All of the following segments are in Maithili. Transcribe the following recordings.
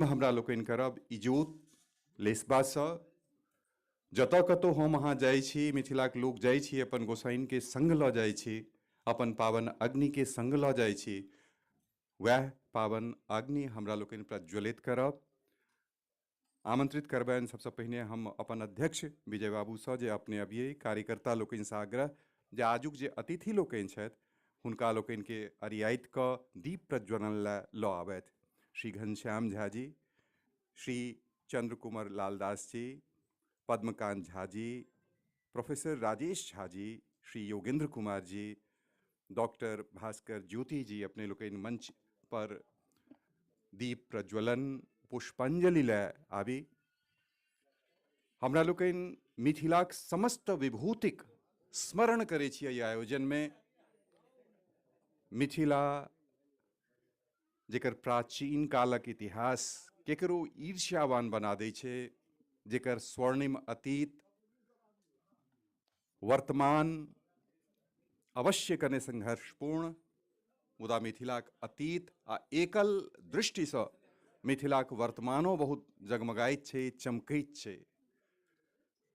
हमरा लोकनि करब इजोत लेसबासँ। जतऽ कतहु हम अहाँ जाइ छी, मिथिलाके लोक जाइ छी, अपन गोसाइनके सङ्ग लऽ जाइ छी, अपन पावन अग्निके सङ्ग लऽ जाइ छी। वएह पावन अग्नि हमरा लोकनि प्रज्वलित करब। आमंत्रित करबनि सबसँ पहिने हम अपन अध्यक्ष विजय बाबूसँ जे अपने अबियै। कार्यकर्ता लोकनिसँ आग्रह जे आजुक जे अतिथि लोकनि छथि हुनका लोकनिके अरियाइत कऽ दीप प्रज्वलन लए लऽ आबथि। श्री घनश्याम झा जी, श्री चंद्र कुमार लालदास जी, पद्मकांत झा जी, प्रोफेसर राजेश झा जी, श्री योगेंद्र कुमार जी, डॉक्टर भास्कर ज्योति जी अपने लोकनि मंच पर दीप प्रज्वलन पुष्पांजलि लए आबी। हमरा लोकनि मिथिलाक समस्त विभूतिक स्मरण करै छी एहि आयोजनमे। मिथिला जेकर प्राचीन कालक इतिहास केकरो ईर्ष्यावान बना दै छै, जेकर स्वर्णिम अतीत वर्तमान अवश्य कने संघर्षपूर्ण, मुदा मिथिलाक अतीत आ एकल दृष्टिसँ मिथिलाक वर्तमानो बहुत जगमगाइत छै, चमकैत छै।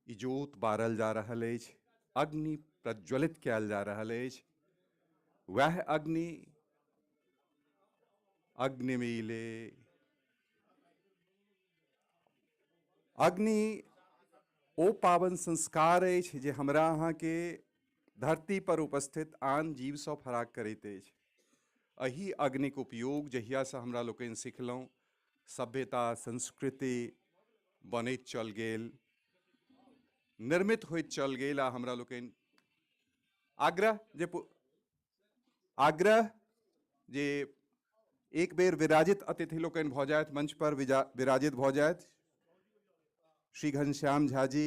इजोत बारल जा रहल अछि, अग्नि प्रज्वलित कयल जा रहल अछि। वएह अग्नि अग्निमीले अग्नि ओ पावन संस्कार अछि जे हमरा अहाँके धरती पर उपस्थित आन जीवसँ फराक करैत अछि। एहि अग्निक उपयोग जहियासँ हमरा लोकनि सिखलहुँ, सभ्यता संस्कृति बनैत चल गेल, निर्मित होइत चल गेल। आ हमरा लोकनि आग्रह जे आग्रह जे एक बेर विराजित अतिथि लोकनि भऽ जाथि, मंच पर विराजित भऽ जाथि। श्री घनश्याम झा जी,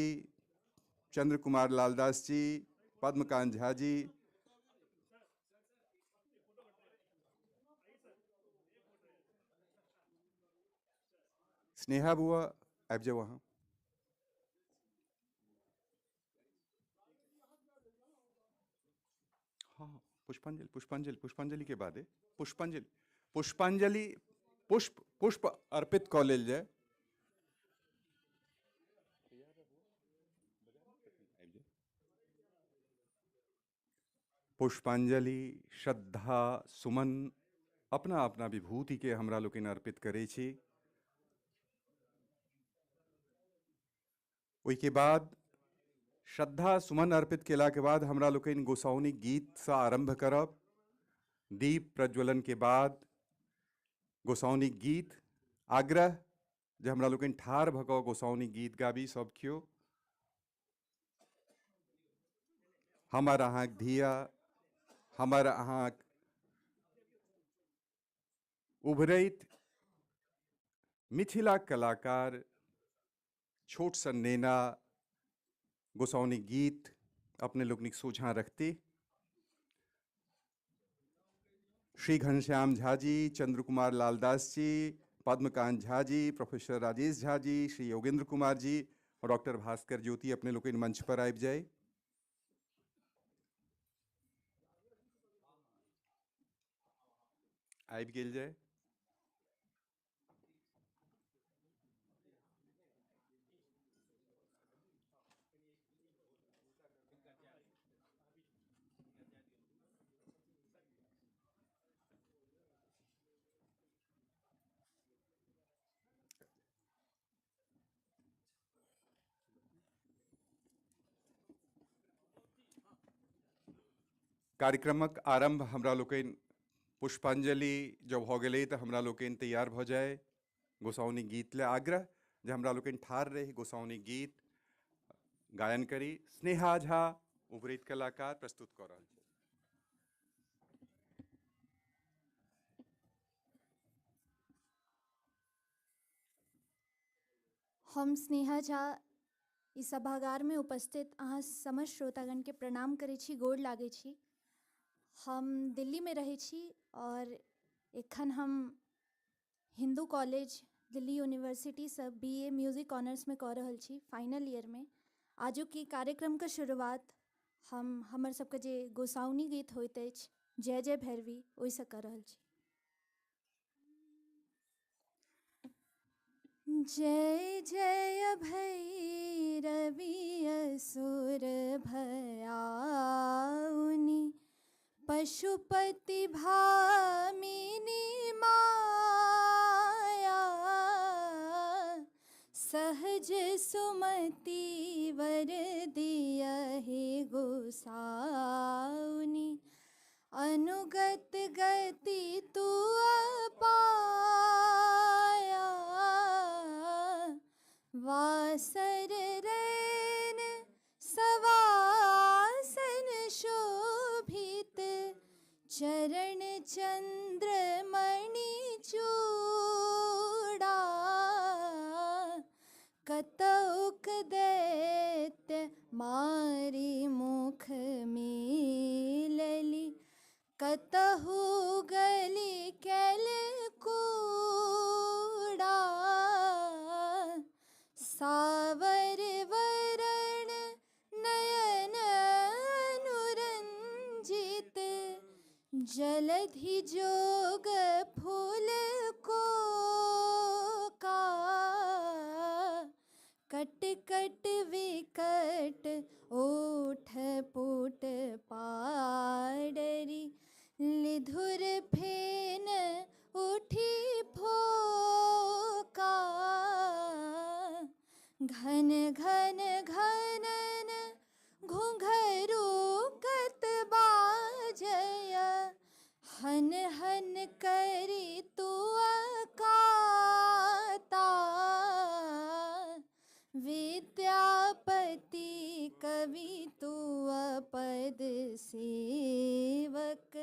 चंद्र कुमार लालदास जी, पद्मकांत झा जी, स्नेहा बुआ आबि जाउ अहाँ। हाँ, पुष्पांजलि पुष्पांजलि पुष्पांजलि के बादे पुष्पांजलि पुष्पांजलि पुष्प पुष्प अर्पित कऽ लेल जाय। पुष्पांजलि श्रद्धा सुमन अपना अपना विभूति के हमरा लोकनि अर्पित करै छी। ओहिके बाद श्रद्धा सुमन अर्पित केलाके बाद हमरा लोकनि गोसाउनी गीतसँ आरम्भ करब। दीप प्रज्वलन के बाद गोसाउनी गीत, आग्रह जे हमरा लोकनि ठाढ़ भऽ कऽ गोसाउनी गीत गाबी सब केओ। हमर अहाँक धिया, हमर अहाँक उभरैत मिथिला कलाकार छोट सन नेना गोसाउनी गीत अपने लोकनिक सोझाँ रखती। श्री घनश्याम झा जी, चंद्र कुमार लालदास जी, पद्मकांत झा जी, प्रोफेसर राजेश झा जी, श्री योगेंद्र कुमार जी और डॉक्टर भास्कर ज्योति अपने लोकनि मंच पर आबि जाय। आबि गेल जाय। कार्यक्रमक आरंभ हमरा लोकनि पुष्पांजलि जब भऽ गेलै तऽ हमरा लोकनि तैयार भऽ जाय गोसाउनी गीत ले। आग्रह जे हमरा लोकनि ठाढ़ रही गोसाउनी गीत गायन करी। स्नेहा झा उभरैत कलाकार प्रस्तुत कऽ रहल छथि। हम स्नेहा झा ई सभागारमे उपस्थित अहाँ समस्त श्रोतागणके प्रणाम करै छी, गोर लागै छी। हम दिल्लीमे रहै छी और एखन हम हिन्दू कॉलेज दिल्ली यूनिवर्सिटीसँ बी ए म्यूजिक ऑनर्समे कऽ रहल छी, फाइनल ईयरमे। आजुक ई कार्यक्रमके शुरुआत हम हमर सबके जे गोसाउनी गीत होइत अछि जय जय भैरवी ओहिसँ कऽ रहल छी। जय जय भैरवी असुर भयाउनि, पशुपति भामिनी माया, सहज सुमति वर दियहि गोसाउनि, अनुगत गति तुअ पाया, वासर रैन सवासन शोभित, चरण चंद्रमणि चूड़ा, कतौक दैत्य मारी मुख मिलली, कतहु गली कैल कूड़ा, सावर वरण नयन अनुरंजित, जलधि जोग फूल को का, कट कट विकट ओठ पुट पाडरी, लिधुर फेन उठी फोका, घन घन घनन घुंघरू कत बाजय, हन हन करी तुअ काता, विद्यापति कवि तुअ पद सेवक,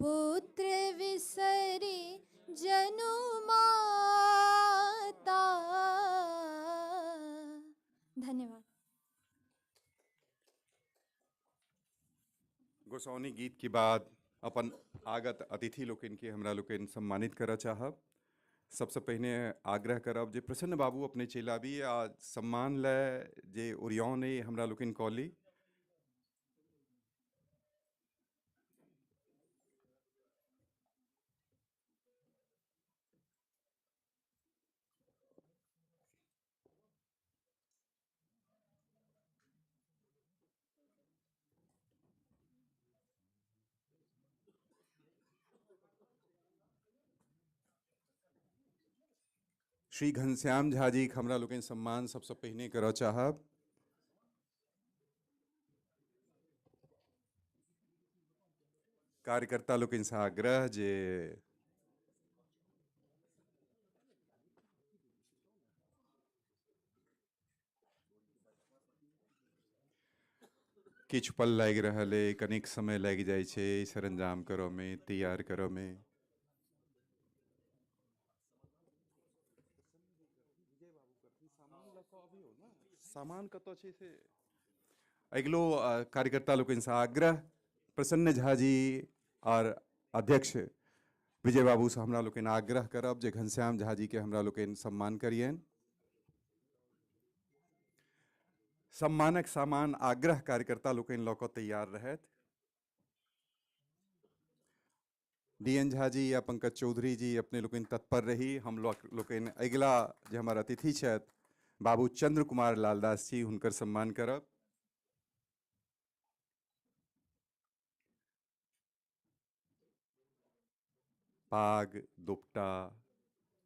पुत्र विसरी जनु माता। धन्यवाद। गोसाउनी गीत के बाद अपन आगत अतिथि लोकनि के हमरा लोकनि सम्मानित करऽ चाहब। सबसे पहिने आग्रह करब जे प्रसन्न बाबू अपने चलि आबी आ सम्मान लए जे ओरियान अइ हमरा लोकनि कऽ ली। श्री घनश्याम झा जी हमरा लोकनि सम्मान सबसे पहिने करऽ चाहब। कार्यकर्ता लोकनि से आग्रह जे किछु पल लागि रहल अइ, कनिक समय लागि जाइ छै सरंजाम करऽ में, तैयार करऽ में। सामान कतऽ छै से अगिलो कार्यकर्ता लोकनि से आग्रह, प्रसन्न झा जी और अध्यक्ष विजय बाबू से हमरा लोकनि आग्रह करब जे घनश्याम झा जी के हमरा लोकनि सम्मान करियनि। सम्मानक सामान आग्रह कार्यकर्ता लोकनि लऽ कऽ तैयार रहथि। डी एन झा जी या पंकज चौधरी जी अपने लोकनि तत्पर रही। हम लोकनि अगिला जे हमर अतिथि छथि बाबू चंद्र कुमार लालदास जी, हुनकर सम्मान करब। पाग, दुपट्टा,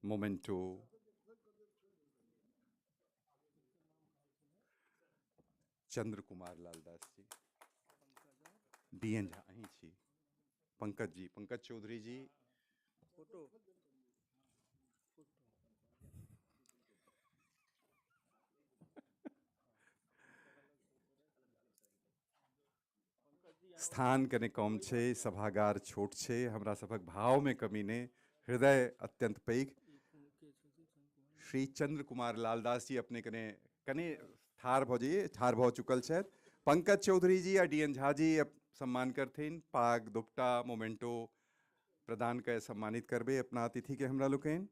मोमेंटो, चंद्र कुमार लालदास जी, डी एन झा अहीं छी, पंकज जी, पंकज चौधरी जी, स्थान कने कम छै, सभागार छोट छै, हमरा सभक भाव में कमी नहि, हृदय अत्यंत पैघ। श्री चंद्र कुमार लालदास जी अपने कने कने ठाढ़ भऽ जाइए, ठाढ़ भऽ चुकल छथि। पंकज चौधरी जी आ डी एन झा जी सम्मान करथिन, पाग, दुपट्टा, मोमेंटो प्रदान कर सम्मानित करबै अपना अतिथि के हमरा लोकनि।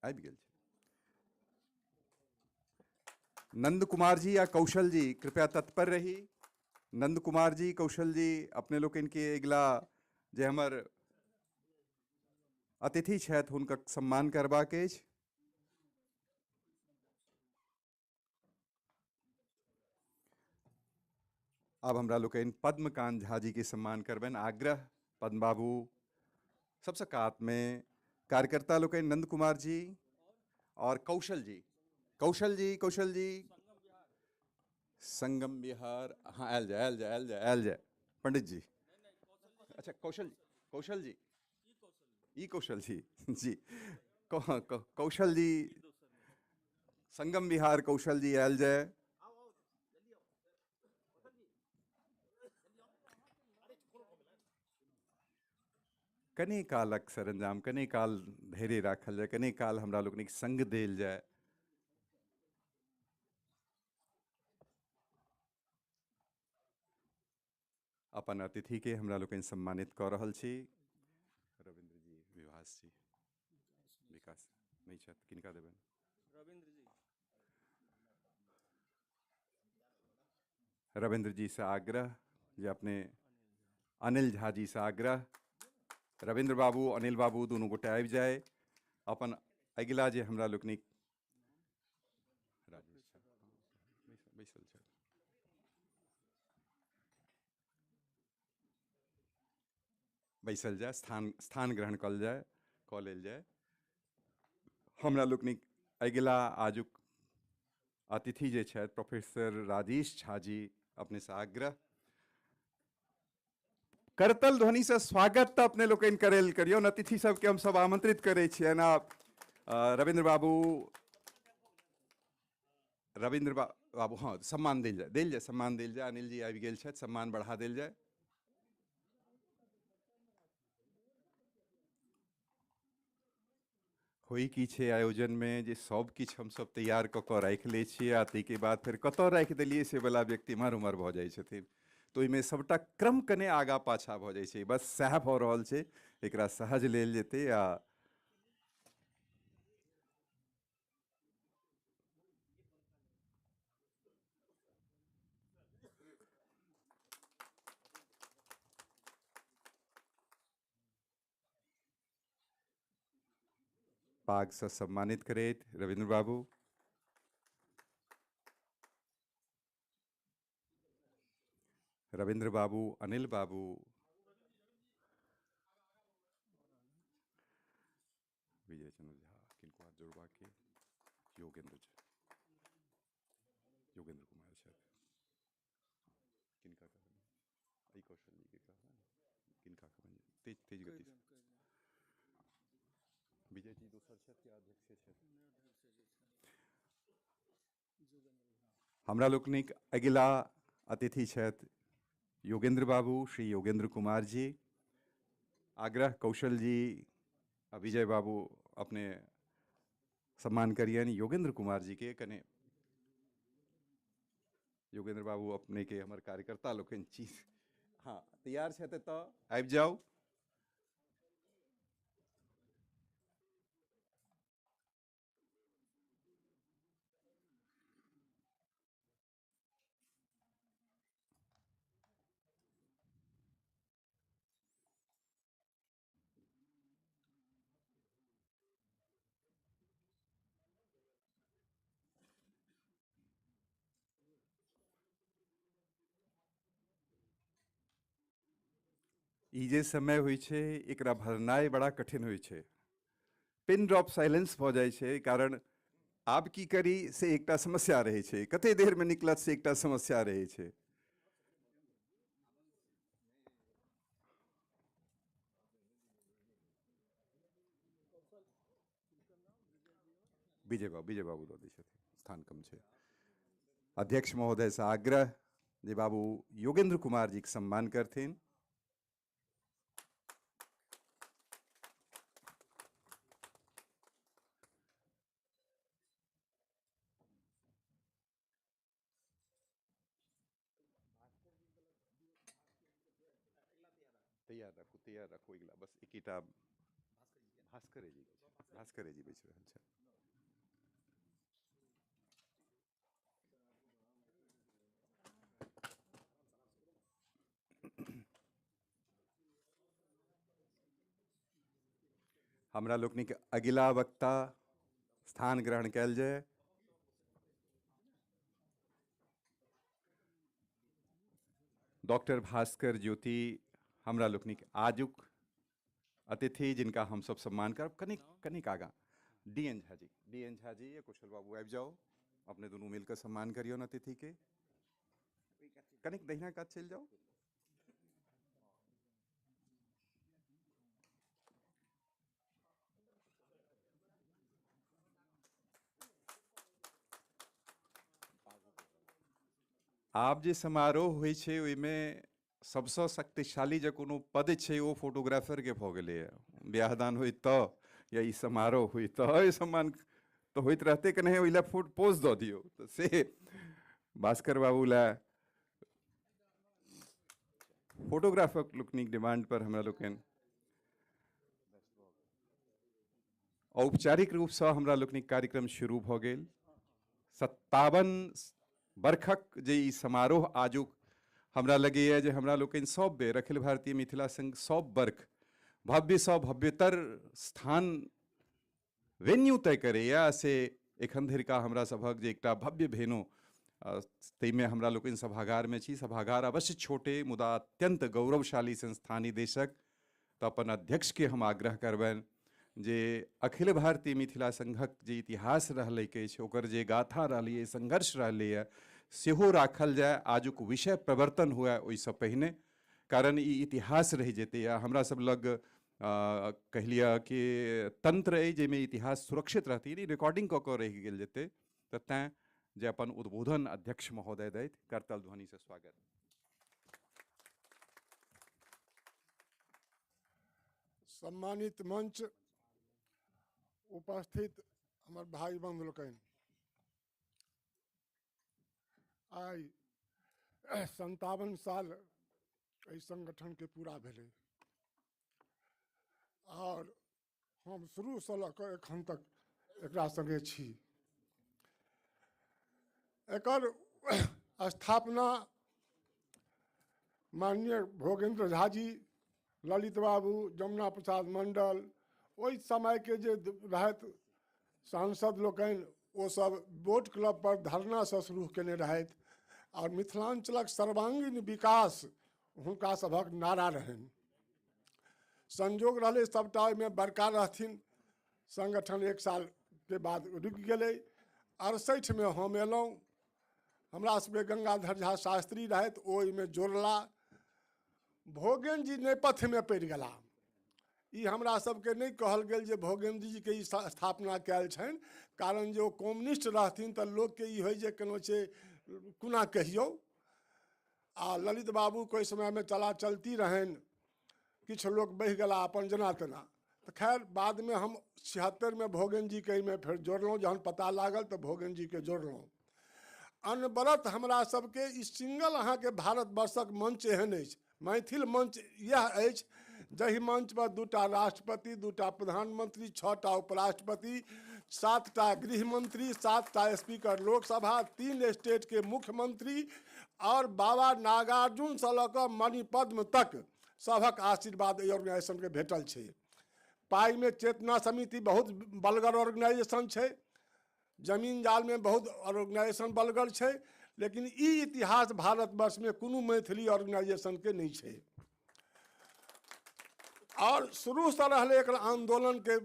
आबि गेल छै नंद कुमार जी आ कौशल जी, कृपया तत्पर रही। नंद कुमार जी, कौशल जी, अपने लोकनि के अगिला जे हमर अतिथि छथि हुनकर सम्मान करबाक अछि। आब हमरा लोकनि पद्मकांत झा जी के सम्मान करबनि। आग्रह पद्म बाबू सबसे कात में कार्यकर्ता लोकनि नंद कुमार जी और कौशल जी, कौशल जी, कौशल जी, संगम बिहार, हाँ आयल जाए, आयल जाए, आयल जाए, आयल जाए पंडित जी। अच्छा कौशल जी, कौशल जी, ई कौशल जी, जी कौशल जी, संगम बिहार कौशल जी आयल जाए। कने कालक सरंजाम, कने काल धैर्य राखल जाए, कने काल हमरा लोकनिक संग देल जाए। अपन अतिथि के हमरा लोकनि सम्मानित कऽ रहल छी। रविंद्र जी, विभास जी, विकास नहीं छथि, किनका देबनि? रविंद्र जी। रविंद्र जी से आग्रह जे अपने अनिल झा जी से आग्रह, रविंद्र बाबू अनिल बाबू दुनू गोटे आबि जाए। अपन अगिला जे हमरा लोकनिक राजेश बैसल छथि, बैसल जाए, स्थान स्थान ग्रहण कल जाए, कऽ लेल जाए। हमरा लोकनिक अगिला आजुक अतिथि जे छथि प्रोफेसर राजेश झा जी, अपने से आग्रह करतल ध्वनि से स्वागत तो अपने लोकनि करेल करियौ। अतिथि सबके हम सब आमंत्रित करै छियनि। रविंद्र बाबू, रविंद्र बाबू, हाँ सम्मान देल जाए, देल जाए, सम्मान देल जाए। अनिल जी आबि गेल छथि, सम्मान बढ़ा देल जाए। होई की छै आयोजन में जे सब किछु हम सब तैयार कऽ कऽ राखि लै छियै आ ताहिके बाद फेर कतऽ राखि देलियै से वला व्यक्ति एम्हर उम्हर भऽ जाइ छथिन, तऽ ओहिमे सबटा क्रम कने आगा पाछा भऽ जाइ छै। बस सएह भऽ रहल छै, एकरा सहज लेल जेतै। आ पाग से सम्मानित करैत रविंद्र बाबू। रविंद्र बाबू, अनिल बाबू, विजय चंद्र झा, किनको हाथ जोड़बा के, योगेंद्र झा, योगेंद्र कुमार छथि, किनका कहबनि? एहि कौशल जी के कहबनि, किनका कहबनि? तेज तेज गति से। विजय जी दोसर छथि कि अध्यक्ष छथि? हमरा लोकनिक अगिला अतिथि छथि योगेंद्र बाबू, श्री योगेंद्र कुमार जी। आग्रह कौशल जी आ विजय बाबू अपने सम्मान करियनि योगेंद्र कुमार जी के। कने योगेंद्र बाबू अपने के हमर कार्यकर्ता लोकनि छी, हाँ तैयार छथि तऽ आबि जाउ। ई जे समय होइ छै एकरा भरनाइ बड़ा कठिन होइ छै, पिन ड्रॉप साइलेंस भऽ जाइ छै, कारण आब की करी से एकटा समस्या रहै छै, कते देरमे निकलत से एकटा समस्या रहै छै। विजय बाबू, विजय बाबू दऽ दै छथिन, स्थान कम छै। अध्यक्ष महोदय से आग्रह जे बाबू योगेंद्र कुमार जी के सम्मान करथिन। तैयार रखू, तैयार रखू, अगिला बस एकेटा भास्करे जी, भास्करे जी बैसि रहल छथि। हमरा लोकनिक अगिला वक्ता स्थान ग्रहण कयल जाय। डॉक्टर भास्कर ज्योति हमरा लोकनिक आजुक अतिथि जिनका हमसब सम्मान करब। कनिक कनिक आगाँ डीएन झा जी, डीएन झा जी या कुशल बाबू आबि जाउ, अपने दुनू मिलकर सम्मान करियौ अतिथि के। कनिक दहिना कात चलि जाउ। आब जे समारोह होइ छै ओहिमे सबसँ शक्तिशाली जे कोनो पद छै ओ फोटोग्राफरके भऽ गेलैए। बियाह दान होइ तऽ या ई समारोह होइ तऽ एहि सम्मान तऽ होइत रहतै कि नहि, ओहि लए फोटो पोज दऽ दियौ। तऽ से भास्कर बाबू लए फोटोग्राफर लोकनिक डिमांड पर हमरा लोकनि औपचारिक रूपसँ हमरा लोकनिक कार्यक्रम शुरू भऽ गेल। 57 बरखक जे ई समारोह आजुक हमरा लगैए जे हमरा लोकनि सब बेर अखिल भारतीय मिथिला संघ सब बरख भव्यसँ भव्यतर स्थान वेन्यू तय करैए, से एखन धरिका हमरा सभक जे एकटा भव्य भेनो ताहिमे हमरा लोकनि सभागारमे छी। सभागार अवश्य छोटे मुदा अत्यंत गौरवशाली संस्थानी देशक। तऽ अपन अध्यक्षके हम आग्रह करबनि जे अखिल भारतीय मिथिला संघक जे इतिहास रहलै अछि, ओकर जे गाथा रहलैए, संघर्ष रहलैए, सेहो राखल जाय, आजुक विषय प्रवर्तन हुए ओहिसँ पहिने, कारण ई इतिहास रहि जेतै। आ हमरा सब लग कहि लिअ कि तंत्र अइ जाहिमे इतिहास सुरक्षित रहतै, यानी रिकॉर्डिंग कऽ कऽ रहि गेल जेतै। तऽ तैँ जे अपन उद्बोधन अध्यक्ष महोदय दैत करतल ध्वनिसँ स्वागत। सम्मानित मंच उपस्थित हमर भाई बंधु लोकनि, आइ 57 साल एहि संगठन के पूरा भेलै और हम शुरूसँ लऽ कऽ एखन तक एकरा संगे छी। एकर स्थापना माननीय भोगेंद्र झा जी, ललित बाबू, जमुना प्रसाद मंडल, ओहि समयके जे रहथि सांसद लोकनि, ओ सब बोट क्लब पर धरनासँ शुरू केने रहथि और मिथिलांचलक सर्वांगीण विकास हुनका सभक नारा रहनि। संजोग रहलै सबटा ओहिमे बड़का रहथिन। संगठन एक साल के बाद रुकि गेलै। 68 में हम अयलहुँ, हमरा सबके गंगाधर झा शास्त्री रहथि, ओ ओहिमे जोड़ला। भोगेन जी नेपथ्यमे पड़ि गेला। ई हमरा सबके नहि कहल गेल जे भोगेन्द्र जी के ई स्थापना कयल छनि, कारण जे ओ कम्युनिस्ट रहथिन तऽ लोकके ई होइ जे कोनो छै कोना कहियौ। आ ललित बाबूके ओहि समयमे चला चलती रहनि, किछु लोक बहि गेला अपन जेना तेना। तऽ खैर बादमे हम 76 में भोगेन्द्र जीके एहिमे फेर जोड़लहुँ, जहन पता लागल तऽ भोगेन्द्र जीके जोड़लहुँ। अनवरत हमरा सबके ई सिंगल अहाँके भारतवर्षक मंच एहन अछि, मैथिल मंच इएह अछि जाहि मंच पर 2टा राष्ट्रपति, 2टा प्रधानमंत्री, 6टा उपराष्ट्रपति, 7टा गृहमंत्री, 7टा स्पीकर लोकसभा, 3 स्टेट के मुख्यमंत्री और बाबा नागार्जुन से लऽ कऽ मणिपद्म तक सभक आशीर्वाद एहि ऑर्गेनाइजेशनके भेटल छै। पाइमे चेतना समिति बहुत बलगर ऑर्गेनाइजेशन छै, जमीन जालमे बहुत ऑर्गेनाइजेशन बलगर छै, लेकिन ई इतिहास भारतवर्षमे कोनो मैथिली ऑर्गेनाइजेशनके नहि छै। और शुरूसँ रहलै एकर आन्दोलनके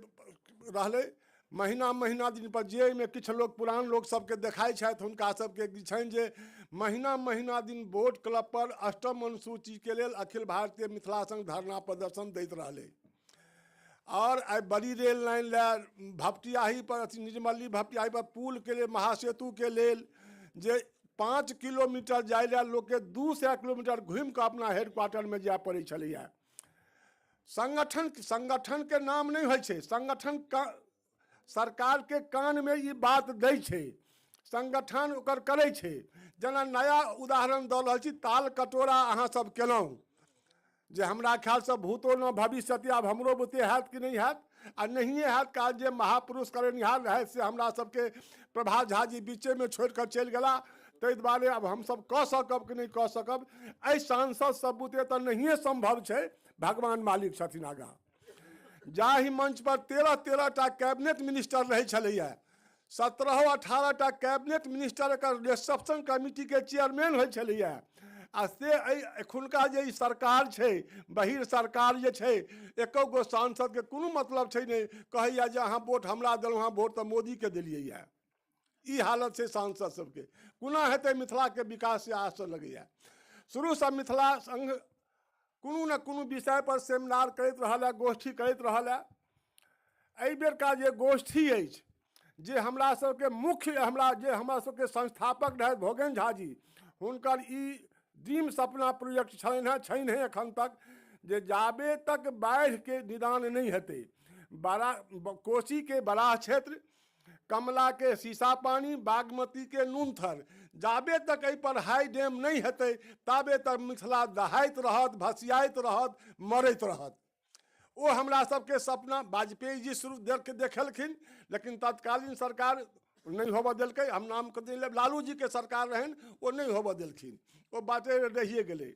रहलै महीना महीना दिन पर जे एहिमे किछु लोक पुरान लोक सबके देखाइ छथि, हुनका सबके छनि जे महीना महीना दिन बोट क्लब पर अष्टम अनुसूचीके लेल अखिल भारतीय मिथिला संघ धरना प्रदर्शन दैत रहलै। और आइ बड़ी रेल लाइन लए भपटियाही पर अथी निर्मली भपटियाही पर पुल के लेल, महासेतु के लेल जे 5 किलोमीटर जाय लए लोकके 200 किलोमीटर घुमि कऽ अपना हेडक्वार्टरमे जाय पड़ै छलैए। संगठन संगठन के नाम नहि होइ छै, संगठन का सरकार के कान में ई बात दै छै, संगठन ओकर करै छै। जेना नया उदाहरण दऽ रहल छी, ताल कटोरा अहाँ सब केलहुँ, जे हमरा ख्यालसँ भूतो न भविष्यति, आब हमरो बुते हैत कि नहि हैत, आ नहिए हैत, कारण जे महापुरुष करेनिहार रहथि से हमरा सबके प्रभात झा जी बीचेमे छोड़ि कऽ चलि गेला, ताहि दुआरे आब हमसब कऽ सकब कि नहि कऽ सकब, एहि सांसद सब बुते तऽ नहिए सम्भव छै, भगवान मालिक छथिन आगाँ। जाहि मंच पर 13-13 टा कैबिनेट मिनिस्टर रहै छलैए, 17-18 टा कैबिनेट मिनिस्टर एकर रिसेप्शन कमिटीके चेयरमैन होइ छलैए, आ से एहि एखुनका जे ई सरकार छै, बहिर सरकार जे छै, एको गो सांसदके कोनो मतलब छै नहि। कहैया जे अहाँ वोट हमरा देलहुँ, अहाँ वोट तऽ मोदीके देलियै। ई हालत छै सांसद सबके। कोना हेतै मिथिलाके विकास, से आश्चर्य लगैया। शुरूसँ मिथिला संघ कोनो ने कोनो विषय पर सेमिनार करैत रहल है, गोष्ठी करैत रहल है। एहि बेरका जे गोष्ठी अछि, जे हमरा सबके मुख्य, हमरा जे हमरा सबके संस्थापक रहथि भोगेन्द्र झा जी, हुनकर ई ड्रीम सपना प्रोजेक्ट छलनि हेँ, छनि हेँ एखन तक, जे जाबे तक बाढ़िके निदान नहि हेतै, बड़ा कोसीके बराह क्षेत्र, कमलाके शीशा पानी, बागमतीके नूनथर, जाबे तक एहिपर हाई डैम नहि हेतै ताबे तक मिथिला दहाइत रहत, भसियाइत रहत, मरैत रहत। ओ हमरा सबके सपना वाजपेयी जी शुरू देखेलखिन, लेकिन तत्कालीन सरकार नहि होबऽ देलकै। हम नाम कथी लेब, लालू जीके सरकार रहनि, ओ नहि होबऽ देलखिन, ओ बाते रहिए गेलै।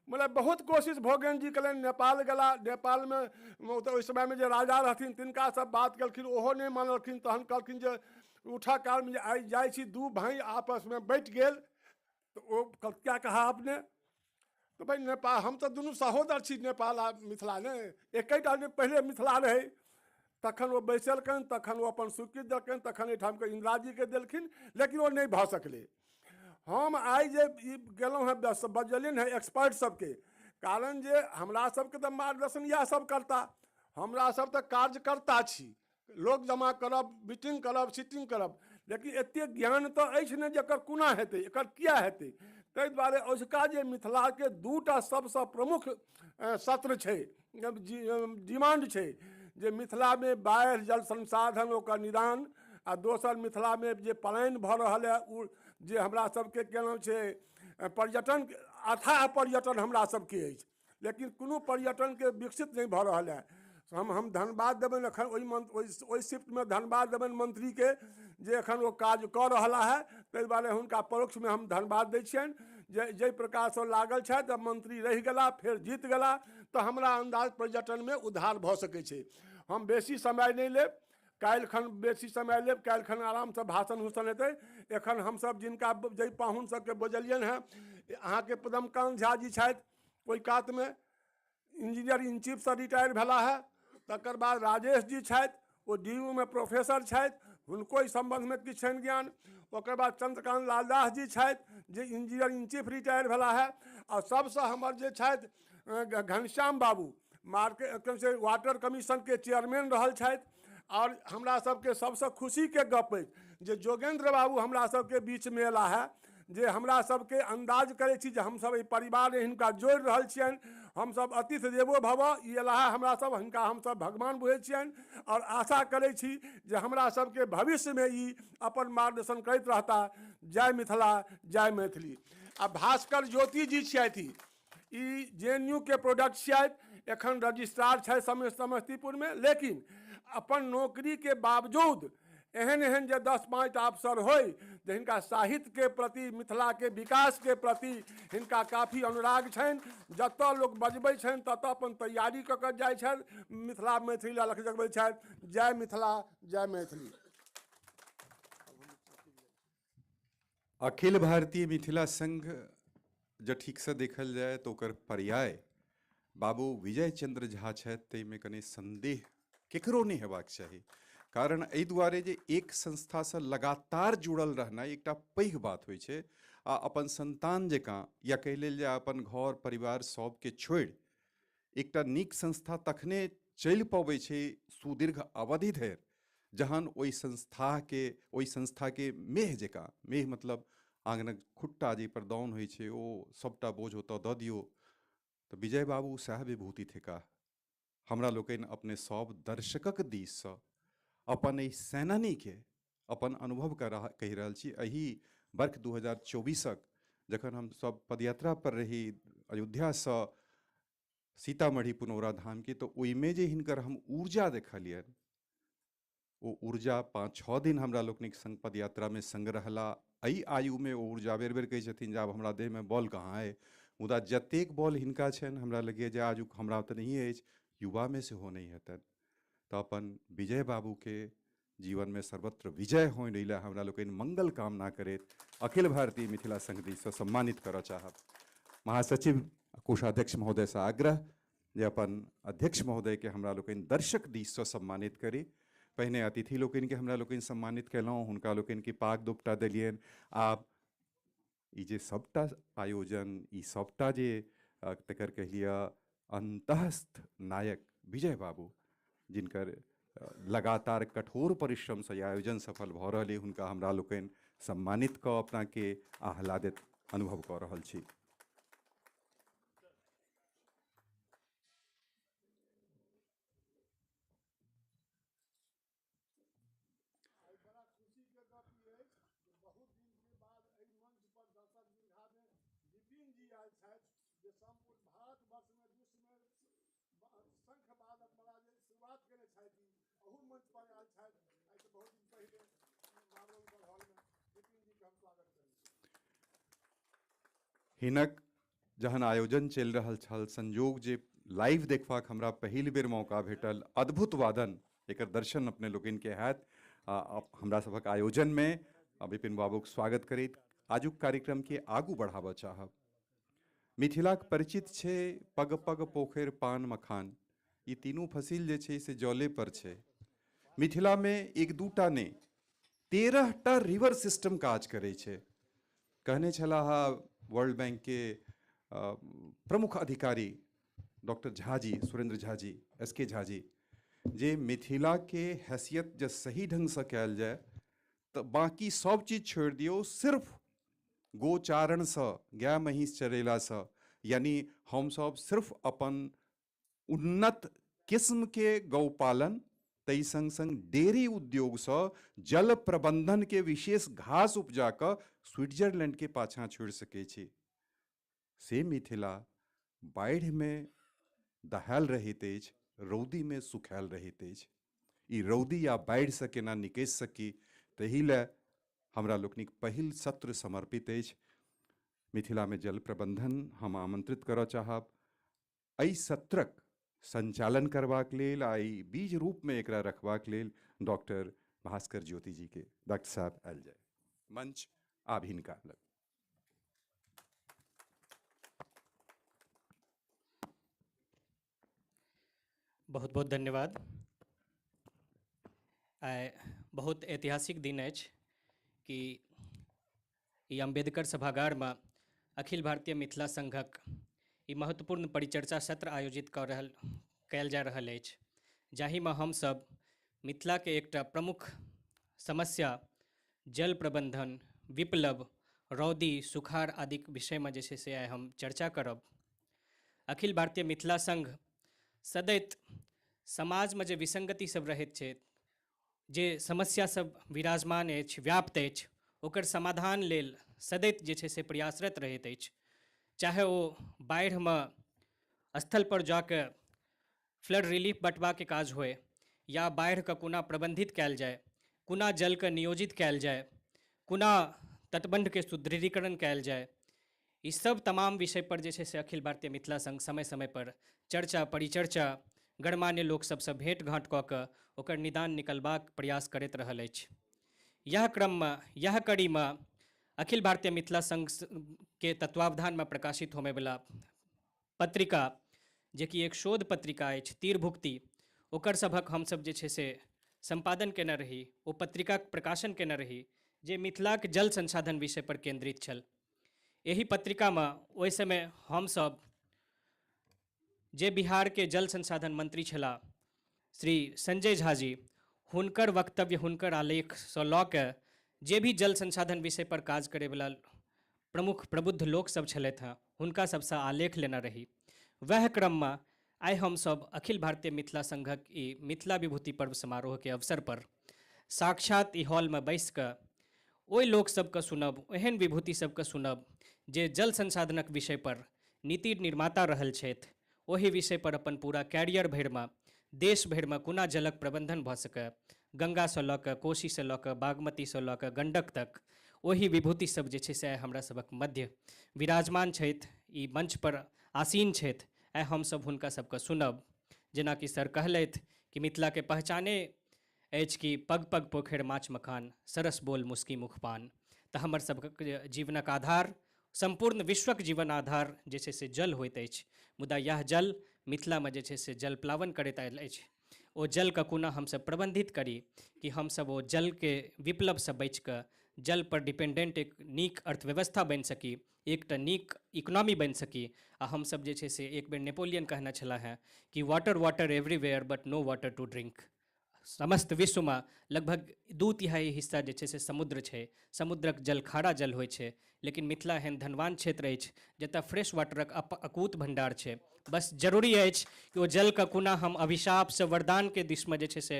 मतलब बहुत कोशिश भोगेन्द्र जी कयलनि, नेपाल गेला, नेपालमे ओहि समयमे जे राजा रहथिन तिनका सब बात केलखिन, ओहो नहि मानलखिन। तहन कहलखिन जे उठा कालमे जे आइ जाइ छी, दू भाइ आपसमे बँटि गेल, तऽ ओ क्या कहा आपने, तऽ भाइ नेपाल, हम तऽ दुनू सहोदर छी, नेपाल आ मिथिला ने एकेटा ने पहिले मिथिला रहै। तखन ओ बैसेलकनि, तखन ओ अपन स्वीकृति देलकनि, तखन एहिठामके इंदिराजीके देलखिन, लेकिन ओ नहि भऽ सकलै। हम आइ जे ई गेलहुँ हेँ, बजलियनि हेँ एक्सपर्ट सबके, कारण जे हमरा सबके तऽ मार्गदर्शन इएह सब करता, हमरा सब तऽ कार्यकर्ता छी, लोक जमा करब, मीटिंग करब, सीटिंग करब, लेकिन एतेक ज्ञान तऽ अछि नहि जे एकर कोना हेतै, एकर किया हेतै। ताहि दुआरे अजुका जे मिथिलाके दूटा सबसँ प्रमुख सत्र छै, डिमांड छै, जे मिथिलामे बाढ़ि जल संसाधन ओकर निदान, आ दोसर मिथिलामे जे पलायन भऽ रहल है, ओ जे हमरा सबके केना छै पर्यटन, अथाह पर्यटन हमरा सबके अछि, लेकिन कोनो पर्यटनके विकसित नहि भऽ रहल है। हम धन्यवाद देबनि एखन ओहि शिफ्टमे धन्यवाद देबनि मंत्रीके जे एखन ओ काज कऽ रहला है, ताहि दुआरे हुनका परोक्षमे हम धन्यवाद दै छियनि जे जाहि प्रकारसँ लागल छथि। मंत्री रहि गेला, फेर जीत गेला, तऽ हमरा अन्दाज पर्यटनमे उद्धार भऽ सकै छै। हम बेसी समय नहि लेब, काल्हिखन बेसी समय लेब, काल्हिखन आरामसँ भाषण उषण हेतै। एखन हमसब जिनका जाहि पाहुन सबके बजलियनि हेँ, अहाँके पदमकान्त झा जी छथि ओहि कातमे, इंजीनियर इन चीफसँ रिटायर भेला है। तकर बाद राजेश जी छथि, ओ डी यू मे प्रोफेसर छथि, हुनको एहि सम्बन्धमे किछु छनि ज्ञान। ओकर बाद चंद्रकांत लालदास जी छथि जे इंजीनियर इन चीफ रिटायर भेला है। आ सबसँ हमर जे छथि घनश्याम बाबू, मार्केट से वाटर कमीशनके चेयरमैन रहल छथि। और हमरा सबके सबसँ खुशीके गप अछि जे जोगेंद्र बाबू हमरा सबके बीचमे अयला है, जे हमरा सबके अन्दाज करै छी जे हमसब एहि परिवारमे हिनका जोड़ि रहल छियनि, हमसब अतिथि देवो भव, ई अयला है, हमरा सब हिनका हमसब भगवान बुझै छियनि और आशा करै छी जे हमरा सबके भविष्यमे ई अपन मार्गदर्शन करैत रहता। जय मिथिला, जय मैथिली। आ भास्कर ज्योति जी छियथि, ई जे एन यू के प्रोडक्ट छियथि, एखन रजिस्ट्रार छथि समस्तीपुरमे, लेकिन अपन नौकरीके बावजूद एहन एहन जे 10-5 टा अफसर होइ जे हिनका साहित्यके प्रति, मिथिलाके विकासके प्रति हिनका काफी अनुराग छनि, जतऽ लोक बजबै छनि ततऽ अपन तैयारी कऽ कऽ जाइ छथि, मिथिला मैथिली लख जगबै छथि। जय मिथिला, जय मैथिली। अखिल भारतीय मिथिला संघ जँ ठीकसँ देखल जाय तऽ ओकर पर्याय बाबू विजय चंद्र झा छथि, ताहिमे कनि संदेह केकरो नहि हेबाक चाही। कारण एहि दुआरे जे एक संस्थासँ लगातार जुड़ल रहनाइ एकटा पैघ बात होइ छै, आ अपन संतान जकाँ या कहि लेल जाय अपन घर परिवार सबके छोड़ि एकटा नीक संस्था तखने चलि पबै छै सुदीर्घ अवधि धरि जहन ओहि संस्थाके मेह जकाँ, मेह मतलब आँगनक खुट्टा जाहिपर दाउन होइ छै, ओ सबटा बोझ ओतऽ दऽ दियौ, तऽ विजय बाबू सएह विभूति थिकाह। हमरा लोकनि अपने सब दर्शकक दिससँ अपन एहि सेनानीके अपन अनुभव कहि रहल छी। एहि वर्ष 2024 जखन हम सब पदयात्रा पर रही अयोध्यासँ सीतामढ़ी पुनौरा धामके, तऽ ओहिमे जे हिनकर हम ऊर्जा देखलियनि, ओ ऊर्जा 5-6 दिन हमरा लोकनिक संग पदयात्रामे संग रहला। एहि आयुमे ओ ऊर्जा बेर बेर कहै छथिन जे आब हमरा देहमे बल कहाँ अइ, मुदा जतेक बल हिनका छनि हमरा लगैए जे आजुक हमरा तऽ नहिए अछि, युवामे सेहो नहि हेतनि। तऽ अपन विजय बाबूके जीवनमे सर्वत्र विजय होनि एहि लए हमरा लोकनि मंगल कामना करैत अखिल भारतीय मिथिला संघ दिससँ सम्मानित करऽ चाहब। महासचिव कोषाध्यक्ष महोदयसँ आग्रह जे अपन अध्यक्ष महोदयके हमरा लोकनि दर्शक दिससँ सम्मानित करी। पहिने अतिथि लोकनिके हमरा लोकनि सम्मानित कयलहुँ, हुनका लोकनिके पाग दोपटा देलियनि। आब ई जे सबटा आयोजन, ई सबटा जे तकर कहि लिअ अन्तःस्थ नायक विजय बाबू, जिनकर लगातार कठोर परिश्रमसँ ई आयोजन सफल भऽ रहल अइ, हुनका हमरा लोकनि सम्मानित कऽ अपनाके आह्लादित अनुभव कऽ रहल छी। हिनक जहन आयोजन चलि रहल छल, संयोग जे लाइव देखबाक हमरा पहिल बेर मौका भेटल, अद्भुत वादन, एकर दर्शन अपने लोकनिके हैत। हमरा सभक आयोजनमे विपिन बाबूक स्वागत करैत आजुक कार्यक्रमके आगू बढ़ाबऽ चाहब। मिथिलाक परिचित छै पग पग पोखरि पान मखान, ई तीनू फसिल जे छै से जले पर छै। मिथिलामे एक दूटा नहि 13टा रिवर सिस्टम काज करै छै। कहने छलाह वर्ल्ड बैंक के प्रमुख अधिकारी डॉक्टर झाजी, सुरेंद्र झाजी, एस के झाजी, जे मिथिला के हैसियत जब सही ढंगसँ कयल जाय तऽ बाकी सब चीज छोड़ि दियौ, सिर्फ गोचारणसँ, गाय महींस चरेलासँ, यानी हमसब सिर्फ अपन उन्नत किस्मके गौपालन ताहि संग संग डेयरी उद्योगसँ जल प्रबंधन के विशेष घास उपजा कऽ स्विट्जरलैंड के पाछाँ छोड़ि सकै छी। से मिथिला बाढ़िमे दहायल रहैत अछि, रौदीमे सुखायल रहैत अछि। ई रौदी आ बाढ़िसँ केना निकलि सकी ताहि लए हमरा लोकनिक पहिल सत्र समर्पित अछि। मिथिलामे जल प्रबंधन हम आमंत्रित करऽ चाहब। एहि सत्रक संचालन करबाक लेल आ ई बीज रूपमे एकरा रखबाक लेल डॉक्टर भास्कर ज्योति जी के, डॉक्टर साहब आयल जाय, मंच आब हिनका लग। बहुत बहुत धन्यवाद। आइ बहुत ऐतिहासिक दिन अछि कि ई अम्बेडकर सभागारमे अखिल भारतीय मिथिला संघक ई महत्वपूर्ण परिचर्चा सत्र आयोजित कयल जा रहल अछि, जाहिमे हमसब मिथिलाके एकटा प्रमुख समस्या जल प्रबंधन, विप्लव, रौदी, सुखाड़ आदिक विषयमे जे छै से आइ हम चर्चा करब। अखिल भारतीय मिथिला संघ सदैत समाजमे जे विसंगति सब रहैत छै, जे समस्या सब विराजमान अछि, व्याप्त अछि, ओकर समाधान लेल सदैत जे छै से प्रयासरत रहैत अछि। चाहे ओ बाढ़िमे स्थल पर जाके फ्लड रिलीफ बँटबाके काज होय, या बाढ़िके कोना प्रबंधित कयल जाय, कोना जलके नियोजित कयल जाय, कोना तटबंधके सुदृढ़ीकरण कयल जाय, ई सब तमाम विषय पर जे छै से अखिल भारतीय मिथिला संघ समय समय पर चर्चा परिचर्चा गणमान्य लोक सबसँ भेँट घाँट कऽ कऽ ओकर निदान निकलबाक प्रयास करैत रहल अछि। यह क्रममे, यह कड़ीमे अखिल भारतीय मिथिला संघ के तत्वावधानमे प्रकाशित होमयवला पत्रिका, जे कि एक शोध पत्रिका अछि, तीरभुक्ति, ओकर सभक हमसब जे छै से सम्पादन केने रही, ओ पत्रिकाक प्रकाशन केने रही, जे मिथिलाक जल संसाधन विषय पर केंद्रित छल। एहि पत्रिकामे ओहि समय हमसब जे बिहार के जल संसाधन मंत्री छलाह श्री संजय झा जी, हुनकर वक्तव्य, हुनकर आलेखसँ लऽ कऽ जे भी जल संसाधन विषय पर काज करैवला प्रमुख प्रबुद्ध लोक सब छलथि हँ, हुनका सबसँ आलेख लेने रही। वएह क्रममे आइ हमसब अखिल भारतीय मिथिला संघक ई मिथिला विभूति पर्व समारोहके अवसर पर साक्षात ई हॉलमे बैस कऽ ओहि लोक सबके सुनब, एहन विभूति सबके सुनब जे जल संसाधनक विषय पर नीति निर्माता रहल छथि, ओहि विषय पर अपन पूरा कैरियर भरिमे, देश भरिमे कोना जलक प्रबंधन भऽ सकै, गंगासँ लऽ कऽ कोशीसँ लऽ कऽ बागमतीसँ लऽ कऽ गंडक तक, ओहि विभूति सब जे छै से आइ हमरा सबक मध्य विराजमान छथि, ई मंच पर आसीन छथि। आइ हमसब हुनका सबके सुनब। जेनाकि सर कहलथि कि मिथिलाके पहचाने अछि कि पग पग पोखरि माछ मखान, सरस बोल मुस्की मुखपान, तऽ हमर सबके जीवनक आधार सम्पूर्ण विश्वक जीवन आधार जे छै से जल होइत अछि, मुदा यह जल मिथिलामे जे छै से जल प्लावन करैत आयल अछि। ओ जलके कोना हमसब प्रबंधित करी कि हमसब ओ जलके विप्लवसँ बचिकऽ जल पर डिपेंडेंट एक नीक अर्थव्यवस्था बनि सकी, एकटा नीक इकोनॉमी बनि सकी। आ हमसब जे छै से एक बेर नेपोलियन कहने छलाह हेँ कि water water everywhere but no water to drink. समस्त विश्वमे लगभग 2/3 हिस्सा जे छै से समुद्र छै, समुद्रक जल खारा जल होइ छै, लेकिन मिथिला एहन धनवान क्षेत्र अछि जतऽ फ्रेश वाटरक अकूत भण्डार छै। बस जरूरी अछि कि ओ जलके कोना हम अभिशापसँ वरदानके दिशमे जे छै से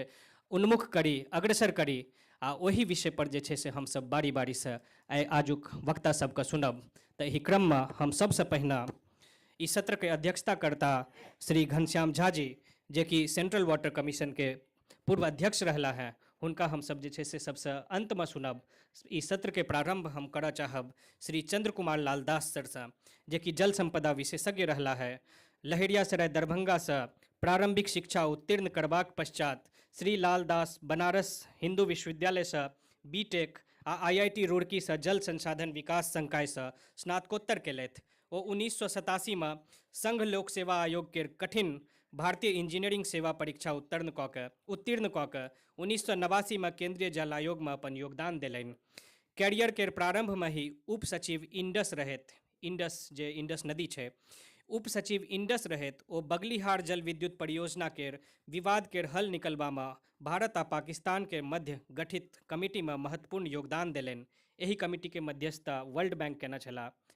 उन्मुख करी, अग्रसर करी। आ ओहि विषय पर जे छै से हमसब बारी बारीसँ आइ आजुक वक्ता सबके सुनब। तऽ एहि क्रममे हम सबसँ पहिने ई सत्रके अध्यक्षता करता श्री घनश्याम झा जी, जेकि सेंट्रल वाटर कमीशनके पूर्व अध्यक्ष रहला हैं, हुनका हमसब जे छै से सबसँ अन्तमे सुनब। ई सत्रके प्रारम्भ हम करऽ चाहब श्री चंद्र कुमार लाल दास सरसँ, जेकि जल संपदा विशेषज्ञ रहला है। लहेरियासराय दरभंगासँ प्रारंभिक शिक्षा उत्तीर्ण करबाक पश्चात श्री लाल दास बनारस हिंदू विश्वविद्यालयसँ बी.टेक आ IIT रुड़कीसँ जल संसाधन विकास संकायसँ स्नातकोत्तर केलथि। ओ 1987मे संघ लोक सेवा आयोग के कठिन भारतीय इंजीनियरिंग सेवा परीक्षा उत्तीर्ण कऽ के 1989मे केंद्रीय जल आयोगमे अपन योगदान देलनि। कैरियर के प्रारंभमे ही उप सचिव इंडस रहैत, इंडस जे इंडस नदी छै, उप सचिव इंडस रहैत ओ बगलीहार जल विद्युत परियोजना के विवाद के हल निकलबामे भारत आ पाकिस्तान के मध्य गठित कमिटीमे महत्वपूर्ण योगदान देलनि। एहि कमिटी के मध्यस्थता वर्ल्ड बैंक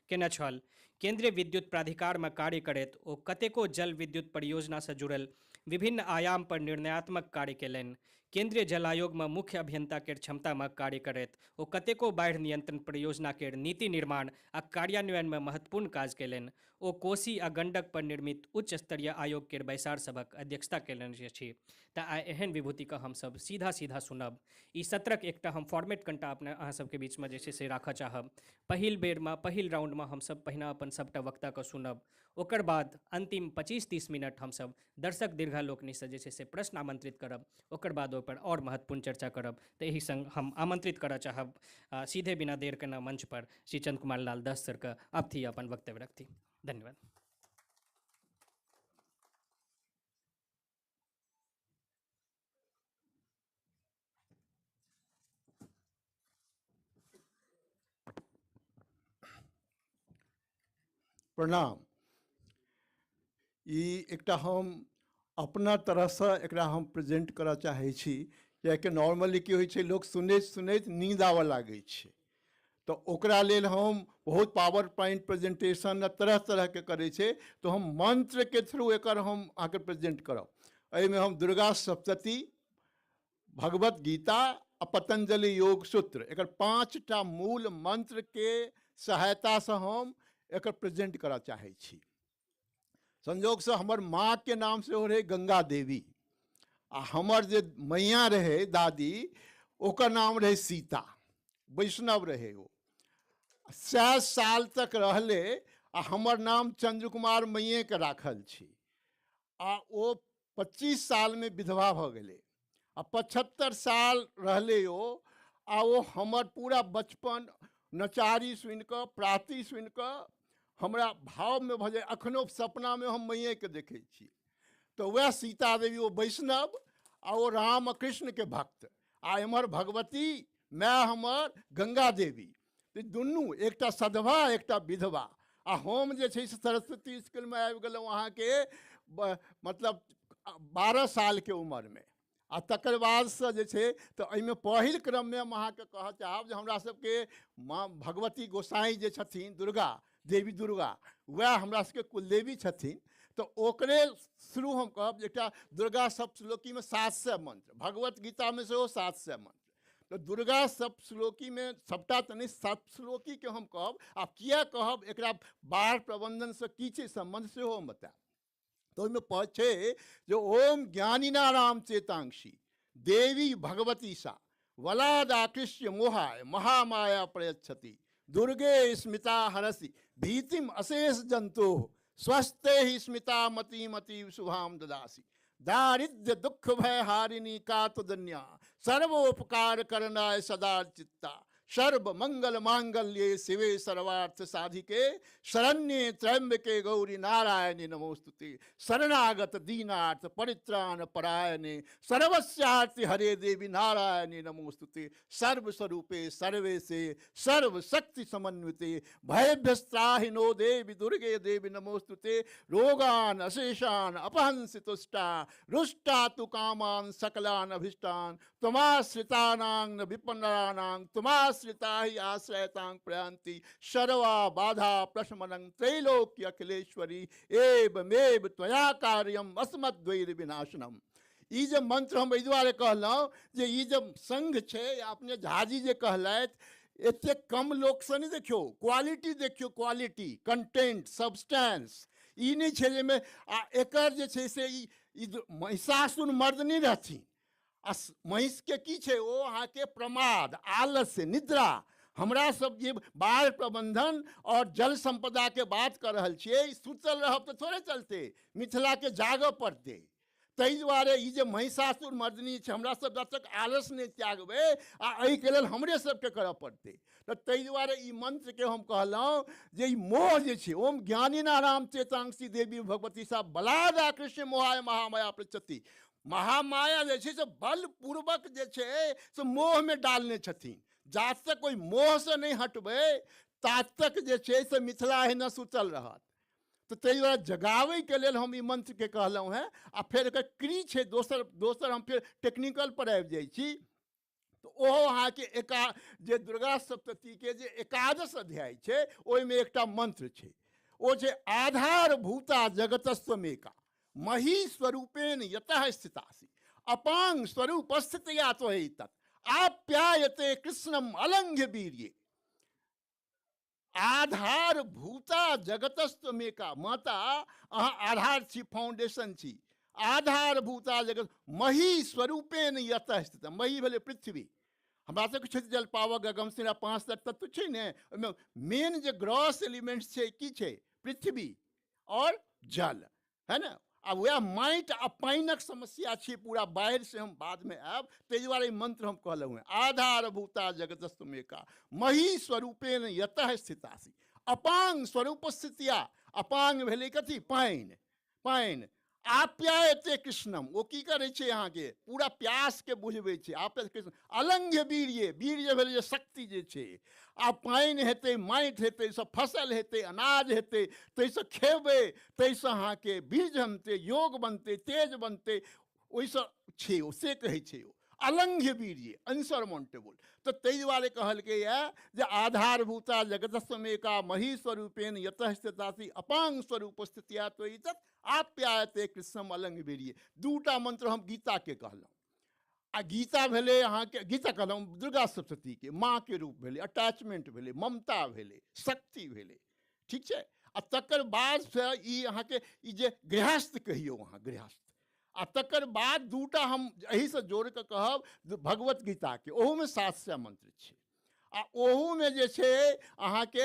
केने छल। केंद्रीय विद्युत प्राधिकारमे कार्य करैत ओ कतेको जल विद्युत परियोजनासँ जुड़ल विभिन्न आयाम पर निर्णयात्मक कार्य केलनि। केंद्रीय जल आयोगमे मुख्य अभियंता के क्षमतामे कार्य करैत ओ कतेको बाढ़ि नियंत्रण परियोजना के नीति निर्माण आ कार्यान्वयनमे महत्वपूर्ण काज केलनि। ओ कोसी आ गंडक पर निर्मित उच्च स्तरीय आयोग के बैसार सभक अध्यक्षता केलनि अछि। तऽ आइ एहन विभूतिके हमसब सीधा सीधा सुनब। ई सत्रक एकटा हम फॉर्मेट कनिटा अपने अहाँ सबके बीचमे जे छै से राखऽ चाहब। पहिल बेरमे पहिल राउंडमे हमसब पहिने अपन सबटा वक्ताके सुनब, ओकर बाद अंतिम 25-30 मिनट हमसब दर्शक दीर्घा लोकनिसँ जे छै से प्रश्न आमंत्रित करब, ओकर बाद ओहिपर आओर महत्वपूर्ण चर्चा करब। तऽ एहि संग हम आमंत्रित करऽ चाहब सीधे बिना देर केने मंच पर श्री चंद्र कुमार लाल दास सरके आबथि अपन वक्तव्य रखथि। धन्यवाद। प्रणाम। ई एकटा हम अपना तरहसँ एकरा हम प्रेजेंट करऽ चाहै छी, कियाकि नॉर्मली की होइ छै लोक सुनैत सुनैत नींद आबऽ लागै छै, तऽ ओकरा लेल हम बहुत पावर पॉइंट प्रेजेंटेशन तरह तरहके करै छै, तऽ हम मंत्रके थ्रू एकर हम अहाँके प्रेजेंट करब। एहिमे हम दुर्गा सप्तशती, भगवत गीता आ पतंजलि योग सूत्र, एकर 5टा मूल मंत्रके सहायतासँ हम एकर प्रेजेंट करऽ चाहै छी। संजोगसँ हमर माँके नाम सेहो रहै गंगा देवी, आ हमर जे मैया रहै दादी, ओकर नाम रहै सीता, वैष्णव रहै ओ। 100 साल तक रहलै आ हमर नाम चंद्र कुमार मैयेके राखल छी। आ ओ 25 सालमे विधवा भऽ गेलै आ 75 साल रहलै ओ। आ ओ हमर पूरा बचपन नचारी सुनिकऽ, प्राती सुनिकऽ हमरा भावमे भऽ जाय। अखनो सपनामे हम मैयेके देखै छी। तऽ वएह सीता देवी, ओ वैष्णव आ ओ राम कृष्णके भक्त, आ एम्हर भगवती माय हमर गंगा देवी, तऽ दुनू एकटा सधवा एकटा विधवा। आ हम जे छै से सरस्वती स्कूलमे आबि गेलहुँ अहाँके मतलब 12 सालके उमरमे। आ तकर बादसँ जे छै तऽ एहिमे पहिल क्रममे हम अहाँके कहऽ चाहब जे हमरा सबके माँ भगवती गोसाई जे छथिन, दुर्गा देवी दुर्गा, वएह हमरा सबके कुलदेवी छथिन। तऽ ओकरे शुरू हम कहब जे एकटा दुर्गा सप्तश्लोकीमे 700 मंत्र, भगवत गीतामे सेहो 700 मंत्र। तऽ दुर्गा सप्तश्लोकीमे सबटा तऽ नहि, सप्तश्लोकीके हम कहब। आब किया कहब, एकरा बाढ़ प्रबंधनसँ की छै सम्बन्ध सेहो हम बतायब। तऽ ओहिमे छै जे ओम ज्ञानिना राम चेतांशी देवी भगवती सा वलादाकृष्य मोहाय महामाया प्रयच्छति दुर्गे स्मिता हरसि भीतिम अशेष जंतो स्वस्थे ही स्मिता मति मति शुभाम ददासी दारिद्र्य दुख भय हारिणी कातुदन्या सर्वोपकार करनाय सदा चित्ता सर्व मंगल मांगल्ये शिवे सर्वार्थ साधिके शरण्ये त्र्यंबके गौरी नारायणी नमोस्तुते। शरणागत दीनार्थ परित्राण परायणे सर्वस्यार्ति हरे देवी नारायणी नमोस्तुते। सर्वस्वरूपे सर्वेशे सर्वशक्ति समन्विते भयभ्यस्त्राहिनो देवी दुर्गे देवी नमोस्तुते। रोगान अशेषान अपहंसि तुष्टा रुष्टा तु कामान सकलान अभिष्टान त्वमाश्रितानां न विपन्नानां त्वमाश्रिता ही आश्रयतां प्रयांति सर्वा बाधा प्रशमनं त्रैलोक्य अखिलेश्वरी एवमेव त्वया कार्यम अस्मद्वैर विनाशनम। ई जे मंत्र हम एहि दुआरे कहलहुँ जे ई जे संघ छै, अपने झाजी जे कहलथि, एतेक कम लोकसँ नहि देखियौ, क्वालिटी देखियौ, क्वालिटी कंटेंट सब्सटेंस। ई नहि छै जाहिमे आ एकर जे छै से ई महिषासुर मर्दनी रहथिन। आ महिषके की छै, ओ अहाँके प्रमाद, आलस्य, निद्रा। हमरा सब जे बाढ़ प्रबंधन और जल संपदा के बात कर रहल छियै, सुतल रहब तऽ थोड़े चलते, मिथिलाके जागऽ पड़तै। ताहि दुआरे ई जे महिषासुर मर्दिनी छै, हमरा सब जब तक आलस नहि त्यागबै, आ एहिके लेल हमरे सबके करऽ पड़तै। तऽ ताहि दुआरे ई मंत्रके हम कहलहुँ जे ई मोह जे छै, ओम ज्ञानिना राम चेतांसी देवी भगवती सा बलादा कृष्ण मोहाय महामाया पृच्छति। महामाया जे छै से बलपूर्वक जे छै से मोहमे डालने छथिन। जा तक ओहि मोहसँ नहि हटबै ता तक जे छै से मिथिला एहिना सुतल रहत। तऽ ताहि दुआरे जगाबैके लेल हम ई मंत्रके कहलहुँ हेँ। आ फेर एकर क्री छै दोसर, दोसर हम फेर टेक्निकल पर आबि जाइ छी। तऽ ओहो अहाँके जे दुर्गा सप्तशतीके जे एकादश अध्याय छै ओहिमे एकटा मंत्र छै, ओ छै आधारभूता जगतस्वमेका मही स्वरूपेण यतः स्थितासि अपांग स्वरूप स्थितया त्वयि तत् आप्यायते कृष्णम अलंघ्य वीर्ये। आधार भूता जगतस्वमेका, माता अहाँ आधार छी, फाउंडेशन छी। आधार भूता जगत मही स्वरूपेण यतः स्थित, मही भेलै पृथ्वी। हमरा सबके क्षेत्र जल पावक गगन सिरा पाँच तत्व छै ने, ओहिमे मेन जे ग्रॉस एलिमेंट्स छै की छै, पृथ्वी और जल, है ने। आब वएह माटि आ पानिक समस्या छै पूरा, बाढ़ि से हम बादमे आयब, ताहि दुआरे ई मंत्र हम कहलहुँ हेँ, आधारभूता जगतस्वमेका मही स्वरूपेण यतः स्थितासि अपांग स्वरूप स्थितिया। अपांग भेलै कथी, पानि, पानि। आप्यायते कृष्णम, ओ की करै छै अहाँके पूरा प्यासके बुझबै छै। आप्यायते कृष्ण अलंघ्य वीर्य, वीर्य भेलै जे शक्ति जे छै। आ पानि हेतै, माटि हेतै, सब फसल हेतै, अनाज हेतै, ताहिसँ खेबै, ताहिसँ अहाँके बीज बनतै, योग बनतै, तेज बनतै, ओहिसँ छै ओ, से कहै छै ओ अलंघ्य वीर्य, अनसरमाउंटेबल। तऽ ताहि दुआरे कहलकैए जे आधारभूता जगतस्वमेका मही स्वरूपेण यतः स्थितासि अपांग स्वरूप स्थितिया त्वयि तत् आप्यायते कृष्णम अलंघ्य वीर्य। दूटा मंत्र हम गीताके कहलहुँ। आ गीता भेलै अहाँके, गीता कहलहुँ दुर्गा सप्तशतीके माँके रूप भेलै, अटैचमेंट भेलै, ममता भेलै, शक्ति भेलै, ठीक छै। आ तकर बादसँ ई अहाँके ई जे गृहस्थ कहियौ अहाँ, गृहस्थ। आ तकर बाद दूटा हम एहिसँ जोड़ि कऽ कहब भगवत गीताके, ओहूमे 700 मंत्र छै। आ ओहूमे जे छै अहाँके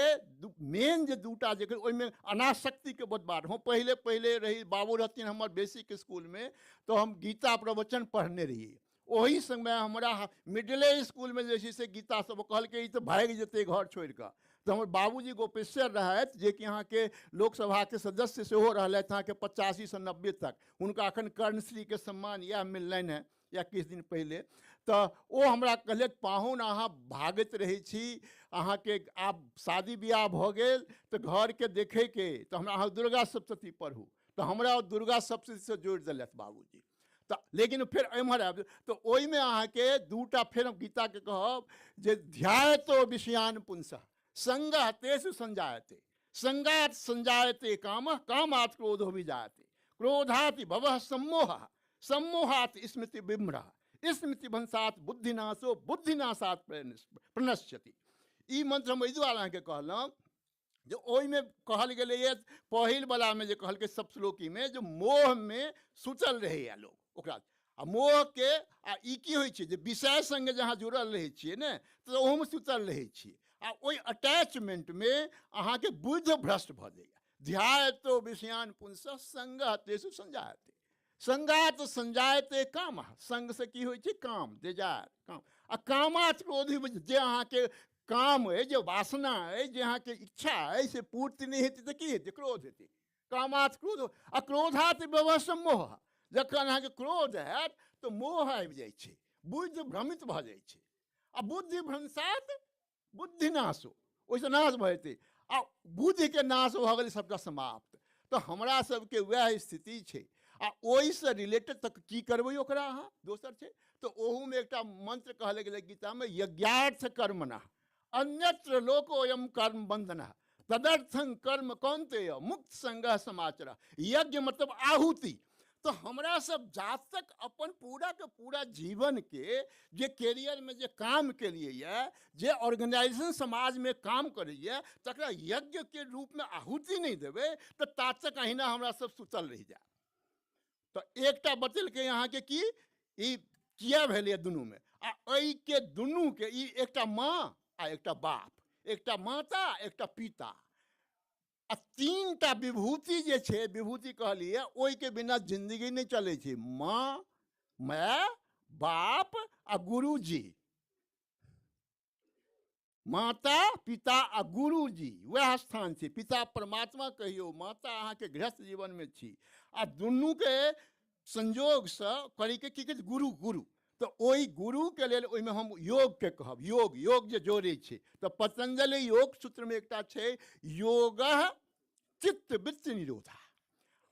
मेन जे दूटा जे ओहिमे अनासक्तिके बहुत बात। हम पहिले पहिले रही, बाबू रहथिन हमर बेसिक स्कूलमे, तऽ हम गीता प्रवचन पढ़ने रहियै। ओही समय हमरा मिडिले स्कूलमे जे छै से गीता सब कहलकै ई तऽ भागि जेतै घर छोड़ि कऽ। तऽ हमर बाबूजी गोपेश्वर रहथि, जेकि अहाँके लोकसभाके सदस्य सेहो रहलथि अहाँके 85 से 90 तक। हुनका अखन कर्णश्रीके सम्मान इएह मिललनि हेँ या किछु दिन पहिले। तऽ ओ हमरा कहलथि पाहुन अहाँ भागैत रहै छी, अहाँके आब शादी बियाह भऽ गेल तऽ घरके देखैके, तऽ हमरा अहाँ दुर्गा सप्तशती पढ़ू। तऽ हमरा दुर्गा सप्तशतीसँ जोड़ि देलथि बाबूजी। तऽ लेकिन फेर एम्हर आबि तऽ ओहिमे अहाँके दूटा फेर हम गीताके कहब जे ध्यायतो विषयान पुंसः संगः तेषु संजायते संगात संजायते कामः कामात् क्रोधो विजायते क्रोधाति भवः सम्मोहः सम्मोहात् स्मृति विभ्रमः स्मृति भंसात् बुद्धिनाशो बुद्धिनाशात् प्रणश्यति। ई मंत्र हम एहि दुआरे अहाँके कहलहुँ जे ओहिमे कहल गेलैए पहिल वलामे जे कहलकै सप्तश्लोकीमे जे मोहमे सुतल रहैए लोक ओकरा, आ मोहके आ ई की होइ छै जे विषय सङ्गे जे अहाँ जुड़ल रहै छियै ने तऽ ओहोमे सुतल रहै छियै, आ ओहि अटैचमेंटमे अहाँके बुद्धि भ्रष्ट भऽ जाइए। ध्यायतो विषयान पुंसः संगः तेषु संजायते संगात संजायते काम, संगसँ की होइ छै काम, डिजायर काम, आ कामात् क्रोधी जे अहाँके काम अइ, जे वासना अइ, जे अहाँके इच्छा अइ, से पूर्ति नहि हेतै तऽ की हेतै? क्रोध हेतै। कामात् क्रोध आ क्रोधात् व्यवस मोह। जखन अहाँके क्रोध हैत तऽ मोह आबि जाइ छै, बुद्धि भ्रमित भऽ जाइ छै, आ बुद्धि भ्रंशात बुद्धि नाशो, ओहिसँ नाश भऽ जेतै, आ बुद्धिके नाश भऽ गेलै सबटा समाप्त। तऽ हमरा सबके वएह स्थिति छै। आ ओहिसँ रिलेटेड तऽ की करबै ओकरा अहाँ, दोसर छै। तऽ ओहूमे एकटा मंत्र कहल गेलै गीतामे, यज्ञार्थ कर्मणः अन्यत्र लोकोऽयं कर्म बंधनः तदर्थं कर्म कौन्तेय मुक्त संगः समाचर। यज्ञ मतलब आहुति। तो हमरा सब जात तक अपन पूरा के पूरा जीवन के जे कैरियर में जे काम के लिए ये, जे ऑर्गेनाइजेशन समाज में काम करैए, तकरा यज्ञ के रूप में आहुति नहीं देबै तो तात तक अहिना हमरा सब सुतल रहि जाए। तो एकटा बतेलकै अहाँके कि ई किया भेलैए दुनूमे, आ एहिके दुनूके ई एकटा माँ आ एकटा बाप, एकटा माता एकटा पिता, आ तीन टा विभूति जे छै, विभूति कहलियै, ओहिके बिना जिंदगी नहि चलै छै। माँ, my, बाप आ गुरुजी। माता पिता आ गुरुजी वएह स्थान छै। पिता परमात्मा कहियौ, माता अहाँके गृहस्थ जीवनमे छी, आ दुनूके संयोगसँ करैके की कहै छै? गुरु। गुरु तऽ ओहि गुरुके लेल ओहिमे हम योगके कहब। योग, योग जे जोड़ै छै, तऽ पतंजलि योग सूत्रमे एकटा छै योगः चित्तवृत्ति निरोधा।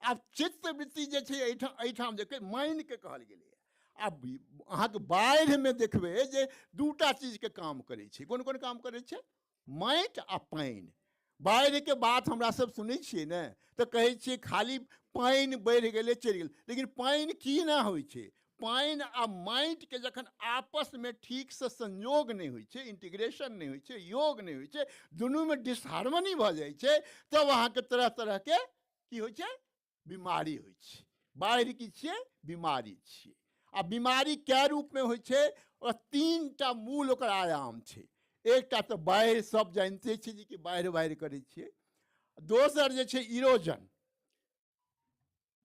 आब चित्तवृत्ति जे छै एहिठाम जे माइंडके कहल गेलैए। आब अहाँके बाढ़िमे देखबै जे दूटा चीजके काम करै छै। कोन कोन काम करै छै? माटि आ पानि। बाढ़िके बात हमरा सब सुनै छियै ने, तऽ कहै छियै खाली पानि बढ़ि गेलै चलि गेलै, लेकिन पानि की ना होइ छै? पानि आ माटिके जखन आपसमे ठीकसँ संयोग नहि होइ छै, इंटीग्रेशन नहि होइ छै, योग नहि होइ छै, दुनूमे डिसहार्मनी भऽ जाइ छै, तब अहाँके तरह तरहके की होइ छै? बीमारी होइ छै। बाढ़ि की छियै? बीमारी छियै। आ बीमारी कै रूपमे होइ छै? और तीन टा मूल ओकर आयाम छै। एकटा तऽ बाढ़ि, सब जानिते छियै जे कि बाढ़ि बाढ़ि करै छियै। दोसर जे छै इरोजन,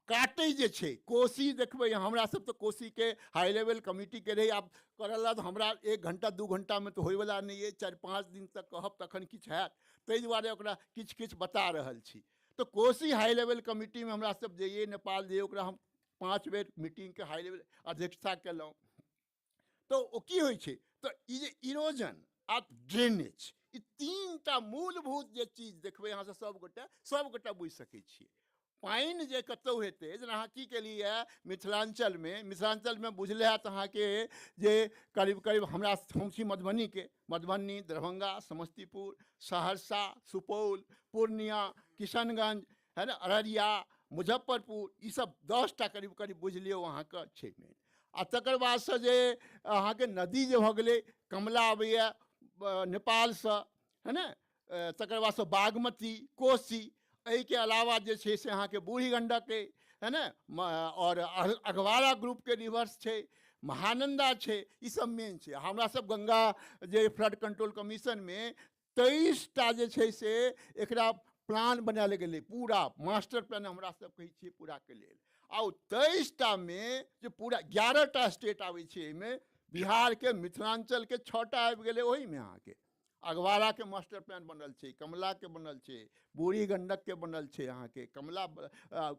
काटै जे छै। कोसी देखबै, हमरा सब तऽ कोसीके हाई लेवल कमिटीके रहै, आब करल तऽ हमरा 1 घंटा 2 घंटामे तऽ होइवला नहि अइ, 4-5 दिन तक कहब तखन किछु हैत, ताहि दुआरे ओकरा किछु किछु बता रहल छी। तऽ कोसी हाई लेवल कमिटीमे हमरा सब जइए, नेपाल जइए, ओकरा हम 5 बेर मीटिंगके हाई लेवल अध्यक्षता केलहुँ। तऽ ओ की होइ छै? तऽ ई जे इरोजन आ ड्रेनेज, ई 3 टा मूलभूत जे चीज देखबै अहाँ सबगोटे बुझि सकै छियै। पानि जे कतहु हेतै, जेना अहाँ की केलियै मिथिलाञ्चलमे, मिथिलाञ्चलमे बुझले हैत अहाँके जे करीब करीब हम छी मधुबनीके, मधुबनी, दरभंगा, समस्तीपुर, सहरसा, सुपौल, पूर्णिया, किशनगंज, है ने, अररिया, मुजफ्फरपुर, ई सब 10 टा करीब करीब बुझि लियौ अहाँके छै मेन। आ तकर बादसँ जे अहाँके नदी जे भऽ गेलै, कमला अबैए नेपालसँ, है ने, तकर बादसँ बागमती, कोसी, एहिके अलावा जे छै से अहाँके बूढ़ी गंडक अइ, है ने, आओर अघवारा ग्रुपके रिवर्स छै, महानन्दा छै, ई सब मेन छै। हमरा सब गंगा जे फ्लड कंट्रोल कमीशनमे 23 टा जे छै से एकरा प्लान बनायल गेलै, पूरा मास्टर प्लान हमरा सब कहै छियै पूराके लेल। आ ओ 23 टा मे जे पूरा 11 टा स्टेट आबै छै एहिमे, बिहारके मिथिलाञ्चलके 6 टा आबि गेलै ओहिमे। अहाँके अघवाराके मास्टर प्लान बनल छै, कमलाके बनल छै, बूढ़ी गंडकके बनल छै, अहाँके कमला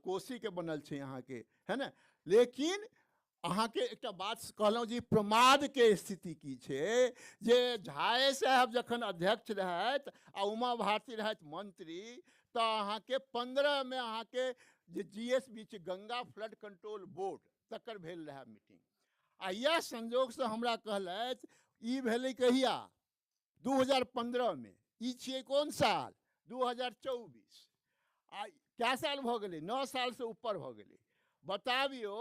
कोसीके बनल छै अहाँके, है ने। लेकिन अहाँके एकटा बात कहलहुँ जे प्रमादके स्थिति की छै, जे झाए साहब जखन अध्यक्ष रहथि आ उमा भारती रहथि मंत्री, तऽ अहाँके 15 मे अहाँके जे GSB छै, गंगा फ्लड कंट्रोल बोर्ड, तकर भेल रहए मीटिंग। आ इएह संजोगसँ हमरा कहलथि, ई भेलै कहिया? 2015 मे। ई छियै कोन साल? 2024। आ कए साल भऽ गेलै? 9 सालसँ ऊपर भऽ गेलै। बताबियौ,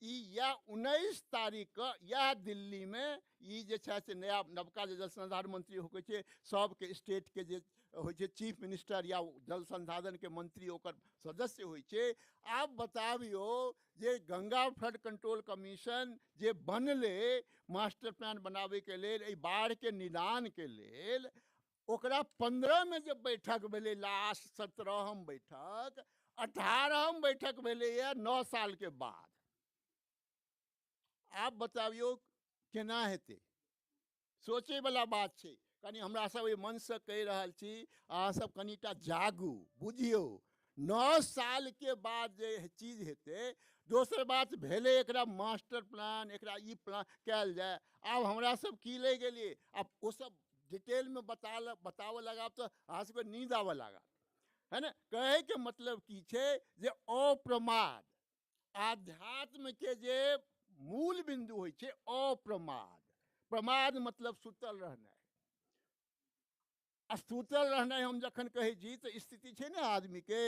ई इएह 19 तारीखके इएह दिल्लीमे ई जे छै से नया नवका जे जल संसाधन मंत्री होइ छै, सबके स्टेटके जे होइ छै चीफ मिनिस्टर या जल संसाधनके मंत्री ओकर सदस्य होइ छै। आब बताबियौ जे गंगा फ्लड कंट्रोल कमीशन जे बनलै मास्टर प्लान बनाबैके लेल, एहि बाढ़िके निदानके लेल, ओकरा 15 मे जे बैठक भेलै, लास्ट 17हम बैठक, 18हम बैठक भेलैए 9 सालके बाद। आब बताबियौ केना हेतै? सोचैवला बात छै। कनि हमरा सब ओहि मनसँ कहि रहल छी, अहाँ सब कनिटा जागू, बुझियौ। 9 सालके बाद जे चीज हेतै, दोसर बात भेलै एकरा मास्टर प्लान, एकरा ई प्लान कयल जाय। आब हमरा सब की लहि गेलियै, आब ओ सब डिटेलमे बताबऽ लगाब तऽ अहाँ सबके नींद आबऽ लागत, है ने। कहैके मतलब की छै जे अप्रमाद, आध्यात्मके जे मूल बिन्दु होइ छै अप्रमाद। प्रमाद मतलब सुतल रहनाइ, आ सुतल रहनाइ हम जखन कहै छी तऽ स्थिति छै ने आदमीके,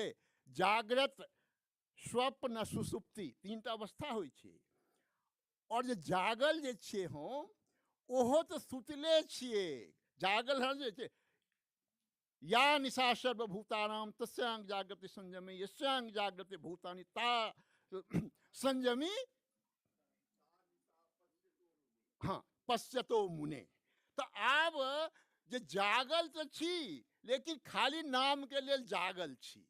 जाग्रत, स्वप्न, सुसुप्ति, 3टा अवस्था होइ छै। आओर जे जागल जे छियै हम, ओहो तऽ सुतले छियै। जागल रहल जे छै, या निशा सर्वभूतानाम तस्यांग जागृति संयमी यस्यांग जागृति भूतानि ता संयमी, हाँ, पश्यतो मुने। तऽ आब जे जागल तऽ छी, लेकिन खाली नामके लेल जागल छी,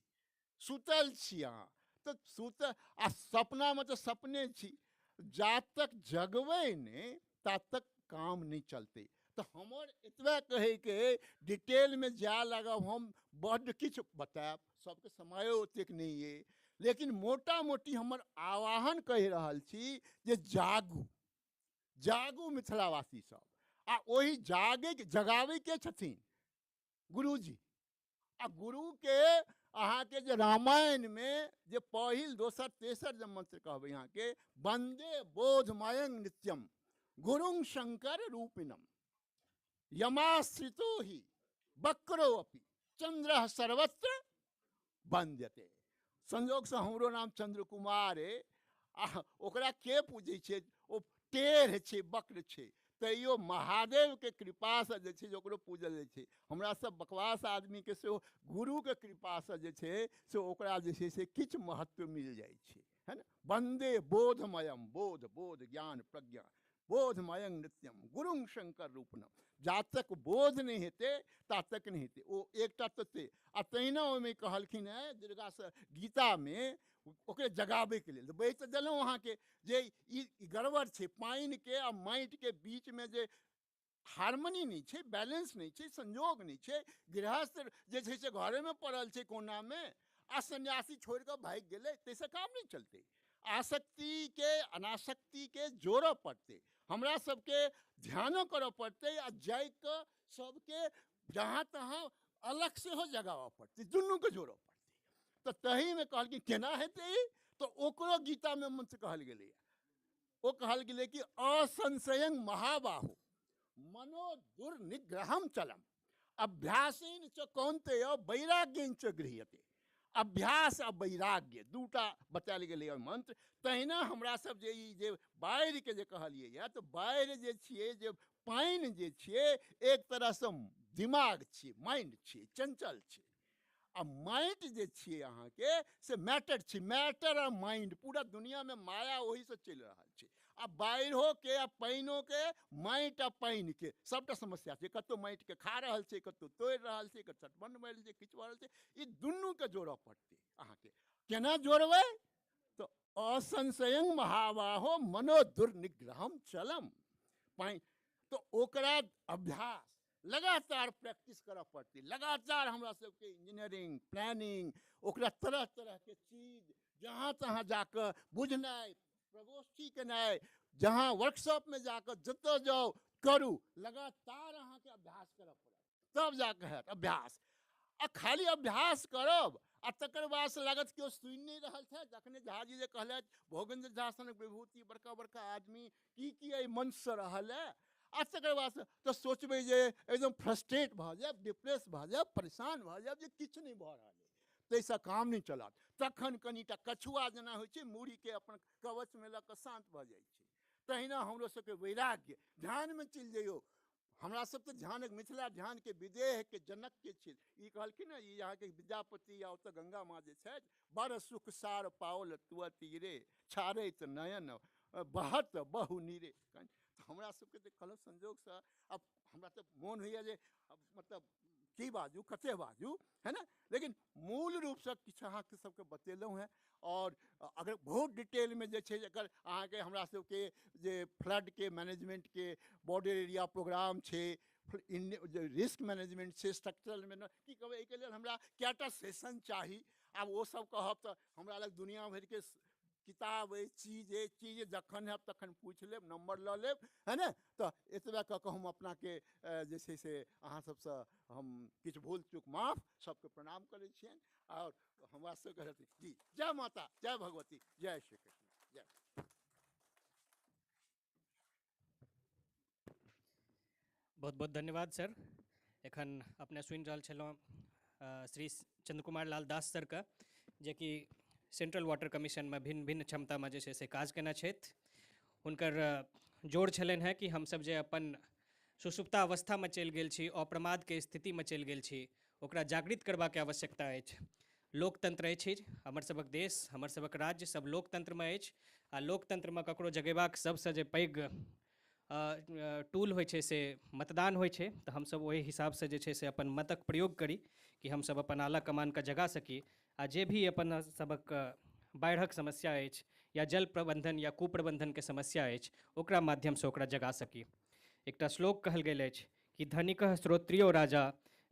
सुतल छी अहाँ तऽ सुतल, आ सपनामे तऽ सपने छी। जा तक जगबै नहि ता तक काम नहि चलतै। तऽ हमर एतबे कहैके, डिटेलमे जाय लागब हम बड्ड किछु बतायब, सबके समयो ओतेक नहि अइ, लेकिन मोटा मोटी हमर आवाहन कहि रहल छी जे जागू, जागू मिथिलावासी सब। आ ओहि जागे जगाबैके छथिन गुरुजी। आ गुरुके अहाँके जे रामायणमे जे पहिल दोसर तेसर जे मंत्र कहबै अहाँके, वन्दे बोधमयं नित्यम गुरुं शंकर रूपिणम यमाश्रितो हि वक्रो अपि चंद्रः सर्वत्र वन्द्यते। संजोगसँ हमरो नाम चंद्र कुमार अइ, आ ओकरा के पूजै छै, ओ टेढ़ छै, वक्र छै, तैयो महादेवके कृपासँ जे छै ओकरो पूजल जाइ छै। हमरा सब बकवास आदमीके सेहो गुरुके कृपासँ जे छै से ओकरा जे छै से किछु महत्व मिल जाइ छै, है ने। वन्दे बोधमयम, बोध, बोध ज्ञान प्रज्ञा, बोधमयं नित्यम गुरुं शंकर रूपनम। जा तक बोध नहि हेतै ता तक नहि हेतै। ओ एकटा तते, आ तहिना ओहिमे कहलखिन हेँ दुर्गासँ गीतामे, ओकरे जगाबैके लेल बहि तऽ देलहुँ अहाँके जे ई गड़बड़ छै, पानिके आ माटिके बीचमे जे हार्मनी नहि छै, बैलेंस नहि छै, संयोग नहि छै। गृहस्थ जे छै से घरेमे पड़ल छै कोनामे, आ सन्यासी छोड़ि कऽ भागि गेलै, ताहिसँ काम नहि चलतै। आसक्तिके अनासक्तिके जोड़ऽ पड़तै, हमरा सबके ध्यानो करऽ पड़तै, आ जाइके सबके जहाँ तहाँ अलग सेहो जगाबऽ पड़तै, दुनूके जोड़ऽ पड़तै। तऽ तहीमे कहलखिन केना हेतै, तऽ ओकरो गीतामे मंत्र कहल गेलैए। ओ कहल गेलै कि असंशयं महाबाहो मनो दुर्निग्रहम चलम अभ्यासेन च कौन्तेय वैराग्येन च गृह्यते। अभ्यास आ वैराग्य दूटा बतायल गेलैए मंत्र। तहिना हमरा सब जे ई जे बाढ़िके जे कहलियै यऽ, तऽ बाढ़ि जे छियै, जे पानि जे छियै, एक तरहसँ दिमाग छियै, माइंड छियै, चंचल छियै। आ माइंड जे छियै अहाँके से मैटर छियै, मैटर आ माइंड, पूरा दुनियामे माया ओहिसँ चलि रहल छै। आ बाढ़िओके आ पानिओके, माटि आ पानिके सबटा समस्या छै। कतहु माटिके खा रहल छै, कतहु तोड़ि रहल छै, कतहु चटबन मारि छै, किछु भऽ रहल छै। ई दुनूके जोड़ऽ पड़तै अहाँके। केना जोड़बै, तऽ असंशयं महाबाहो मनो दुर्निग्रहम चलम पानि, तऽ ओकरा अभ्यास लगातार प्रैक्टिस करऽ पड़तै। लगातार हमरा सबके इंजीनियरिंग, प्लानिंग, ओकरा तरह तरहके चीज जहाँ तहाँ जाकऽ बुझनाइ, प्रगोष्ठी केनाइ, जहाँ वर्कशॉपमे जाकऽ जतऽ जाउ करू, लगातार अहाँके अभ्यास करऽ पड़त, तब जाकऽ हैत अभ्यास। आ खाली अभ्यास करब आ तकर बादसँ लागत केओ सुनि नहि रहल छै। जखने झाजी जे कहलथि, भोगेन्द्र झा सनक विभूति, बड़का बड़का आदमी की की एहि मंचसँ रहल है, आ तकर बादसँ तऽ सोचबै जे एकदम फ्रस्ट्रेट भऽ जायब, डिप्रेस भऽ जायब, परेशान भऽ जायब जे किछु नहि भऽ रहल अइ, ताहिसँ काम नहि चलत। तखन कनिटा कछुआ जेना होइ छै, मूड़ीके अपन कवचमे लऽ कऽ शान्त भऽ जाइ छै, तहिना हमरो सबके वैराग्य ध्यानमे चलि जइयौ। हमरा सब तऽ ध्यान, मिथिला ध्यानके विदेहके जनकके छी। ई कहलखिन ने, ई अहाँके विद्यापति या ओतऽ गंगा माँ जे छथि, बड़ सुख सार पाओल तुअ तीरे छाड़ैत नयन बहत बहु नीरे। हमरा सबके तऽ कहलहुँ संजोगसँ, आब हमरा तऽ मोन होइए जे मतलब की बाजू, कते बाजू, है ने। लेकिन मूल रूपसँ किछु अहाँके सबके बतेलहुँ हेँ। और अगर बहुत डिटेलमे जे छै एकर अहाँके हमरा सबके जे फ्लडके मैनेजमेंटके बॉर्डर एरिया प्रोग्राम छै, जे रिस्क मैनेजमेंट छै, स्ट्रक्चरल मैनेजमेंट, की कहबै, एहिके लेल हमरा कएटा सेशन चाही। आब ओ सब कहब तऽ हमरा लग दुनिया भरिके किताब अइ, चीज अइ, चीज जखन हैब तखन पूछि लेब, नम्बर लऽ लेब, है ने। तऽ एतबे कऽ कऽ हम अपनाके जे छै से अहाँ सबसँ हम किछु भूल चूक माफ, सबके प्रणाम करै छियनि। आओर हमरा सबके जी जय माता, जय भगवती, जय श्री कृष्ण, जय। बहुत बहुत धन्यवाद सर। एखन अपने सुनि रहल छलहुँ श्री चंद्र कुमार लाल दास सरके, जेकि सेंट्रल वाटर कमीशनमे भिन्न भिन्न क्षमतामे जे छै से काज केने छथि। हुनकर जोर छलनि हेँ कि हमसब जे अपन सुसुप्ता अवस्थामे चलि गेल छी, अप्रमादके स्थितिमे चलि गेल छी, ओकरा जागृत करबाके आवश्यकता अछि। लोकतंत्र अछि हमर सबक देश, हमर सबक राज्य सब लोकतंत्रमे अछि, आ लोकतंत्रमे ककरो जगेबाक सबसँ जे पैघ टूल होइ छै से मतदान होइ छै। तऽ हमसब ओहि हिसाबसँ जे छै से अपन मतक प्रयोग करी कि हमसब अपन आला कमानके जगा सकी, आ जे भी अपन सबक बाढ़िक समस्या अछि या जल प्रबंधन या कुप्रबंधनके समस्या अछि, ओकरा माध्यमसँ ओकरा जगा सकी। एकटा श्लोक कहल गेल अछि कि धनिकः श्रोत्रियो राजा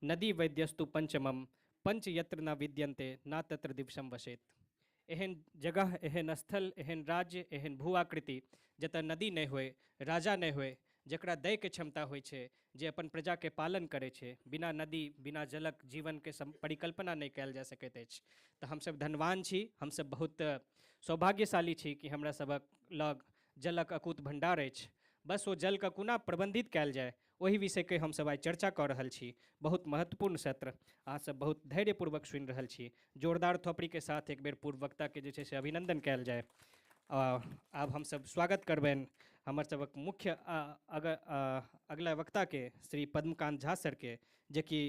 नदी वैद्यस्तु पंचमम पंच यत्र न विद्यन्ते न तत्र दिवसम वसेत। एहन जगह, एहन स्थल, एहन राज्य, एहन भू आकृति जतऽ नदी नहि होय, राजा नहि होय, जकरा दैके क्षमता होइ छै, जे अपन प्रजाके पालन करै छै, बिना नदी बिना जलक जीवनके परिकल्पना नहि कयल जा सकैत अछि। तऽ हमसब धनवान छी, हमसब बहुत सौभाग्यशाली छी कि हमरा सबक लग जलक अकूत भण्डार अछि। बस ओ जलके कोना प्रबंधित कयल जाय ओहि विषयके हमसब आइ चर्चा कऽ रहल छी। बहुत महत्वपूर्ण सत्र, अहाँ सब बहुत धैर्यपूर्वक सुनि रहल छी। जोरदार थोपड़ीके साथ एक बेर पूर्व वक्ताके जे छै से अभिनंदन कयल जाय। आब हमसब स्वागत करबनि हमर सबक मुख्य अगला वक्ताके, श्री पद्मकांत झा सरके, जेकि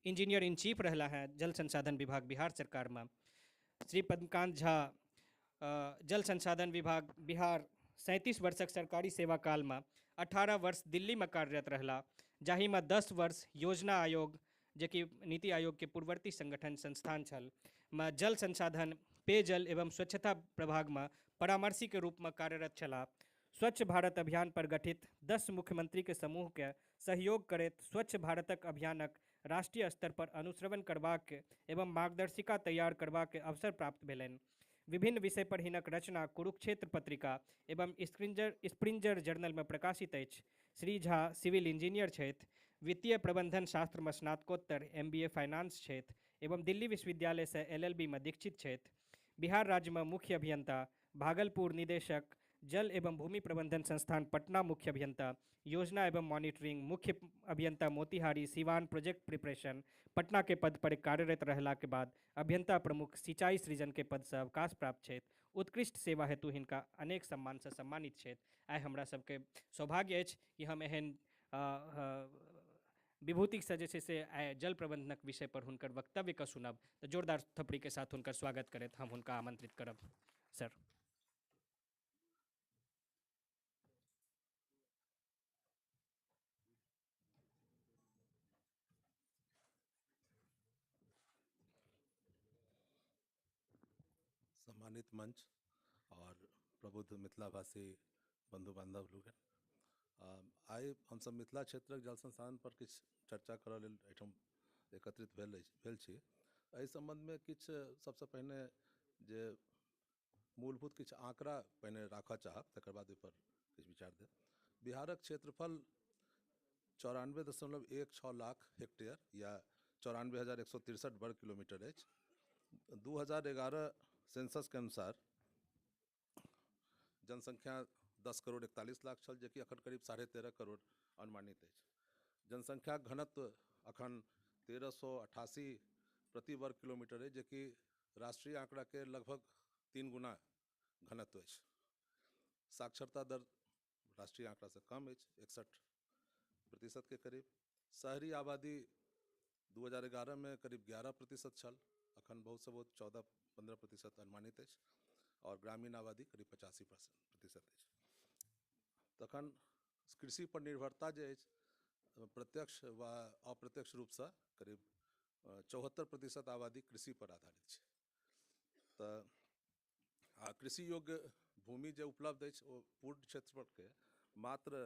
इंजीनियर इन चीफ रहला हैं जल संसाधन विभाग बिहार सरकारमे। श्री पद्मकांत झा जल संसाधन विभाग बिहार 37 वर्षक सरकारी सेवा कालमे 18 वर्ष दिल्लीमे कार्यरत रहला, जाहिमे 10 वर्ष योजना आयोग, जेकि नीति आयोगके पूर्ववर्ती संगठन संस्थान छल, मे जल संसाधन, पेयजल एवं स्वच्छता प्रभागमे परामर्शीके रूपमे कार्यरत छलाह। स्वच्छ भारत अभियान पर गठित 10 मुख्यमंत्रीके समूहके सहयोग करैत स्वच्छ भारतक अभियानक राष्ट्रीय स्तर पर अनुश्रवण करबाक एवं मार्गदर्शिका तैयार करबाक अवसर प्राप्त भेलनि। विभिन्न विषय पर हिनक रचना कुरुक्षेत्र पत्रिका एवं स्प्रिंजर जर्नल में प्रकाशित अछि। श्री झा सिविल इंजीनियर छथि, वित्तीय प्रबंधन शास्त्र में स्नातकोत्तर MBA finance छथि एवं दिल्ली विश्वविद्यालय से LLB में दीक्षित छथि। बिहार राज्य में मुख्य अभियंता, भागलपुर निदेशक, जल एवं भूमि प्रबंधन संस्थान पटना मुख्य अभियंता, योजना एवं मॉनिटरिंग मुख्य अभियंता मोतिहारी, सिवान प्रोजेक्ट प्रिपरेशन पटना के पद पर कार्यरत रहला के बाद अभियंता प्रमुख सिंचाई सृजन के पद से अवकाश प्राप्त छथि। उत्कृष्ट सेवा हेतु हिनका अनेक सम्मान से सम्मानित छथि। आइ हमरा सबके सौभाग्य अछि कि हम एहन विभूतिसँ जे छै से आइ जल प्रबंधनक विषय पर हुनकर वक्तव्यके सुनब। तऽ जोरदार थपड़ी के साथ हुनकर स्वागत करैत हम हुनका आमंत्रित करब। सर। सम्मानित मंच और प्रबुद्ध मिथिलाभाषी बंधु बांधव लोगन, आइ हमसब मिथिला क्षेत्रक जल संसाधन पर किछु चर्चा करऽ लेल एहिठाम एकत्रित भेल छी। एहि सम्बन्धमे किछु सबसँ पहिने जे मूलभूत किछु आंकड़ा पहिने राखऽ चाहब, तकर बाद ओहिपर किछु विचार देब। बिहारक क्षेत्रफल 94.16 लाख हेक्टेयर या 94,163 वर्ग किलोमीटर अछि। 2011 सेंसस के अनुसार जनसंख्या 10 करोड़ 41 लाख छल, जेकि अखन करीब 13.5 करोड़ अनुमानित अछि। जनसंख्या घनत्व अखन 1388 प्रति वर्ग किलोमीटर अछि, जेकि राष्ट्रीय आंकड़ा के लगभग 3 गुना घनत्व अछि। साक्षरता दर राष्ट्रीय आंकड़ा से कम अछि, 61% के करीब। शहरी आबादी 2011 में करीब 11% छल, अखन बहुत से बहुत 14-15% अनुमानित अछि और ग्रामीण आबादी करीब 85% अछि। तखन कृषि पर निर्भरता जे अछि प्रत्यक्ष वा अप्रत्यक्ष रूपसँ करीब 74% आबादी कृषि पर आधारित छै। तऽ आ कृषि योग्य भूमि जे उपलब्ध अछि ओ पूर्ण क्षेत्रफलके मात्र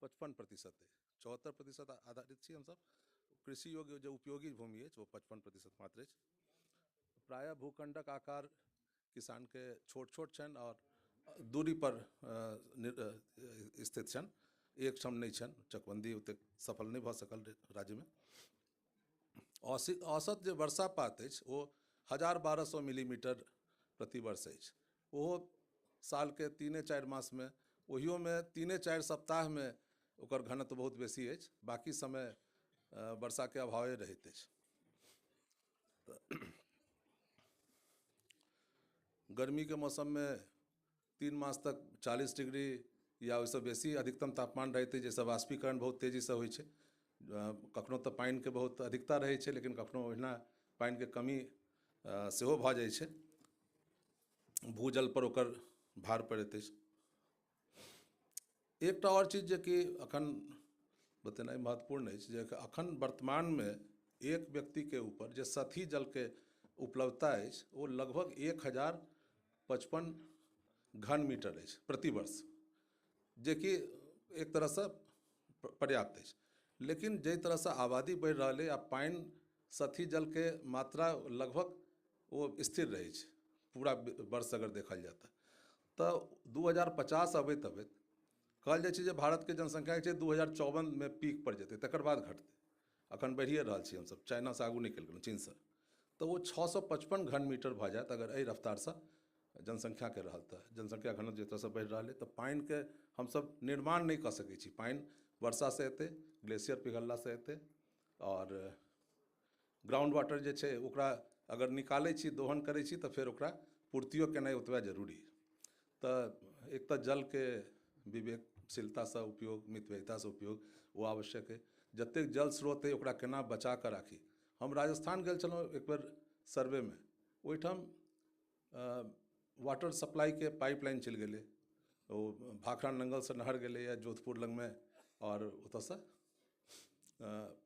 55% अछि। 74% आधारित छी हमसब, कृषि योग्य जे उपयोगी भूमि अछि ओ 55% मात्र अछि। प्रायः भूखंडक आकार किसानके छोट छोट छनि और दूरी पर स्थित छनि, एक ठाम नहि छनि। चकबंदी ओतेक सफल नहि भऽ सकल राज्यमे। औसत जे वर्षापात अछि ओ 1000-1200 मिलीमीटर प्रति वर्ष अछि। ओहो सालके 3-4 मासमे, ओहियोमे 3-4 सप्ताहमे ओकर घनत्व बहुत बेसी अछि, बाकी समय वर्षाके अभावे रहैत अछि। गर्मीके मौसममे 3 मास तक 40 डिग्री या ओहिसँ बेसी अधिकतम तापमान रहैत अछि, जाहिसँ वाष्पीकरण बहुत तेजीसँ होइ छै। कखनो तऽ पानिके बहुत अधिकता रहै छै, लेकिन कखनो ओहिना पानिके कमी सेहो भऽ जाइ छै। भूजल पर ओकर भार पड़ैत अछि। एकटा आओर चीज जे कि अखन बतेनाइ महत्वपूर्ण अछि जे अखन वर्तमानमे एक व्यक्तिके ऊपर जे सतही जलके उपलब्धता अछि ओ लगभग 1055 घन मीटर अछि प्रतिवर्ष, जेकि एक तरहसँ पर्याप्त अछि। लेकिन जाहि तरहसँ आबादी बढ़ि रहल अइ आ पानि सतही जलके मात्रा लगभग ओ स्थिर रहै छै पूरा वर्ष अगर देखल जाय तऽ 2050 अबैत अबैत कहल जाइ छै जे भारतके जनसंख्या छै 2054 में पीक पर जेतै, तकर बाद घटतै। अखन बढ़िए रहल छी हमसब, चाइनासँ आगू निकलि गेलहुँ, चीनसँ। तऽ ओ 655 घन मीटर भऽ जायत अगर एहि रफ्तारसँ जनसंख्याके रहल तऽ। जनसंख्या घनत्व जे तरहसँ बढ़ि रहल अइ तऽ पानिके हमसब निर्माण नहि कऽ सकै छी। पानि वर्षासँ एतै, ग्लेशियर पिघललासँ एतै, आओर ग्राउंड वाटर जे छै ओकरा अगर निकालै छी, दोहन करै छी, तऽ फेर ओकरा पूर्तियो केनाइ ओतबे जरूरी। तऽ एक तऽ जलके विवेकशीलतासँ उपयोग, मितव्ययितासँ उपयोग ओ आवश्यक अइ। जतेक जल स्रोत अइ ओकरा केना बचा कऽ राखी। हम राजस्थान गेल छलहुँ एक बेर सर्वेमे, ओहिठाम वाटर सप्लाईके पाइपलाइन चलि गेलै, ओ भाखड़ा नंगलसँ नहर गेलैए जोधपुर लगमे, आओर ओतऽसँ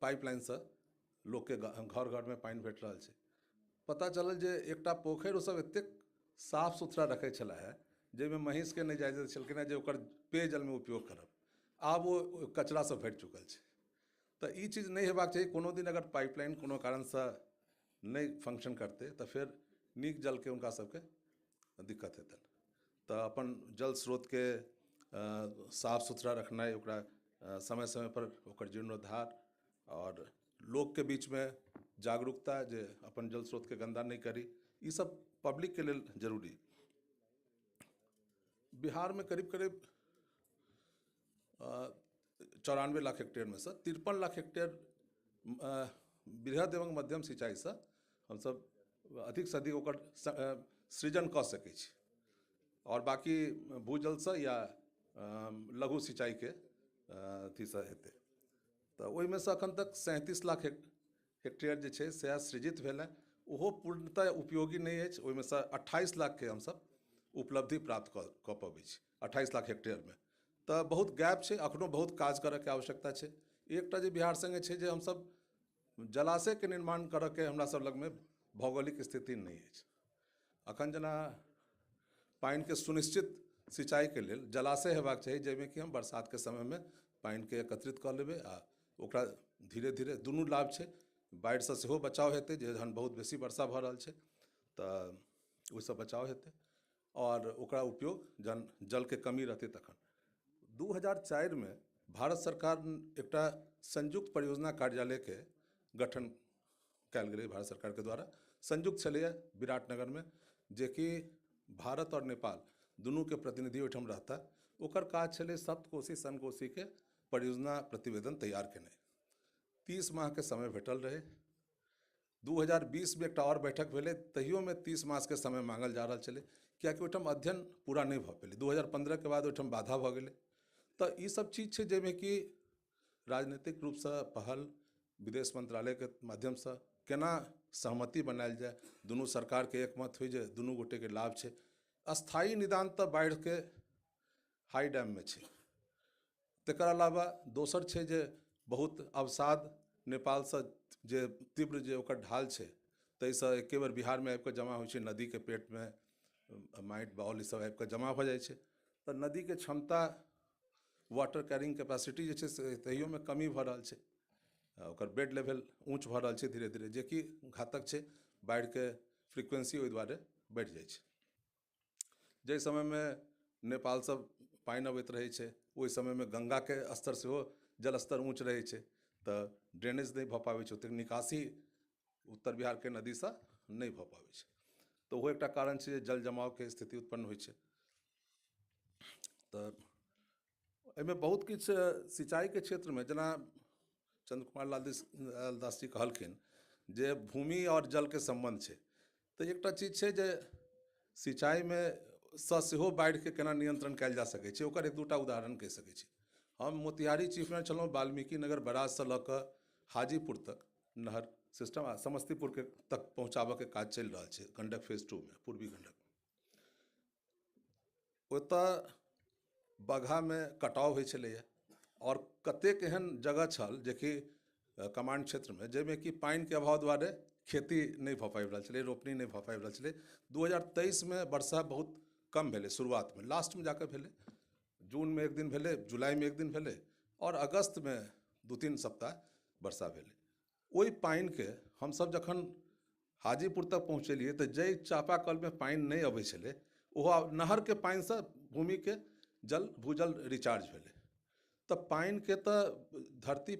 पाइपलाइनसँ लोकके घर घरमे पानि भेट रहल छै। पता चलल जे एकटा पोखरि ओसब एतेक साफ सुथरा रखै छलै हे जाहिमे महीँसके नहि जाय दै छलखिन हेँ जे ओकर पेयजलमे उपयोग करब, आब ओ कचरासँ भरि चुकल छै। तऽ ई चीज नहि हेबाक चाही। कोनो दिन अगर पाइपलाइन कोनो कारणसँ नहि फंक्शन करतै तऽ फेर नीक जलके हुनका सबके दिक्कत हेतनि। तऽ अपन जल स्रोतके साफ सुथरा रखनाइ, ओकरा समय समय पर ओकर जीर्णोद्धार, आओर लोकके बीचमे जागरूकता जे अपन जल स्रोतके गन्दा नहि करी, ई सब पब्लिकके लेल जरूरी। बिहारमे करीब करीब 94 लाख हेक्टेयरमे सँ 53 लाख हेक्टेयर बृहद एवं मध्यम सिंचाईसँ हमसब अधिकसँ अधिक ओकर सृजन कऽ सकै छी, आओर बाकी भूजलसँ या लघु सिंचाईके अथीसँ हेतै। तऽ ओहिमे सँ एखन तक 37 लाख हेक्टेयर जे छै सएह सृजित भेल है, ओहो पूर्णतः उपयोगी नहि अछि। ओहिमे सँ 28 लाखके हमसब उपलब्धि प्राप्त कऽ पबै छी 28 लाख हेक्टेयरमे। तऽ बहुत गैप छै, अखनो बहुत काज करऽके आवश्यकता छै। एकटा जे बिहार सङ्गे छै जे हमसब जलाशयके निर्माण करऽके हमरा सब लगमे भौगोलिक स्थिति नहि अछि। अखन जेना पानिके सुनिश्चित सिंचाईके लेल जलाशय हेबाक चाही, जाहिमे कि हम बरसातके समयमे पानिके एकत्रित कऽ लेबै आ ओकरा धीरे धीरे दुनू लाभ छै, बाढ़िसँ सेहो बचाव हेतै, जे जहन बहुत बेसी वर्षा भऽ रहल छै तऽ ओहिसँ बचाव हेतै, आओर ओकरा उपयोग जहन जलके कमी रहतै तखन। 2004 में भारत सरकार एकटा संयुक्त परियोजना कार्यालयके गठन कयल गेलै भारत सरकारके द्वारा। संयुक्त छलैए विराटनगरमे, जेकि भारत और नेपाल दुनूके प्रतिनिधि ओहिठाम रहता। ओकर काज छलै सप्तकोशी सनकोशीके परियोजना प्रतिवेदन तैयार केनाइ। 30 माहके समय भेटल रहै। 2020 में एकटा और बैठक भेलै, तहियोमे 30 मासके समय मांगल जा रहल छलै, कियाकि ओहिठाम अध्ययन पूरा नहि भऽ पेलै। 2015 के बाद ओहिठाम बाधा भऽ गेलै। तऽ ई सब चीज छै जाहिमे कि राजनीतिक रूपसँ पहल विदेश मंत्रालयके माध्यमसँ केना सहमति बनायल जाय, दुनू सरकारके एकमत होइ जे दुनू गोटेके लाभ छै। अस्थायी निदान तऽ बाढ़िके हाई डैममे छै, तकर अलावा दोसर छै जे बहुत अवसाद नेपालसँ जे तीव्र जे ओकर ढाल छै ताहिसँ एके बेर बिहारमे आबिकऽ जमा होइ छै, नदीके पेटमे माटि बाउल ईसब आबिकऽ जमा भऽ जाइ छै। तऽ नदीके क्षमता, वाटर कैरिंग कैपेसिटी जे छै से तहियोमे कमी भऽ रहल छै, ओकर बेड लेवल ऊँच भऽ रहल छै धीरे धीरे, जेकि घातक छै। बाढ़िके फ्रिक्वेंसी ओहि दुआरे बढ़ि जाइ छै। जाहि समयमे नेपालसँ पानि अबैत रहै छै ओहि समयमे गङ्गाके स्तर सेहो जल स्तर ऊँच रहै छै, तऽ ड्रेनेज नहि भऽ पाबै छै, ओतेक निकासी उत्तर बिहारके नदीसँ नहि भऽ पाबै छै। तऽ ओहो एकटा कारण छै जे जल जमावके स्थिति उत्पन्न होइ छै। तऽ एहिमे बहुत किछु सिंचाईके क्षेत्रमे जेना चंद्र कुमार लाल दास जी कहलखिन जे भूमि आओर जलके सम्बन्ध छै, तऽ एकटा चीज छै जे सिंचाईमे सँ सेहो बाढ़िके केना नियंत्रण कयल जा सकै छै, ओकर एक दूटा उदाहरण कहि सकै छी। हम मोतिहारी चीफमे छलहुँ, वाल्मीकि नगर बराजसँ लऽ कऽ हाजीपुर तक नहर सिस्टम आ समस्तीपुरके तक पहुँचाबऽके काज चलि रहल छै गंडक फेज 2 मे, पूर्वी गंडक। ओतऽ बघामे कटाव होइ छलैए आओर कतेक एहन जगह छल जेकि कमांड क्षेत्रमे जाहिमे कि पानिके अभाव दुआरे खेती नहि भऽ पाबि रहल छलै, रोपनी नहि भऽ पाबि रहल छलै। 2023मे वर्षा बहुत कम भेलै, शुरुआतमे, लास्टमे जाकऽ भेलै। जूनमे एक दिन भेलै, जुलाईमे एक दिन भेलै आओर अगस्तमे 2-3 सप्ताह वर्षा भेलै। ओहि पानिके हमसब जखन हाजीपुर तक पहुँचेलियै तऽ जाहि चापाकलमे पानि नहि अबै छलै ओहो नहरके पानिसँ भूमिके जल भूजल रिचार्ज भेलै। तऽ पानिके तऽ धरती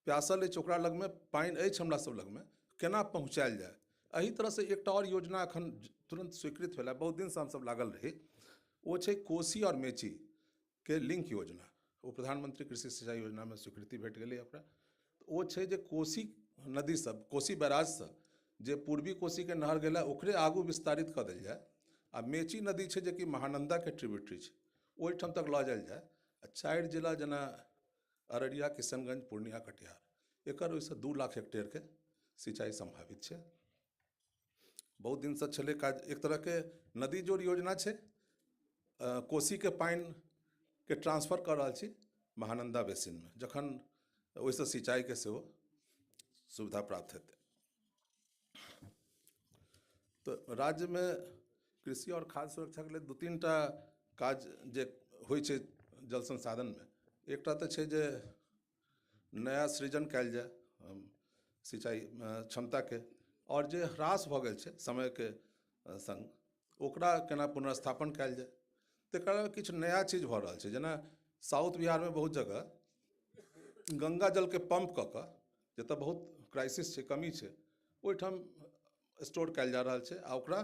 प्यासल अछि, ओकरा लगमे पानि अछि, हमरा सब लगमे केना पहुँचायल जाय। एहि तरहसँ एकटा आओर योजना एखन तुरन्त स्वीकृत भेलै, बहुत दिनसँ हमसब लागल रही, ओ छै कोसी आओर मेची के लिंक योजना। ओ प्रधानमंत्री कृषि सिंचाई योजनामे स्वीकृति भेट गेलै ओकरा। ओ छै जे कोसी नदीसँ, कोसी बैराजसँ जे पूर्वी कोसीके नहर गेलै ओकरे आगू विस्तारित कऽ देल जाय, आ मेची नदी छै जेकि महानन्दाके ट्रिब्यूटरी छै ओहिठाम तक लऽ जायल जाय। आ 4 जिला जेना अररिया, किशनगंज, पूर्णिया, कटिहार, एकर ओहिसँ 2 लाख हेक्टेयरके सिंचाई सम्भावित छै। बहुत दिनसँ छलै काज। एक तरहके नदी जोड़ योजना छै, कोसीके पानिके ट्रांसफर कऽ रहल छी महानन्दा बेसिनमे, जखन ओहिसँ सिंचाईके सेहो सुविधा प्राप्त हेतै। तऽ राज्यमे कृषि आओर खाद्य सुरक्षाके लेल 2-3 टा काज जे होइ छै जल संसाधनमे। एकटा तऽ छै जे नया सृजन कयल जाय सिंचाई क्षमताके, आओर जे ह्रास भऽ गेल छै समयके सङ्ग ओकरा केना पुनर्स्थापन कयल जाय। तकर किछु नया चीज भऽ रहल छै, जेना साउथ बिहारमे बहुत जगह गंगा जलके पंप कऽ कऽ, जतऽ बहुत क्राइसिस छै, कमी छै, ओहिठाम स्टोर कयल जा रहल छै आ ओकरा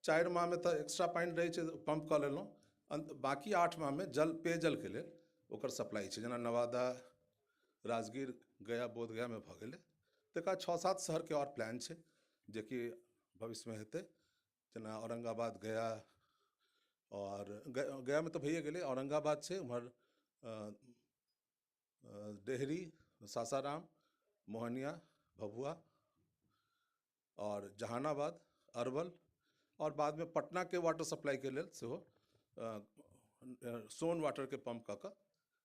4 माहमे तऽ एक्स्ट्रा पानि रहै छै, पंप कऽ लेलहुँ, बाँकी 8 माहमे जल पेयजलके लेल ओकर सप्लाई छै। जेना नवादा, राजगीर, गया, बोधगयामे भऽ गेलै। तकर बाद 6-7 शहरके आओर प्लान छै जेकि भविष्यमे हेतै, जेना औरंगाबाद, गया, आओर गयामे तऽ भइए गेलै, औरंगाबाद छै, उम्हर डेहरी, सासाराम, मोहनिया, भभुआ आओर जहानाबाद, अरवल, आओर बादमे पटनाके वाटर सप्लाईके लेल सेहो सोन वाटरके पंप कऽ कऽ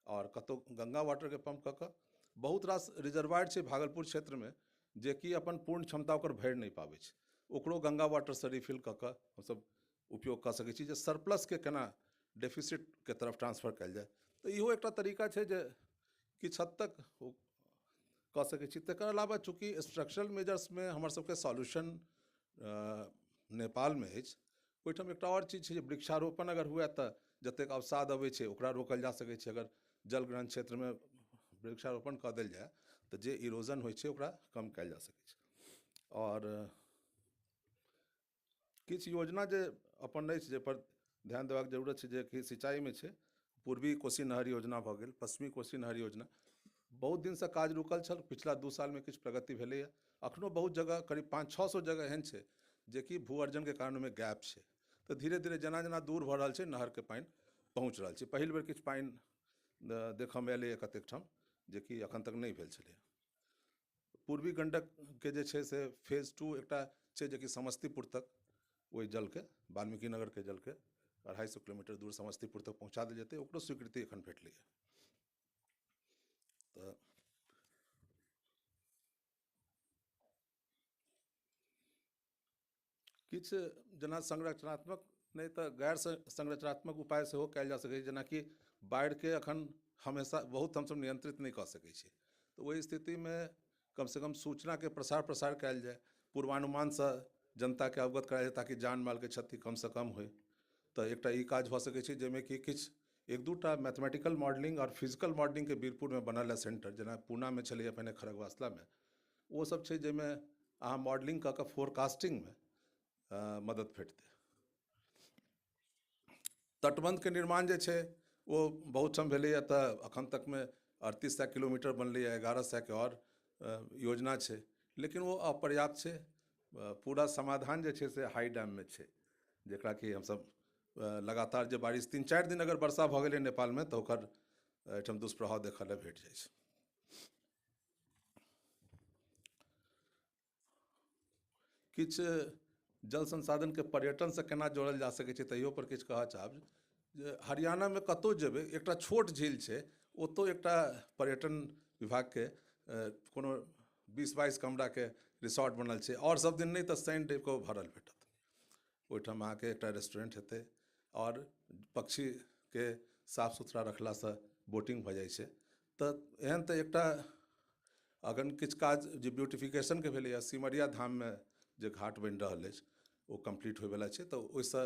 आओर कतहु गंगा वाटरके पंप कऽ कऽ बहुत रास रिजर्वायर छै भागलपुर क्षेत्रमे जेकि अपन पूर्ण क्षमता ओकर भरि नहि पाबै छै, ओकरो गंगा वाटरसँ रिफिल कऽ कऽ हमसब उपयोग कऽ सकै छी, जे सरप्लसके केना डेफिसिटके तरफ ट्रांसफर कयल जाय। तऽ इहो एकटा तरीका छै जे किछु हद तक ओ कऽ सकै छी। तकर अलावा चूँकि स्ट्रक्चरल मेजर्समे हमर सबके सॉल्यूशन नेपालमे अछि, ओहिठाम एकटा आओर चीज छै जे वृक्षारोपण अगर हुए तऽ जतेक अवसाद अबै छै ओकरा रोकल जा सकै छै। अगर जलग्रहण क्षेत्रमे वृक्षारोपण कऽ देल जाय तऽ जे इरोजन होइ छै ओकरा कम कयल जा सकै छै। आओर किछु योजना जे अपन अछि जाहिपर ध्यान देबाक जरूरत छै, जेकि सिंचाईमे छै, पूर्वी कोसी नहर योजना भऽ गेल, पश्चिमी कोसी नहर योजना, बहुत दिनसँ काज रुकल छल, पिछला 2 सालमे किछु प्रगति भेलैए। अखनो बहुत जगह करीब 500-600 जगह एहन छै जेकि भू अर्जनके कारण ओहिमे गैप छै। तऽ धीरे धीरे जेना जेना दूर भऽ रहल छै नहरके पानि पहुँच रहल छै। पहिल बेर किछु पानि देखऽमे एलैए कतेक ठाम जेकि एखन तक नहि भेल छलैए। पूर्वी गंडकके जे छै से फेज 2 एकटा छै जेकि समस्तीपुर तक ओहि जलके, वाल्मीकि नगरके जलके 250 किलोमीटर दूर समस्तीपुर तक पहुँचा देल जेतै, ओकरो स्वीकृति एखन भेटलैए। तऽ किछु जेना संरचनात्मक नहि तऽ गैर संरचनात्मक उपाय सेहो कयल जा सकै छै, जेनाकि बाढ़िके अखन हमेशा बहुत हमसब नियंत्रित नहि कऽ सकै छी, तऽ ओहि स्थितिमे कमसँ कम सूचनाके प्रसार प्रसार कयल जाय, पूर्वानुमानसँ जनताके अवगत करायल जाय ताकि जान मालके क्षति कमसँ कम होइ। तऽ एकटा ई काज भऽ सकै छै जाहिमे कि किछु एक दूटा मैथमेटिकल मॉडलिंग आओर फिजिकल मॉडलिंगके वीरपुरमे बनल है सेंटर, जेना पूनामे छलैए पहिने खड़गवासलामे, ओ सब छै जाहिमे अहाँ मॉडलिंग कऽ कऽ फोरकास्टिंगमे मदद भेटतै। तटबंधके निर्माण जे छै ओ बहुत ठाम भेलैए, तऽ अखन तकमे 3800 किलोमीटर बनलैए, 1100 के आओर योजना छै, लेकिन ओ अपर्याप्त छै। पूरा समाधान जे छै से हाई डैममे छै, जकरा कि हमसब लगातार जे बारिश 3-4 दिन अगर वर्षा भऽ गेलै नेपालमे तऽ ओकर एहिठाम दुष्प्रभाव देखऽ लए भेट जाइ छै। किछु जल संसाधनके पर्यटनसँ केना जोड़ल जा सकै छै तहियो पर किछु कहऽ चाहब जे हरियाणामे कतहु जेबै एकटा छोट झील छै, ओतौ एकटा पर्यटन विभागके कोनो 20-22 कमराके रिसोर्ट बनल छै, आओर सब दिन नहि तऽ शनि रविके ओ भरल भेटत। ओहिठाम अहाँके एकटा रेस्टोरेंट हेतै आओर पक्षीके साफ सुथरा रखलासँ बोटिंग भऽ जाइ छै। तऽ एहन तऽ एकटा अखन किछु काज जे ब्यूटिफिकेशनके भेलैए, सिमरिया धाममे जे घाट बनि रहल अछि ओ कम्प्लीट होइवला छै, तऽ ओहिसँ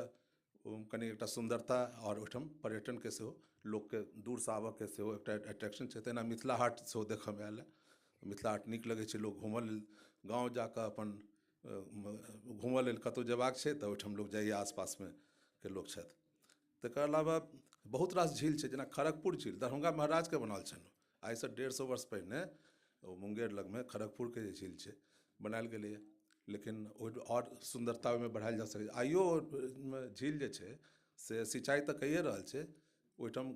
कनि एकटा सुन्दरता आओर ओहिठाम पर्यटनके सेहो लोकके दूरसँ आबऽके सेहो एकटा अट्रैक्शन छै। तहिना मिथिला हाट सेहो देखऽमे आयल है, मिथिला हाट नीक लगै छै, लोक घूमऽ लेल गाँव जाकऽ अपन घूमऽ लेल कतहु जेबाक छै तऽ ओहिठाम लोक जाइए, आसपासमे के लोक छथि। तकर अलावा बहुत रास झील छै, जेना खड़गपुर झील दरभंगा महाराजके बनाओल छनि, आइसँ 150 वर्ष पहिने ओ मुंगेर लगमे खड़गपुरके जे झील छै बनायल गेलैए, लेकिन ओहि आओर सुन्दरता ओहिमे बढ़ायल जा सकै छै। आइयो झील जे छै से सिंचाइ तऽ कैए रहल छै। ओहिठाम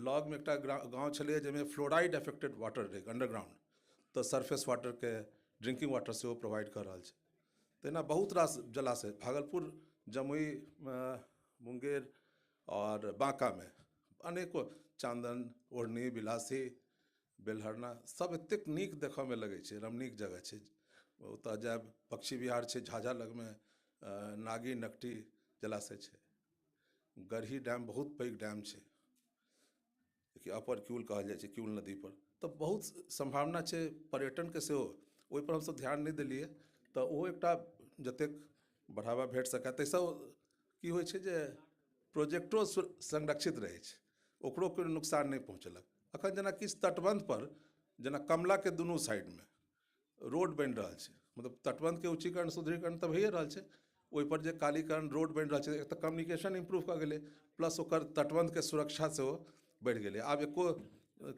लगमे एकटा गाँव छलैए जाहिमे फ्लोराइड एफेक्टेड वाटर रहै अंडरग्राउंड, तऽ सरफेस वाटरके ड्रिंकिंग वाटर सेहो प्रोवाइड कऽ रहल छै। तहिना बहुत रास जलाशय भागलपुर, जमुई, मुंगेर आओर बांकामे अनेको चांदन, ओढ़नी, बिलासी, बेलहरना सब एतेक नीक देखऽमे लगै छै, रमणीक जगह छै। ओतऽ जायब, पक्षी विहार छै झाझा लगमे, नागी नकटी जलाशय छै, गरही डैम बहुत पैघ डैम छै कि अपर क्यूल कहल जाइ छै, क्यूल नदी पर। तऽ बहुत सम्भावना छै पर्यटनके सेहो, ओहिपर हमसब ध्यान नहि देलियै, तऽ ओहो एकटा जतेक बढ़ावा भेट सकै। ताहिसँ की होइ छै जे प्रोजेक्टो संरक्षित रहै छै, ओकरो कोनो नुकसान नहि पहुँचेलक। अखन जेना किछु तटबंध पर जेना कमलाके दुनू साइडमे रोड बनि रहल छै, मतलब तटबंधके ऊँचीकरण सुदृढ़ीकरण तऽ भइए रहल छै, ओहिपर जे कालीकरण रोड बनि रहल छै, एक तऽ कम्युनिकेशन इम्प्रूव कऽ गेलै, प्लस ओकर तटबंधके सुरक्षा सेहो बढ़ि गेलै। आब एको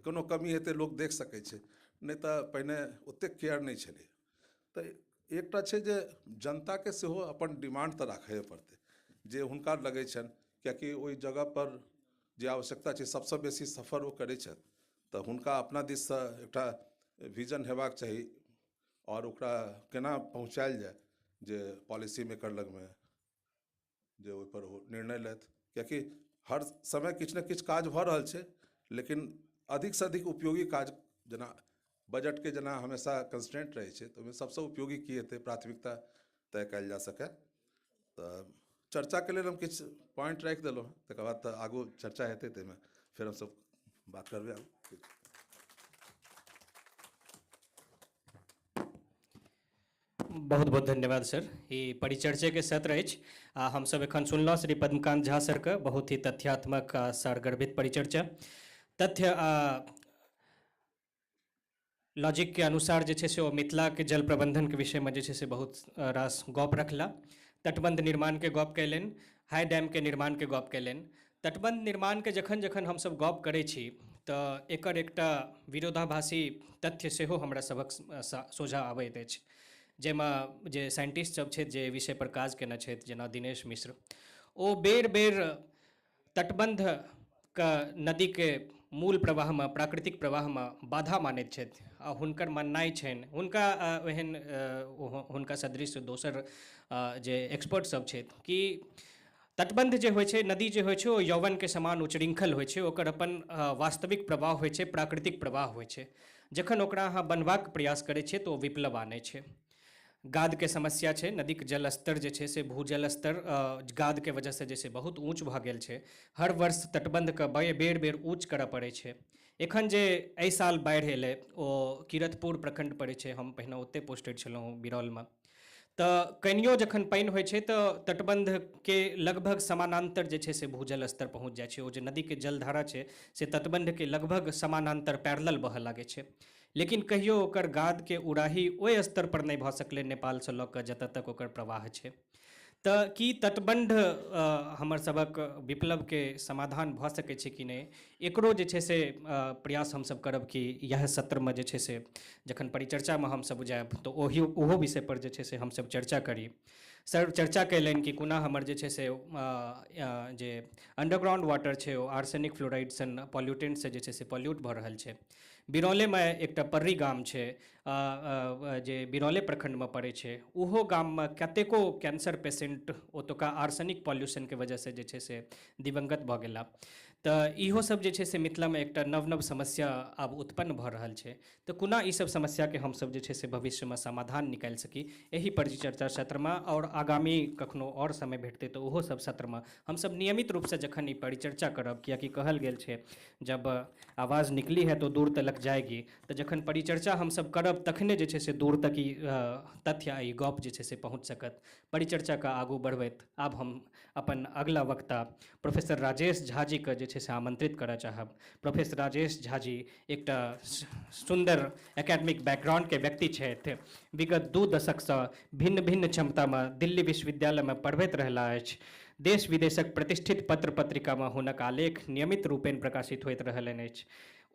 कोनो कमी हेतै लोक देख सकै छै, नहि तऽ पहिने ओतेक केयर नहि छलै। तऽ एकटा छै जे जनताके सेहो अपन डिमांड तऽ राखैए पड़तै जे हुनका लगै छनि, कियाकि ओहि जगहपर जे आवश्यकता छै सबसँ बेसी सफर ओ करै छथि, तऽ हुनका अपना दिससँ एकटा विजन हेबाक चाही आओर ओकरा केना पहुँचायल जाय जे पॉलिसी मेकर लगमे जे ओहिपर ओ निर्णय लेत। कियाकि हर समय किछु ने किछु काज भऽ रहल छै, लेकिन अधिकसँ अधिक उपयोगी काज जेना बजटके जेना हमेशा कंस्ट्रेंट रहै छै, तऽ ओहिमे सबसँ उपयोगी की हेतै प्राथमिकता तय कयल जा सकै। तऽ चर्चाके लेल हम किछु पॉइंट राखि देलहुँ, तकर बाद तऽ आगू चर्चा हेतै, ताहिमे फेर हमसब बात करबै आगू। बहुत बहुत धन्यवाद सर। ई परिचर्चाके सत्र अछि आ हमसब एखन सुनलहुँ श्री पद्मकांत झा सरके बहुत ही तथ्यात्मक आ सारगर्भित परिचर्चा। तथ्य आ लॉजिकके अनुसार जे छै से ओ मिथिलाके जल प्रबंधनके विषयमे जे छै से बहुत रास गप रखला। तटबंध निर्माणके गप कयलनि, हाई डैमके निर्माणके गप कयलनि। तटबंध निर्माणके जखन जखन हमसब गप करै छी तऽ एकर एकटा विरोधाभासी तथ्य सेहो हमरा सभक सोझाँ आबैत अछि, जाहिमे जे साइंटिस्ट सब छथि जे विषय पर काज केने छथि, जेना दिनेश मिश्र, ओ बेर बेर तटबंधके नदीके मूल प्रवाहमे, प्राकृतिक प्रवाहमे बाधा मानैत छथि आ हुनकर माननाइ छनि, हुनका एहन हुनका सदृश दोसर जे एक्सपर्ट सब छथि कि तटबंध जे होइ छै, नदी जे होइ छै, ओ यौवनके समान उच्छृंखल होइ छै, ओकर अपन वास्तविक प्रवाह होइ छै, प्राकृतिक प्रवाह होइ छै। जखन ओकरा अहाँ बन्हबाक प्रयास करै छियै तऽ ओ विप्लव आनै छै। गादके समस्या छै, नदीके जल स्तर जे छै से भूजल स्तर गादके वजहसँ जे छै बहुत ऊँच भऽ गेल छै। हर वर्ष तटबंधके बेर बेर ऊँच करऽ पड़ै छै। एखन जे एहि साल बाढ़ि एलै ओ किरतपुर प्रखण्ड पड़ै छै, हम पहिने ओतहि पोस्टेड छलहुँ बिरौलमे। तऽ कनियो जखन पानि होइ छै तऽ तटबंधके लगभग समानान्तर जे छै से भूजल स्तर पहुँच जाइ छै। ओ जे नदीके जलधारा छै से तटबंधके लगभग समानान्तर पैरेलल बहऽ लागै छै। लेकिन कहियो ओकर गादके उड़ाही ओहि स्तर पर नहि भऽ सकलै नेपालसँ लऽ कऽ जतऽ तक ओकर प्रवाह छै। तऽ की तटबंध हमर सभक विप्लवके समाधान भऽ सकै छै कि नहि, एकरो जे छै से प्रयास हमसब करब कि इएह सत्रमे जे छै से जखन परिचर्चामे हमसब जायब तऽ ओहो विषयपर जे छै से हमसब चर्चा करी। सर चर्चा कयलनि कि कोना हमर जे छै से जे अंडरग्राउंड वाटर छै ओ आर्सेनिक फ्लोराइड सन पॉल्यूटेंटसँ जे छै से पॉल्यूट भऽ रहल छै। बिरौलेमे एकटा पर्री गाम छै जे बिरौले प्रखंडमे पड़ै छै, ओहो गाममे कतेको कैंसर पेशेंट ओतुका आर्सेनिक पॉल्यूशनके वजहसँ जे छै से दिवंगत भऽ गेला। तऽ इहो सब जे छै से मिथिलामे एकटा नव नव समस्या आब उत्पन्न भऽ रहल छै। तऽ कोना ई सब समस्याके हमसब जे छै से भविष्यमे समाधान निकालि सकी, एहि परिचर्चा सत्रमे आओर आगामी कखनो आओर समय भेटतै तऽ ओहो सब सत्रमे हमसब नियमित रूपसँ जखन ई परिचर्चा करब, कियाकि कहल गेल छै जब आवाज़ निकली है तो दूर तलक जाएगी, तऽ जखन परिचर्चा हमसब करब तखने जे छै से दूर तक ई तथ्य आ ई गप जे छै से पहुँच सकत। परिचर्चाके आगू बढ़बैत आब हम अपन अगला वक्ता प्रोफेसर राजेश झा जीके जे छै से आमंत्रित करऽ चाहब। प्रोफेसर राजेश झा जी एकटा सुन्दर एकेडमिक बैकग्राउंडके व्यक्ति छथि। विगत 2 दशकसँ भिन्न भिन्न क्षमतामे दिल्ली विश्वविद्यालयमे पढ़बैत रहला अछि। देश विदेशक प्रतिष्ठित पत्र पत्रिकामे हुनक आलेख नियमित रूपेण प्रकाशित होइत रहलनि अछि।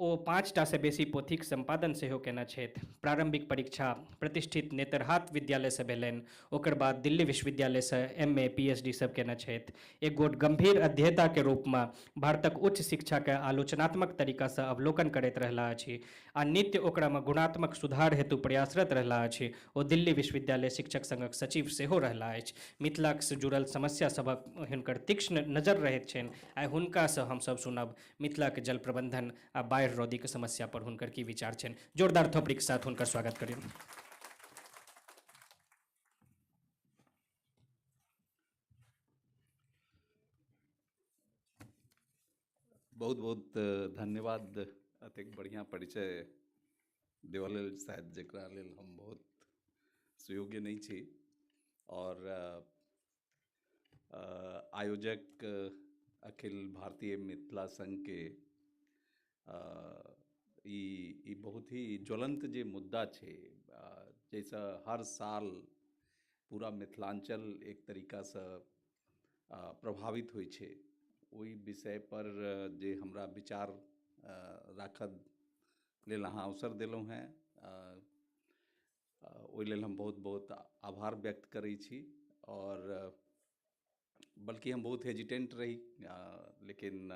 ओ 5टा से बेसी पोथीक सम्पादन सेहो केने छथि। प्रारंभिक परीक्षा प्रतिष्ठित नेतरहाट विद्यालयसँ भेलनि, ओकर बाद दिल्ली विश्वविद्यालयसँ MA PhD सब केने छथि। एक गोट गंभीर अध्येताके रूपमे भारतक उच्च शिक्षाके आलोचनात्मक तरीकासँ अवलोकन करैत रहला अछि आ नित्य ओकरामे गुणात्मक सुधार हेतु प्रयासरत रहला अछि। ओ दिल्ली विश्वविद्यालय शिक्षक संघक सचिव सेहो रहला अछि। मिथिलासँ जुड़ल समस्या सभक हुनकर तीक्ष्ण नजर रहैत छनि। आइ हुनकासँ हमसब सुनब मिथिलाके जल प्रबंधन आ बाढ़ि रौदी के समस्या पर हुनकर की विचार छनि। जोरदार थोपड़ी के साथ हुनकर स्वागत करियौ। बहुत बहुत धन्यवाद अतेक बढ़िया परिचय देवऽ लेल, शायद जकरा लेल हम बहुत सुयोग्य नहीं छी। और आयोजक अखिल भारतीय मिथिला संघ के ई बहुत ही ज्वलंत जे मुद्दा छै, जैसे हर साल पूरा मिथिलांचल एक तरीकासँ प्रभावित होइ छै, ओहि विषय पर जे हमरा विचार राखऽ लेल अहाँ अवसर देलहुँ हेँ, ओहि लेल हम बहुत बहुत आभार व्यक्त करै छी। और बल्कि हम बहुत हेजिटेंट रही, लेकिन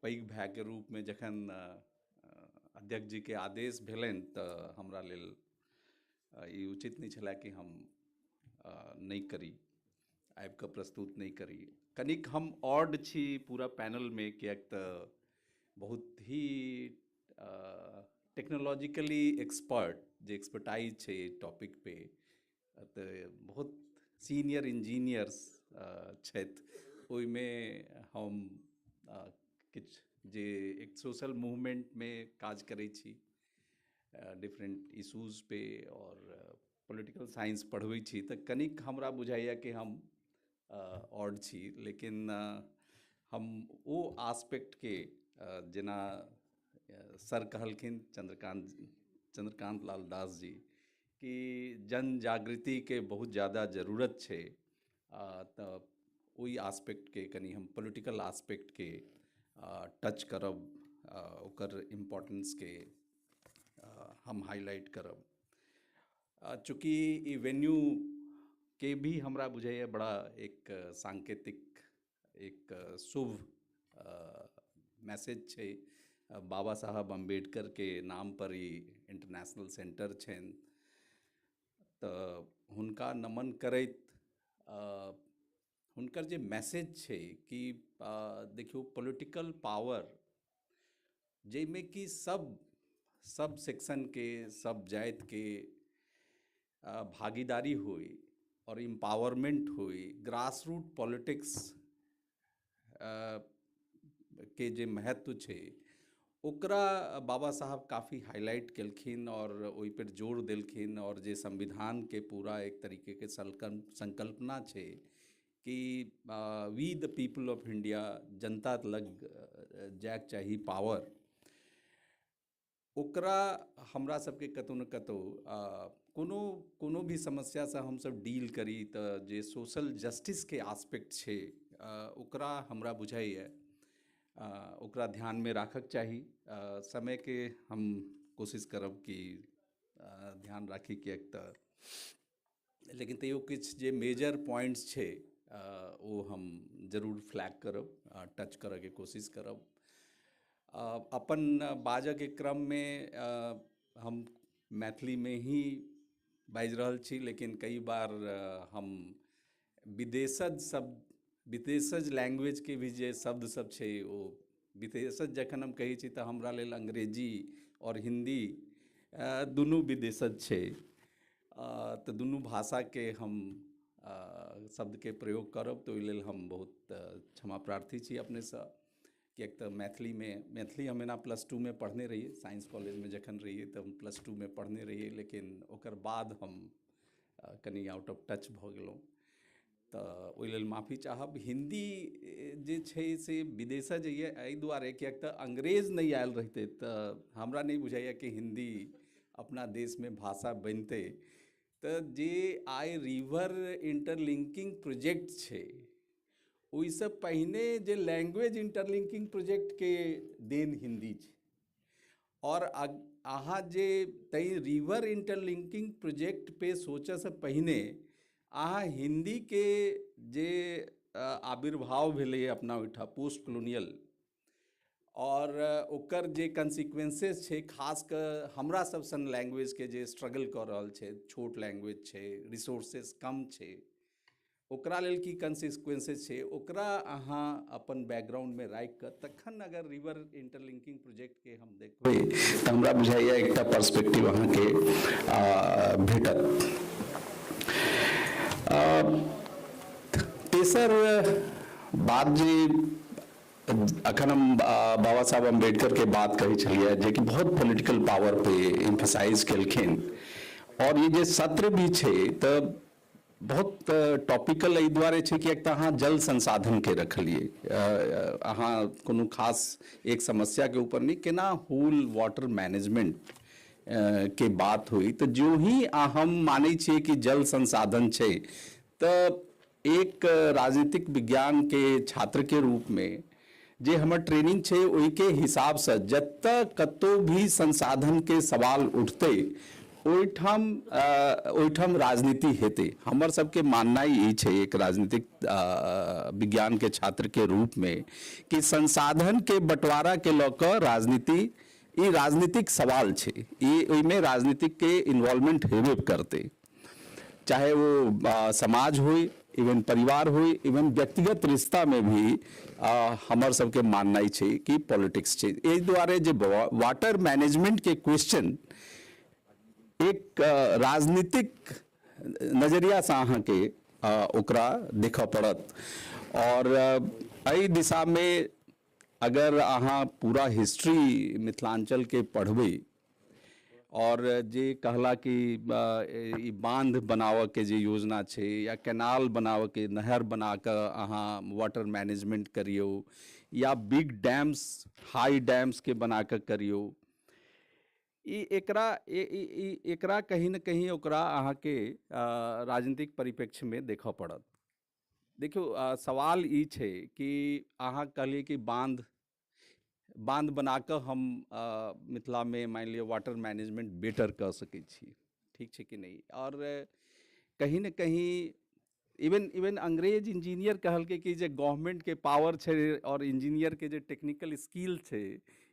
पैघ भाइके रूपमे जखन अध्यक्ष जीके आदेश भेलनि तऽ हमरा लेल ई उचित नहि छलै कि हम नहि करी, आबिकऽ प्रस्तुत नहि करी। कनिक हम ऑड छी पूरा पैनलमे, किएक तऽ बहुत ही टेक्नोलॉजिकली एक्सपर्ट जे एक्सपर्टाइज छै एहि टॉपिक पे, तऽ बहुत सीनियर इंजीनियर्स छथि, ओहिमे हम किछु जे एक सोशल मूवमेंटमे काज करै छी, डिफरेंट इशूज पे और पॉलिटिकल साइंस पढ़बै छी, तऽ कनिक हमरा बुझाइए कि हम ऑड छी। लेकिन हम ओ आस्पेक्टके जेना सर कहलखिन चंद्रकांत लाल दास जी कि जन जागृतिके बहुत ज़्यादा जरूरत छै, तऽ ओहि आस्पेक्टके कनि हम पॉलिटिकल आस्पेक्टके टच करब, ओकर इम्पोर्टेंसके हम हाईलाइट करब। चूँकि ई वेन्यू के भी हमरा बुझाइए बड़ा एक सांकेतिक एक शुभ मैसेज छै, बाबा साहब अम्बेडकर के नाम पर ई इंटरनेशनल सेंटर छनि, तऽ हुनका नमन करैत हुनकर जे मैसेज छै कि देखियौ पॉलिटिकल पावर जाहिमे कि सब सब सेक्शनके सब जातिके भागीदारी होइ और इम्पावरमेंट होइ, ग्रास रूट पॉलिटिक्स के जे महत्व छै ओकरा बाबा साहब काफ़ी हाईलाइट केलखिन और ओहि पर जोर देलखिन। और जे संविधान के पूरा एक तरीके के संकल्पना छै कि we the people of India, जनता लग जायके चाही पावर, ओकरा हमरा सबके कतौ ने कतौ कोनो कोनो भी समस्यासँ हमसब डील करी तऽ जे सोशल जस्टिसके आस्पेक्ट छै ओकरा हमरा बुझाइए ओकरा ध्यानमे राखक चाही। समयके हम कोशिश करब कि ध्यान राखी किएक तऽ लेकिन तैयो किछु जे मेजर पॉइंट्स छै ओ हम जरूर फ्लैग करब, टच करऽके कोशिश करब। अपन बाजऽके क्रममे हम मैथिलीमे ही बाजि रहल छी, लेकिन कई बार हम विदेशज शब्द, विदेशज लैंग्वेजके भी जे शब्द सब छै ओ विदेशज जखन हम कहै छी तऽ हमरा लेल अंग्रेजी और हिंदी दुनू विदेशज छै, तऽ दुनू भाषाके हम शब्दके प्रयोग करब, तऽ ओहि लेल हम बहुत क्षमा प्रार्थी छी अपनेसँ, किएक तऽ मैथिली हम एना +2 में पढ़ने रहियै, साइंस कॉलेजमे जखन रहियै तऽ हम +2 में पढ़ने रहियै, लेकिन ओकर बाद हम कनि आउट ऑफ टच भऽ गेलहुँ, तऽ ओहि लेल माफी चाहब। हिंदी जे छै से विदेशज एहि दुआरे किएक तऽ अंग्रेज नहि आयल रहितै तऽ हमरा नहि बुझाइए कि हिंदी अपना देशमे भाषा बनितै। तऽ जे आइ रिवर इंटरलिंकिंग प्रोजेक्ट छै ओहिसँ पहिने जे लैंग्वेज इंटरलिंकिंग प्रोजेक्टके देन हिंदी छै, और अहाँ जे तै रिवर इंटरलिंकिंग प्रोजेक्ट पे सोचऽसँ पहिने अहाँ हिंदीके जे आविर्भाव भेलै अपना ओहिठाम पोस्ट कॉलोनियल और ओकर जे कंसिक्वेंसेस छै, खास कऽ हमरा सब सन लैंग्वेजके जे स्ट्रगल कऽ रहल छै, छोट लैंग्वेज छै, रिसोर्सेस कम छै, ओकरा लेल की कंसिक्वेंसेस छै ओकरा अहाँ अपन बैकग्राउंडमे राखि कऽ तखन अगर रिवर इंटरलिंकिंग प्रोजेक्टके हम देखबै तऽ हमरा बुझाइए एकटा पर्सपेक्टिव अहाँके भेटत। तेसर बात जे अखन हम बाबा साहब अम्बेडकर के बात कहै छलियै जे कि बहुत पॉलिटिकल पावर पे एम्फसाइज केलखिन, और ये जे सत्र भी छै तऽ बहुत टॉपिकल एहि दुआरे छै कि एक तऽ अहाँ जल संसाधनके रखलियै, अहाँ कोनो खास एक समस्याके ऊपर नहि, केना होल वाटर मैनेजमेंट के बात हुई। तऽ जो ही हम मानै छियै कि जल संसाधन छै तऽ एक राजनीतिक विज्ञान के छात्र के रूप में जे हमर ट्रेनिंग छै ओहिके हिसाबसँ जतऽ कतौ भी संसाधन के सवाल उठतै ओहिठाम राजनीति हेतै। हमर सबके माननाइ ई छै एक राजनीतिक विज्ञान के छात्र के रूप में कि संसाधन के बंटवारा के लऽ कऽ राजनीति, ई राजनीतिक सवाल छै, ई ओहिमे राजनीतिक के इन्वॉल्वमेंट हेबे करतै, चाहे वो समाज होय, इवन परिवार होय, इवन व्यक्तिगत रिश्ता में भी हमर सबके माननाइ छै कि पॉलिटिक्स छै। एहि दुआरे जे वाटर मैनेजमेंट के क्वेश्चन एक राजनीतिक नजरियासँ अहाँके ओकरा देखऽ पड़त, और एहि दिशामे अगर अहाँ पूरा हिस्ट्री मिथिलांचल के पढ़बै, और जे कहला कि ई बांध बनाबऽ के जे योजना छै या कैनाल बनाबऽ के, नहर बना कऽ अहाँ वाटर मैनेजमेंट करियौ, या बिग डैम्स, हाई डैम्स के बना कऽ करियौ, ई एकरा एकरा कहीं न कहीं ओकरा अहाँके राजनीतिक परिप्रेक्ष्यमे देखऽ पड़त। देखियौ सवाल ई छै कि अहाँ कहलियै कि बांध बना कऽ हम मिथिलामे मानि लिअ वाटर मैनेजमेंट बेटर कऽ सकै छी, ठीक छै कि नहि? और कहीं न कहीं इवन अंग्रेज इंजीनियर कहलकै कि जे गवर्नमेंट के पावर छै और इंजीनियर के जे टेक्निकल स्किल छै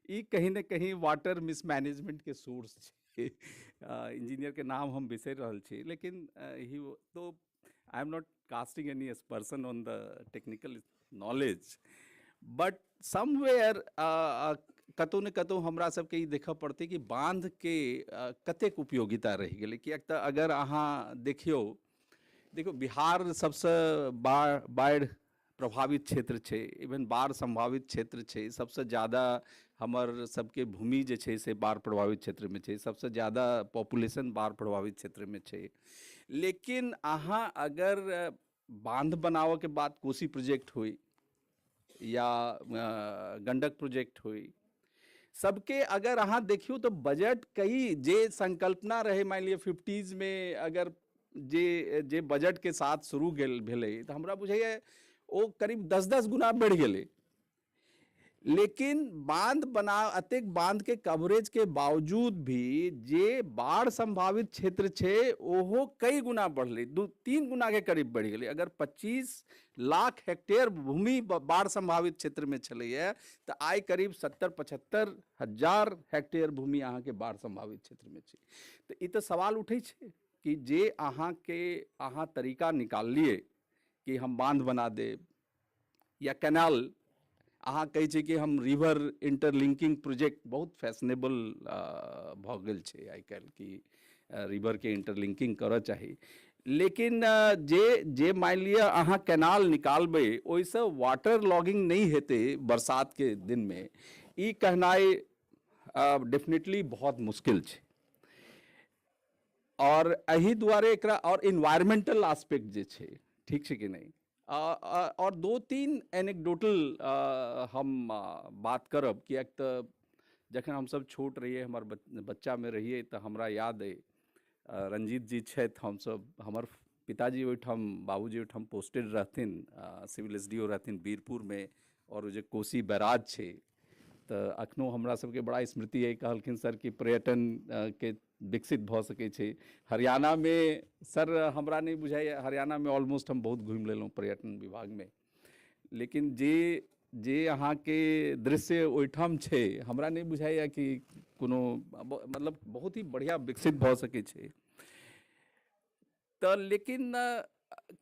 ई कहीं न कहीं वाटर मिसमैनेजमेंट के सोर्स छै। इंजीनियर के नाम हम बिसरि रहल छी, लेकिन ही तो I am not casting any aspersion on the technical knowledge, but somewhere कतहु ने कतहु हमरा सबके ई देखऽ पड़तै कि बाँधके कतेक उपयोगिता रहि गेलै। किएक तऽ अगर अहाँ देखियौ, देखियौ बिहार सबसँ बाढ़ि प्रभावित क्षेत्र छै, इवन बाढ़ सम्भावित क्षेत्र छै। सबसँ ज़्यादा हमर सबके भूमि जे छै से बाढ़ प्रभावित क्षेत्रमे छै, सबसँ ज़्यादा पॉपुलेशन बाढ़ प्रभावित क्षेत्रमे छै। लेकिन अहाँ अगर बांध बनाबऽके बाद कोसी प्रोजेक्ट होइ या गंडक प्रोजेक्ट होइ, सबके अगर अहाँ देखियौ तऽ बजट कई जे संकल्पना रहै, मानि लिअ 50s में अगर जे जे बजट के साथ शुरू गेल भेलै तऽ हमरा बुझाइए ओ करीब 10-10 गुना बढ़ि गेलै। लेकिन बांध बना अतेक बांध के कवरेज के बावजूद भी जे बाढ़ संभावित क्षेत्र छै ओहो कई गुना बढ़लै, 2-3 गुना के करीब बढ़ि गेलै। अगर 25 लाख हेक्टेयर भूमि बाढ़ संभावित क्षेत्र में छलैए तऽ आइ करीब 70-75 हजार हेक्टेयर भूमि अहाँके बाढ़ संभावित क्षेत्र में छै। तऽ ई तऽ सवाल उठै छै कि जे अहाँके अहाँ तरीका निकाललियै कि हम बांध बना देब या कैनाल, अहाँ कहै छै कि हम रिवर इंटरलिंकिंग प्रोजेक्ट बहुत फैशनेबल भऽ गेल छै आइ काल्हि कि रिवरके इंटरलिंकिंग करऽ चाही। लेकिन जे जे मानि लिअ अहाँ कैनाल निकालबै ओहिसँ वाटर लॉगिंग नहि हेतै बरसातके दिनमे, ई कहनाइ डेफिनेटली बहुत मुश्किल छै। और एहि दुआरे एकरा और इन्वायरमेंटल आस्पेक्ट जे छै, ठीक छै कि नहि, और 2-3 एनेक्डोटल हम बात करब। किएक तऽ जखन हमसब छोट रहियै, हमर बच्चामे रहियै, तऽ हमरा याद अइ रंजीत जी छथि, हमसब हमर पिताजी ओहिठाम बाबूजी ओहिठाम पोस्टेड रहथिन, सिविल एस डी ओ रहथिन वीरपुरमे, और ओ जे कोसी बैराज छै तऽ अखनो हमरा सबके बड़ा स्मृति अइ, कहलखिन सर कि पर्यटन के विकसित भऽ सकै छै हरियाणामे। सर हमरा नहि बुझाइए, हरियाणामे ऑलमोस्ट हम बहुत घुमि लेलहुँ पर्यटन विभागमे, लेकिन जे जे अहाँके दृश्य ओहिठाम छै हमरा नहि बुझाइए कि कोनो मतलब बहुत ही बढ़िआँ विकसित भऽ सकै छै। तऽ लेकिन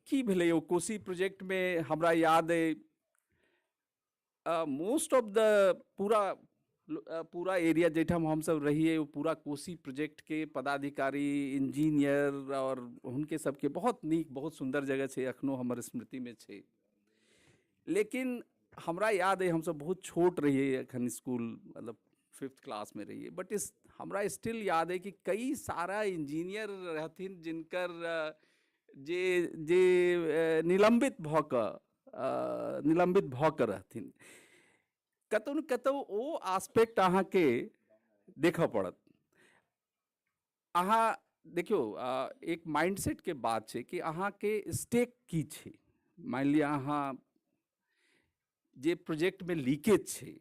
की भेलै ओ कोसी प्रोजेक्टमे हमरा याद अइ मोस्ट ऑफ the पूरा पूरा एरिया जाहिठाम हमसब रहियै ओ पूरा कोसी प्रोजेक्ट के पदाधिकारी, इंजीनियर और हुनके सबके बहुत नीक बहुत सुन्दर जगह छै, अखनो हमर स्मृतिमे छै। लेकिन हमरा याद अइ हमसब बहुत छोट रहियै, एखन स्कूल मतलब 5th क्लासमे रहियै, बट इस हमरा स्टिल याद अइ कि कई सारा इंजीनियर रहथिन जिनकर जे जे निलम्बित भऽ कऽ रहथिन। कतौ ने कतौ ओ आस्पेक्ट अहाँके देखऽ पड़त। अहाँ देखियौ एक माइंडसेट के बात छै कि अहाँके स्टेक की छै। मानि लिअ अहाँ जे प्रोजेक्टमे लीकेज छै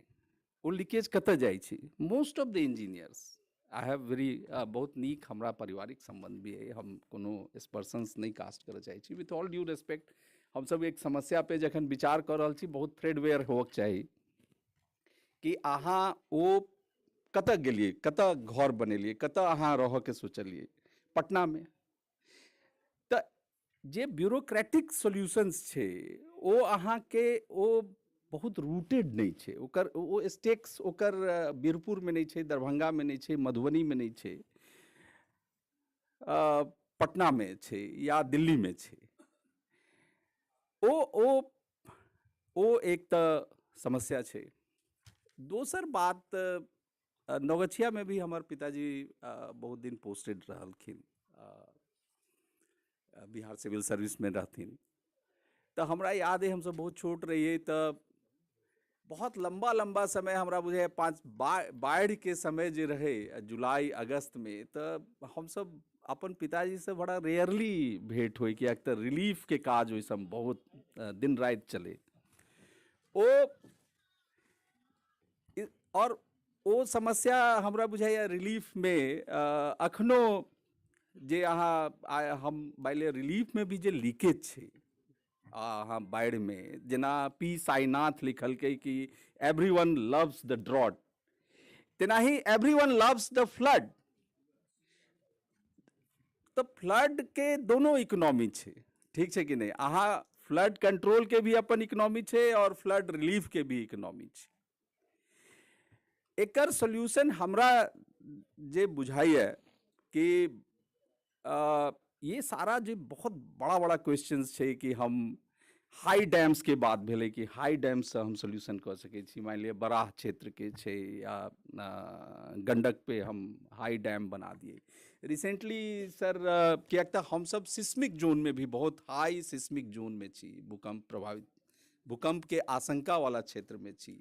ओ लीकेज कतऽ जाइ छै। Most of the engineers I have very बहुत नीक हमरा पारिवारिक सम्बन्ध भी अइ, हम कोनो एस्पर्सन्स नहि कास्ट करऽ चाहै छी। विथ ऑल ड्यू रेस्पेक्ट हमसब एक समस्या पे जखन विचार कऽ रहल छी बहुत थ्रेडवेयर होबक चाही कि अहाँ ओ कतऽ गेलियै, कतऽ घर बनेलियै, कतऽ अहाँ रहऽके सोचलियै, पटनामे। तऽ जे ब्यूरोक्रेटिक सॉल्यूशंस छै ओ अहाँके ओ बहुत रूटेड नहि छै, ओकर ओ स्टेक्स ओकर बीरपुरमे नहि छै, दरभंगामे नहि छै, मधुबनीमे नहि छै, पटनामे छै या दिल्लीमे छै। ओ ओ ओ एक तऽ समस्या छै। दोसर बात, नवगछियामे भी हमर पिताजी बहुत दिन पोस्टेड रहलखिन, बिहार सिविल सर्विसमे रहथिन। तऽ हमरा याद अइ हमसब बहुत छोट रहियै तऽ बहुत लम्बा लम्बा समय हमरा बुझाइए बाढ़िके समय जे रहै जुलाई अगस्तमे, तऽ हमसब अपन पिताजीसँ बड़ा रेयरली भेंट होइ, किएक तऽ रिलीफके काज ओहि समय बहुत दिन राति चलै। ओ और ओ समस्या हमरा बुझाइए रिलीफमे अखनो जे अहाँ हम मानि लिअ रिलीफमे भी जे लीकेज छै अहाँ बाढ़िमे, जेना पी साईनाथ लिखलकै कि every one loves the drought, तेनाही every one loves the flood. तऽ फ्लडके दोनो इकोनॉमी छै, ठीक छै कि नहि? अहाँ फ्लड कंट्रोल के भी अपन इकोनॉमी छै और फ्लड रिलीफ के भी इकोनॉमी छै। एकर सोल्यूशन हमरा जे बुझाइए कि ये सारा जे बहुत बड़ा बड़ा क्वेश्चंस छै कि हम हाई डैम्स के बात भेलै कि हाई डैम्ससँ हम सोल्यूशन कऽ सकै छी। मानि लिअ बराह क्षेत्रके छै या गंडक पे हम हाई डैम बना दिए रिसेंटली सर, किएक तऽ हमसब सिस्मिक जोनमे भी बहुत हाई सिस्मिक जोनमे छी, भूकंप प्रभावित, भूकंपके आशंका वाला क्षेत्रमे छी।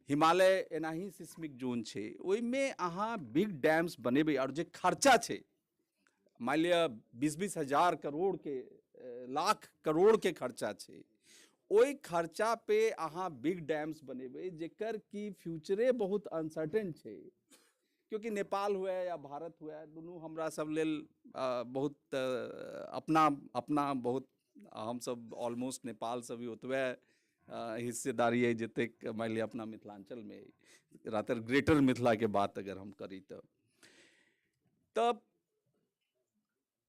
हिमालय एनाही सिस्मिक जोन छै, ओहिमे अहाँ बिग डैम्स बनेबै आओर जे खर्चा छै, मानि लिअ 20-20 हजार करोड़ के, लाख करोड़ के खर्चा छै, ओहि खर्चा पे अहाँ बिग डैम्स बनेबै जेकर कि फ्यूचरे बहुत अनसर्टेन छै, क्योंकि नेपाल हुए या भारत हुए दुनू हमरा सब लेल बहुत अपना अपना बहुत हमसब ऑलमोस्ट नेपाल से भी ओतबे हिस्सेदारी अइ जतेक मानि लिअ अपना मिथिलांचलमे, रातर ग्रेटर मिथिलाके बात अगर हम करी तऽ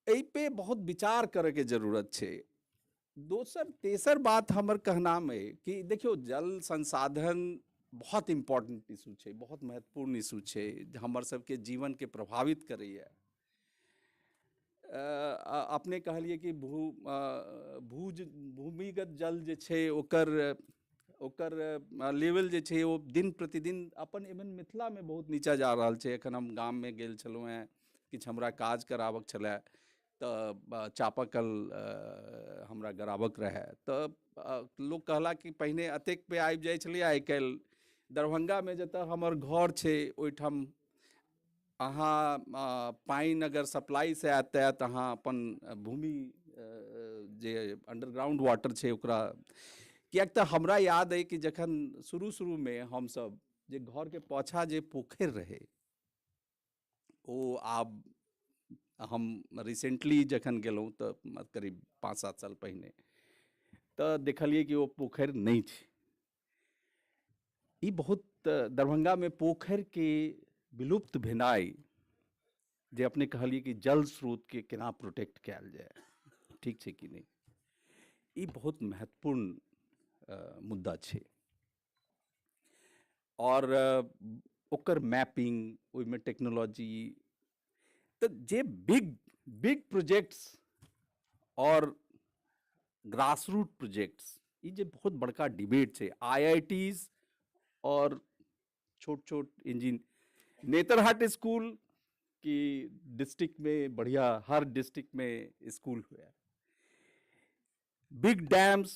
एहि पे बहुत विचार करैके जरूरत छै। दोसर तेसर बात हमर कहनाम अइ कि देखियौ जल संसाधन बहुत इम्पोर्टेंट इशू छै, बहुत महत्वपूर्ण इशू छै, हमर सबके जीवनके प्रभावित करैए। अपने कहलिए कि भूमिगत जल जे छै ओकर ओकर लेवल जे छै ओ दिन प्रतिदिन अपन इवन मिथिलामे बहुत नीचा जा रहल छै। एखन हम गाममे गेल छलहुँ हेँ, किछु हमरा काज कराबक छलै तऽ चापाकल हमरा गराबक रहै, तऽ लोक कहला कि पहिने एतेक पे आबि जाइ छलै, आइ काल्हि दरभंगामे जतऽ हमर घर छै ओहिठाम अहाँ पानि अगर सप्लाइसँ आयत तऽ आयत, अहाँ अपन भूमि जे अंडरग्राउंड वाटर छै ओकरा, किएक तऽ हमरा याद अइ कि जखन शुरू शुरूमे हमसब जे घरके पाछाँ जे पोखरि रहै ओ आब हम रिसेंटली जखन गेलहुँ तऽ करीब 5-7 साल पहिने तऽ देखलियै कि ओ पोखरि नहि छै। ई बहुत दरभंगामे पोखरिके विलुप्त भेनाइ, जे अपने कहलियै कि जल स्रोतके केना प्रोटेक्ट कयल जाय, ठीक छै कि नहि, ई बहुत महत्वपूर्ण मुद्दा छै। और ओकर मैपिंग, ओहिमे टेक्नोलॉजी, तऽ जे बिग बिग प्रोजेक्ट्स और ग्रासरूट प्रोजेक्ट्स, ई जे बहुत बड़का डिबेट छै, आईआईटीज और छोट छोट इंजीन, नेतरहाट स्कूल की डिस्ट्रिक्ट में बढ़िया, हर डिस्ट्रिक्ट में स्कूल हुआ, बिग डैम्स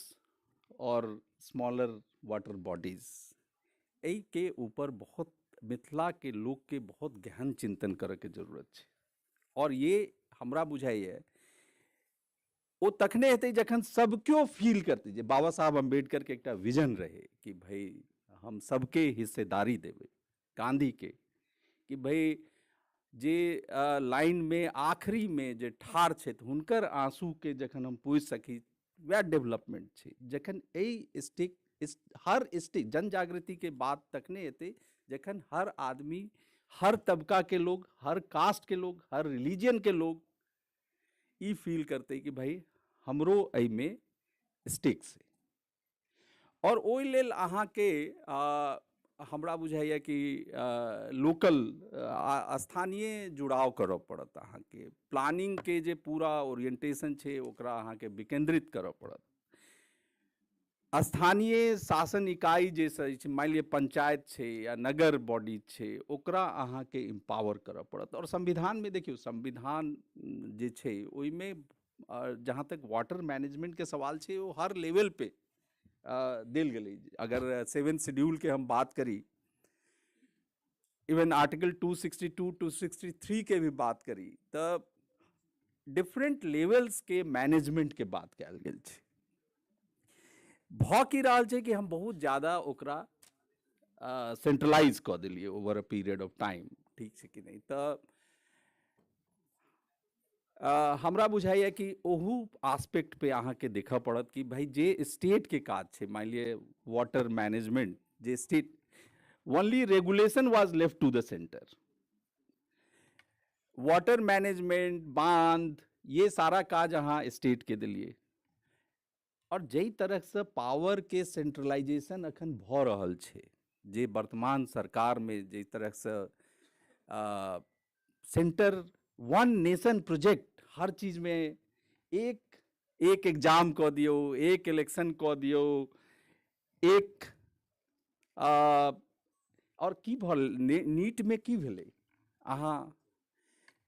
और स्मॉलर वाटर बॉडीज, एहि के ऊपर बहुत मिथिला के लोग के बहुत गहन चिंतन करे के जरूरत छै। और ये हमरा बुझाइए ओ तखने हेतै जखन सब केओ फील करतै जे बाबा साहब अम्बेडकर के एकटा विजन रहे कि भाई हम सबके हिस्सेदारी देबै, गांधी के कि भाई जे लाइन में आखिरी में जे ठाढ़ छथि हुनकर आंसू के जखन हम पूछि सकी, वएह डेवलपमेंट छै। जखन एहि स्टेक हर स्टेक जन जागृति के बात तखने एतै जखन हर आदमी, हर तबका के लोग, हर कास्ट के लोग, हर रिलीजन के लोग ई फील करते कि भाई हमरो एहिमे स्टेक्स है। और ओहि लेल अहाँके हमरा बुझाइए कि लोकल स्थानीय जुड़ाव करऽ पड़त, अहाँके प्लानिंग के जे पूरा ओरिएंटेशन छै ओकरा अहाँके विकेंद्रित करऽ पड़त। स्थानीय शासन इकाई जे छै, मानि लिअ पंचायत छै या नगर बॉडी छै, ओकरा अहाँके इम्पावर करऽ पड़त। और संविधानमे देखियौ, संविधान जे छै ओहिमे जहाँ तक वाटर मैनेजमेंट के सवाल छै ओ हर लेवल पे देल गेलै। अगर 7 शेड्यूल के हम बात करी, इवन आर्टिकल 262 263 के भी बात करी, तऽ डिफरेंट लेवल्स के मैनेजमेंट के बात कयल गेल छै। भऽ की रहल छै कि हम बहुत ज़्यादा ओकरा सेंट्रलाइज कऽ देलियै over a period of time, ठीक छै कि नहि? तऽ हमरा बुझाइए कि ओहू आस्पेक्ट पे अहाँके देखऽ पड़त कि भाई जे स्टेट के काज छै, मानि लिअ वाटर मैनेजमेंट जे state, only regulation was left to the centre, water management, बांध, ये सारा काज अहाँ स्टेट के दिलिए। आओर जाहि तरहसँ पावरके सेंट्रलाइजेशन अखन भऽ रहल छै, जे वर्तमान सरकारमे जाहि तरहसँ सेंटर वन नेशन प्रोजेक्ट हर चीजमे एक एक एग्जाम कऽ दियौ, एक इलेक्शन कऽ दियौ, एक आओर की भऽ नीटमे की भेलै, अहाँ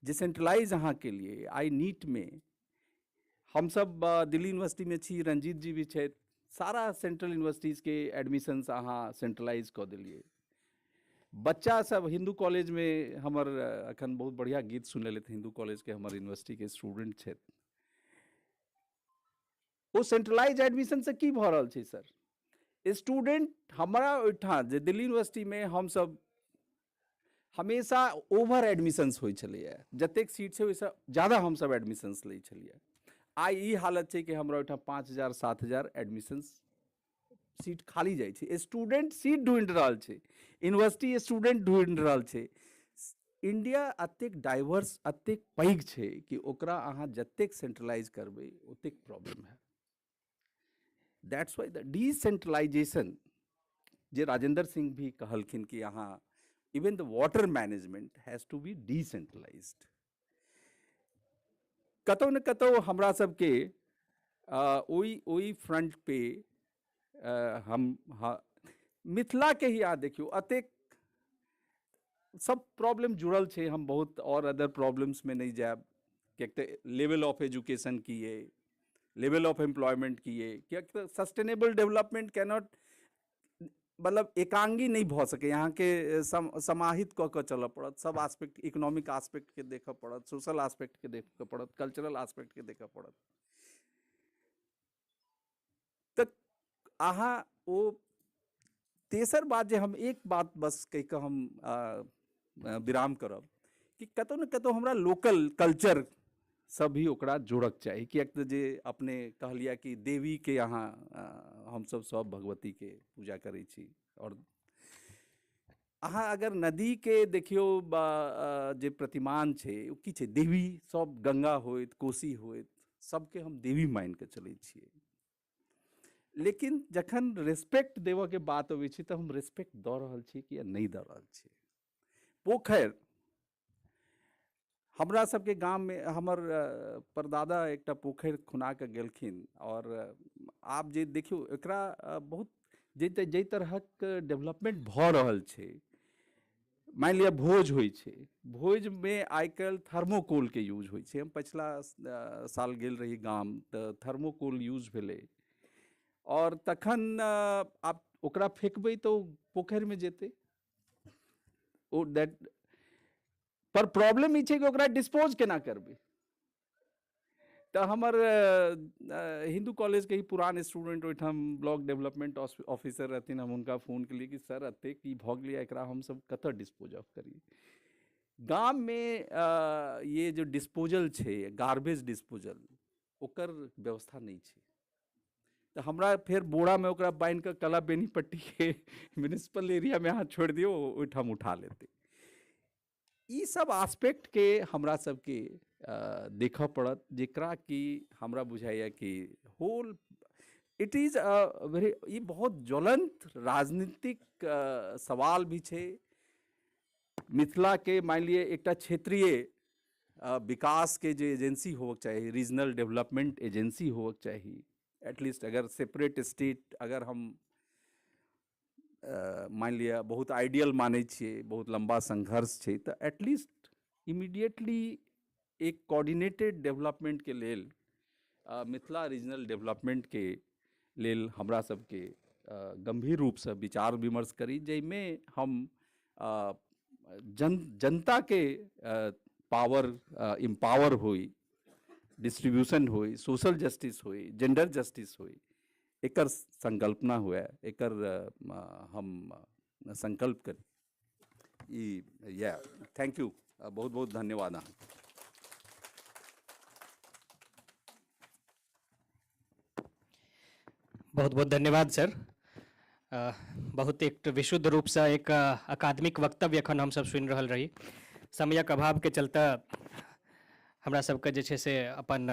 जे सेंट्रलाइज अहाँ केलियै, आइ नीटमे हमसब दिल्ली यूनिवर्सिटीमे छी, रंजीत जी भी छथि, सारा सेंट्रल यूनिवर्सिटीजके एडमिशन्स अहाँ सेंट्रलाइज कऽ देलियै। बच्चा सब हिंदू कॉलेजमे हमर अखन बहुत बढ़िआँ गीत सुनेलथि, हिंदू कॉलेजके हमर यूनिवर्सिटीके स्टूडेंट छथि। ओ सेंट्रलाइज एडमिशनसँ की भऽ रहल छै सर? स्टूडेंट हमरा ओहिठाम जे दिल्ली यूनिवर्सिटीमे हमसब हमेशा ओवर एडमिशन्स होइ छलैए, जतेक सीट छै ओहिसँ ज़्यादा हमसब एडमिशन्स लै छलियै। आइ ई हालत छै कि हमरा ओहिठाम 5,000 7,000 एडमिशन्स सीट खाली जाइ छै। स्टूडेंट सीट ढूँढि रहल छै, यूनिवर्सिटी स्टूडेंट ढूँढि रहल छै। इंडिया अतेक डाइवर्स, अतेक पैघ छै कि ओकरा अहाँ जतेक सेंट्रलाइज करबै ओतेक प्रॉब्लम है। That's why the decentralisation जे राजेंद्र सिंह भी कहलखिन कि अहाँ even the water management has to be decentralised. कतौ ने कतौ हमरा सबके ओहि फ्रंट पे हम मिथिला के ही अहाँ देखियौ अतेक सब प्रॉब्लम जुड़ल छै। हम बहुत और अदर प्रॉब्लम्स में नहीं जायब, किएक तऽ लेवल ऑफ एजुकेशन की अइ, लेवल ऑफ एम्प्लॉयमेंट की अइ, किएक तऽ सस्टेनेबल डेवलपमेंट कैनॉट, मतलब एकांगी नहीं भऽ सकैए, अहाँके समाहित कऽ कऽ चलऽ पड़त। सब आस्पेक्ट, इकोनॉमिक आस्पेक्टके देखऽ पड़त, सोशल आस्पेक्टके देखऽ पड़त, कल्चरल आस्पेक्टके देखऽ पड़त। तऽ अहाँ ओ तेसर बात जे हम एक बात बस कहि कऽ हम विराम करब कि कतौ ने कतौ हमरा लोकल कल्चर सब भी ओकरा जोड़क चाही। किएक तऽ जे अपने कहलियै कि देवी के अहाँ हमसब सब भगवती के पूजा करै छी, और अहाँ अगर नदी के देखियौ जे प्रतिमान छै ओ की छै, देवी। सब गंगा होइत, कोसी होइत, सबके हम देवी मानि कऽ चलै छियै। लेकिन जखन रेस्पेक्ट देबऽ के बात अबै छै तऽ हम रेस्पेक्ट दऽ रहल छी कि नहि दऽ रहल छी। पोखरि हमरा सबके गाममे हमर परदादा एकटा पोखरि खुना कऽ गेलखिन, और आब जे देखियौ एकरा बहुत जाहि तरहक डेवलपमेंट भऽ रहल छै, मानि लिअ भोज होइ छै, भोजमे आइ काल्हि थर्मोकोलके यूज होइ छै। हम पछिला साल गेल रही गाम तऽ थर्मोकोल यूज भेलै, और तखन आब ओकरा फेकबै तऽ ओ पोखरिमे जेतै, ओ that पर प्रॉब्लम ई छै कि ओकरा डिस्पोज केना करबै। तऽ हमर हिंदू कॉलेजके ही पुरान स्टूडेंट ओहिठाम ब्लॉक डेवलपमेंट ऑफिसर रहथिन, हम हुनका फोन केलियै कि सर एतेक ई भऽ गेलै, एकरा हमसब कतऽ डिस्पोज ऑफ करी। गाममे ये जो डिस्पोजल छै, गार्बेज डिस्पोजल, ओकर व्यवस्था नहि छै। तऽ हमरा फेर बोरामे ओकरा बान्हि कऽ कला बेनीपट्टीके म्यूनिसिपल एरियामे अहाँ छोड़ि दियौ, ओहिठाम उठा लेतै। ई सब आस्पेक्टके हमरा सबके देखऽ पड़त, जेकरा कि हमरा बुझाइए कि whole it is a very, ई बहुत ज्वलंत राजनीतिक सवाल भी छै। मिथिलाके मानि लिअ एकटा क्षेत्रीय विकासके जे एजेंसी होबक चाही, रीजनल डेवलपमेंट एजेंसी होबक चाही, एटलीस्ट अगर सेपरेट स्टेट अगर हम मानि लिअ बहुत आइडियल मानै छियै, बहुत लम्बा संघर्ष छै, तऽ एटलीस्ट इमीडिएटली एक कोऑर्डिनेटेड डेवलपमेंटके लेल मिथिला रीजनल डेवलपमेंटके लेल हमरा सबके गंभीर रूपसँ विचार विमर्श करी, जाहिमे हम जनताके पावर एम्पावर होइ, डिस्ट्रीब्यूशन होइ, सोशल जस्टिस होइ, जेंडर जस्टिस होइ, एकर संकल्पना हुए, एकर हम संकल्प करी। ई या thank you, बहुत बहुत धन्यवाद अहाँ। बहुत बहुत धन्यवाद सर। बहुत एक विशुद्ध रूपसँ एक अकादमिक वक्तव्य एखन हमसब सुनि रहल रही। समयक अभावके चलते हमरा सबके जे छै से अपन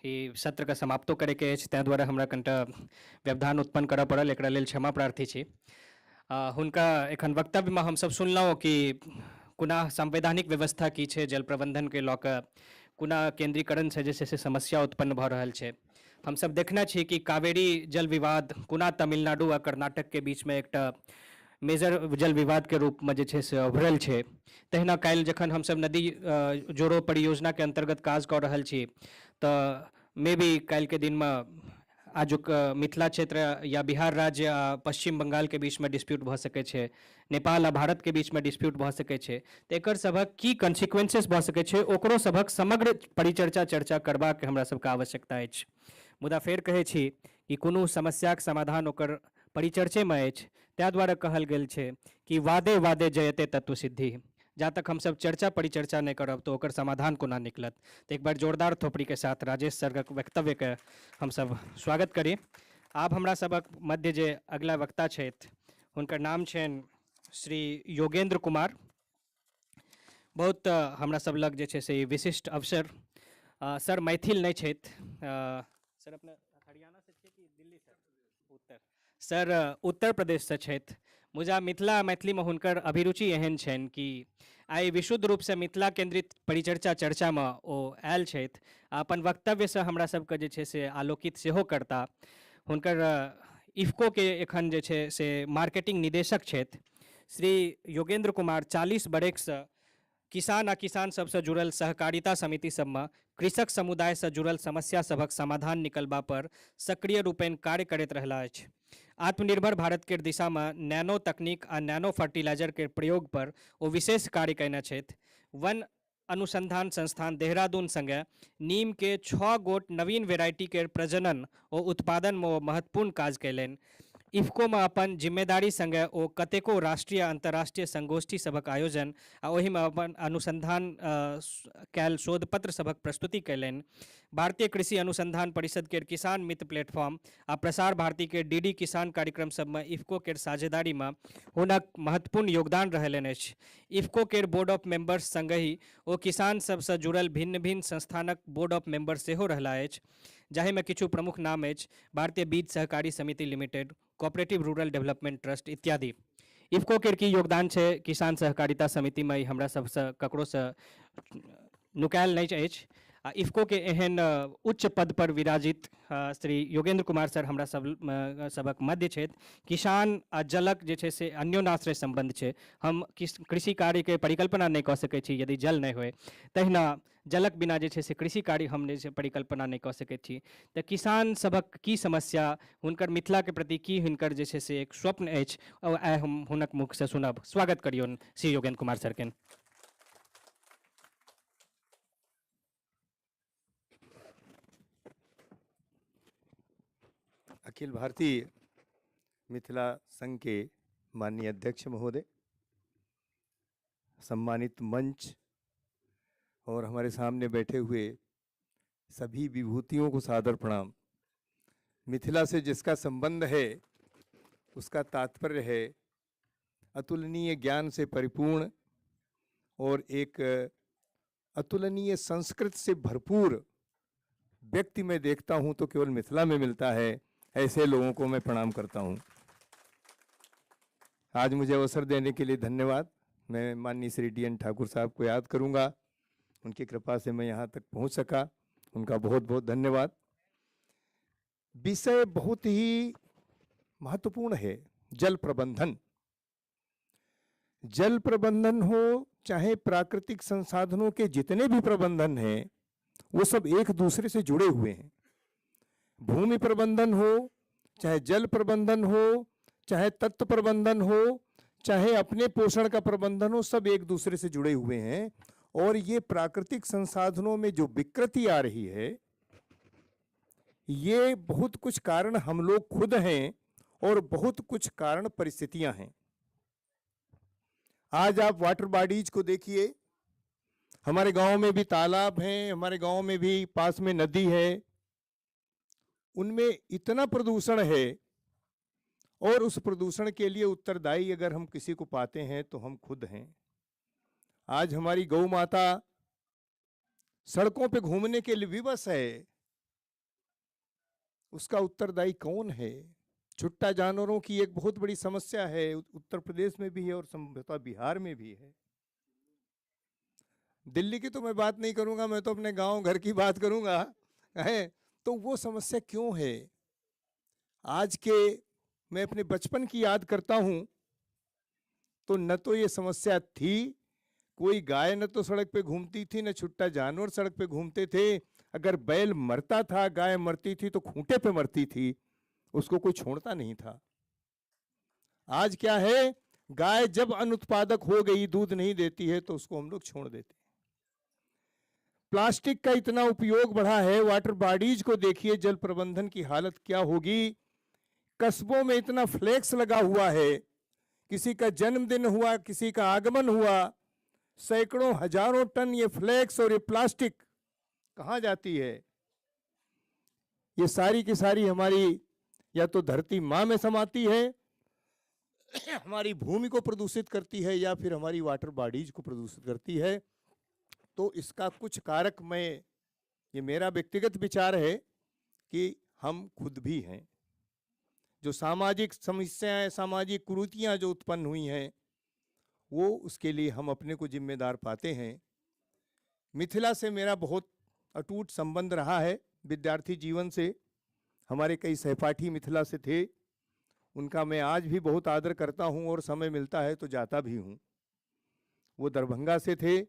ई सत्रके समाप्तो करैके अछि, ताहि दुआरे हमरा कनिटा व्यवधान उत्पन्न करऽ पड़ल, एकरा लेल क्षमा प्रार्थी छी। हुनका एखन वक्तव्यमे हमसब सुनलहुँ कि कोना संवैधानिक व्यवस्था की छै जल प्रबंधनके लऽ कऽ, कोना केंद्रीकरणसँ जे छै से समस्या उत्पन्न भऽ रहल छै। हमसब देखने छी कि कावेरी जल विवाद कोना तमिलनाडु आ कर्नाटकके बीचमे एकटा मेजर जल विवादके रूपमे जे छै से उभरल छै। तहिना काल्हि जखन हमसब नदी जोड़ो परियोजनाके अन्तर्गत काज कऽ रहल छी तऽ मे बी काल्हिके दिनमे आजुक मिथिला क्षेत्र या बिहार राज्य आ पश्चिम बंगालके बीचमे डिस्प्यूट भऽ सकै छै, नेपाल आ भारतके बीचमे डिस्प्यूट भऽ सकै छै। तऽ एकर सभक की कॉन्सिक्वेंसेस भऽ सकै छै, ओकरो सभक समग्र परिचर्चा चर्चा करबाक हमरा सबके आवश्यकता अछि। मुदा फेर कहै छी कि कोनो समस्याक समाधान ओकर परिचर्चेमे अछि, ताहि दुआरे कहल गेल छै कि वादे वादे जयते तत्व सिद्धि। जा तक हमसब चर्चा परिचर्चा नहि करब तऽ ओकर समाधान कोना निकलत। तऽ एक बार जोरदार थोपड़ीके साथ राजेश सरक वक्तव्यके हमसब स्वागत करी। आब हमरा सबक मध्य जे अगला वक्ता छथि हुनकर नाम छनि श्री योगेंद्र कुमार। बहुत हमरा सब लग जे छै से विशिष्ट अवसर। सर मैथिल नहि छथि। सर अपने हरियाणा से छियै कि दिल्ली से? उत्तर। सर उत्तर प्रदेशसँ छथि, मुदा मिथिला मैथिलीमे हुनकर अभिरुचि एहन छनि कि आइ विशुद्ध रूपसँ मिथिला केंद्रित परिचर्चा चर्चामे ओ आयल छथि आ अपन वक्तव्यसँ हमरा सबके जे छै से आलोकित सेहो करता। हुनकर इफ्को के एखन जे छै से मार्केटिंग निदेशक छथि। श्री योगेंद्र कुमार 40 बरखसँ किसान आ किसान सबसँ जुड़ल सहकारिता समिति सबमे कृषक समुदायसँ जुड़ल समस्या सभक समाधान निकलबा पर सक्रिय रूपेण कार्य करैत रहला अछि। आत्मनिर्भर भारत के दिशामे नैनो तकनीक आ नैनो फर्टिलाइजर के प्रयोग पर ओ विशेष कार्य कयने छथि। वन अनुसंधान संस्थान देहरादून संगे नीम के 6 गोट नवीन वेराइटी के प्रजनन ओ उत्पादन में ओ महत्वपूर्ण काज कयलनि। इफ्को में अपन जिम्मेदारी संगे ओ कतेको राष्ट्रीय अंतर्राष्ट्रीय संगोष्ठी सभक आयोजन आ ओहिमे अपन अनुसंधान कयल शोध पत्र सभक प्रस्तुति कयलनि। भारतीय कृषि अनुसंधान परिषद के किसान मित्र प्लेटफॉर्म आ प्रसार भारती के डीडी किसान कार्यक्रम सबमे इफ्को के साझेदारी में हुनक महत्वपूर्ण योगदान रहलनि अछि। इफ्को के बोर्ड ऑफ मेंबर्स संगहि ओ किसान सबसँ जुड़ल भिन्न भिन्न संस्थानक बोर्ड ऑफ मेंबर्स सेहो रहला अछि, जाहिमे किछु प्रमुख नाम अछि भारतीय बीज सहकारी समिति limited, cooperative rural development trust इत्यादि। इफ्को के की योगदान छै किसान सहकारिता समिति में, हमरा सबसँ ककरोसँ नुकायल नहि अछि। आ इफ्को के एहन उच्च पद पर विराजित श्री योगेंद्र कुमार सर हमरा सब सबक मध्य छथि। किसान आ जलक जे छै से अन्योनाश्रय संबंध छै। हम कृषि कार्यके परिकल्पना नहि कऽ सकै छी यदि जल नहि होय, तहिना जलक बिना जे छै से कृषि कार्य हम जे छै परिकल्पना नहि कऽ सकै छी। तऽ किसान सभक की समस्या, हुनकर मिथिलाके प्रति की हुनकर जे छै से एक स्वप्न अछि, और आइ हम हुनक मुखसँ सुनब। स्वागत करियौन श्री योगेंद्र कुमार सरके। अखिल भारतीय मिथिला संघ के माननीय अध्यक्ष महोदय, सम्मानित मंच और हमारे सामने बैठे हुए सभी विभूतियों को सादर प्रणाम। मिथिला से जिसका संबंध है उसका तात्पर्य है अतुलनीय ज्ञान से परिपूर्ण और एक अतुलनीय संस्कृत से भरपूर व्यक्ति मैं देखता हूँ तो केवल मिथिला में मिलता है। ऐसे लोगों को मैं प्रणाम करता हूँ। आज मुझे अवसर देने के लिए धन्यवाद। मैं माननीय श्री डी एन ठाकुर साहब को याद करूँगा, उनकी कृपा से मैं यहाँ तक पहुँच सका, उनका बहुत बहुत धन्यवाद। विषय बहुत ही महत्वपूर्ण है, जल प्रबंधन। जल प्रबंधन हो चाहे प्राकृतिक संसाधनों के जितने भी प्रबंधन हैं वो सब एक दूसरे से जुड़े हुए हैं। भूमि प्रबंधन हो चाहे जल प्रबंधन हो चाहे तत्व प्रबंधन हो चाहे अपने पोषण का प्रबंधन हो, सब एक दूसरे से जुड़े हुए हैं। और ये प्राकृतिक संसाधनों में जो विकृति आ रही है ये बहुत कुछ कारण हम लोग खुद हैं और बहुत कुछ कारण परिस्थितियां हैं। आज आप वाटर बॉडीज को देखिए, हमारे गांव में भी तालाब हैं, हमारे गांव में भी पास में नदी है, उनमें इतना प्रदूषण है और उस प्रदूषण के लिए उत्तरदायी अगर हम किसी को पाते हैं तो हम खुद हैं। आज हमारी गौ माता सड़कों पे घूमने के लिए विवश है, उसका उत्तरदायी कौन है? छुट्टा जानवरों की एक बहुत बड़ी समस्या है, उत्तर प्रदेश में भी है और संभवतः बिहार में भी है। दिल्ली की तो मैं बात नहीं करूंगा, मैं तो अपने गांव घर की बात करूंगा, है। तो वो समस्या क्यों है? आज के मैं अपने बचपन की याद करता हूं तो न तो ये समस्या थी, कोई गाय न तो सड़क पे घूमती थी, न छुट्टा जानवर सड़क पे घूमते थे। अगर बैल मरता था, गाय मरती थी तो खूंटे पे मरती थी, उसको कोई छोड़ता नहीं था। आज क्या है, गाय जब अनुत्पादक हो गई, दूध नहीं देती है, तो उसको हम लोग छोड़ देते हैं। प्लास्टिक का इतना उपयोग बढ़ा है, वाटर बॉडीज को देखिए, जल प्रबंधन की हालत क्या होगी। कस्बों में इतना फ्लेक्स लगा हुआ है, किसी का जन्मदिन हुआ, किसी का आगमन हुआ, सैकड़ों हजारों टन ये फ्लेक्स और ये प्लास्टिक कहाँ जाती है? ये सारी की सारी हमारी या तो धरती माँ में समाती है, हमारी भूमि को प्रदूषित करती है, या फिर हमारी वाटर बॉडीज को प्रदूषित करती है। तो इसका कुछ कारक, मैं ये मेरा व्यक्तिगत विचार है कि हम खुद भी हैं। जो सामाजिक समस्याएं, सामाजिक कुरीतियां जो उत्पन्न हुई हैं, वो उसके लिए हम अपने को जिम्मेदार पाते हैं। मिथिला से मेरा बहुत अटूट संबंध रहा है विद्यार्थी जीवन से। हमारे कई सहपाठी मिथिला से थे, उनका मैं आज भी बहुत आदर करता हूँ और समय मिलता है तो जाता भी हूँ। वो दरभंगा से थे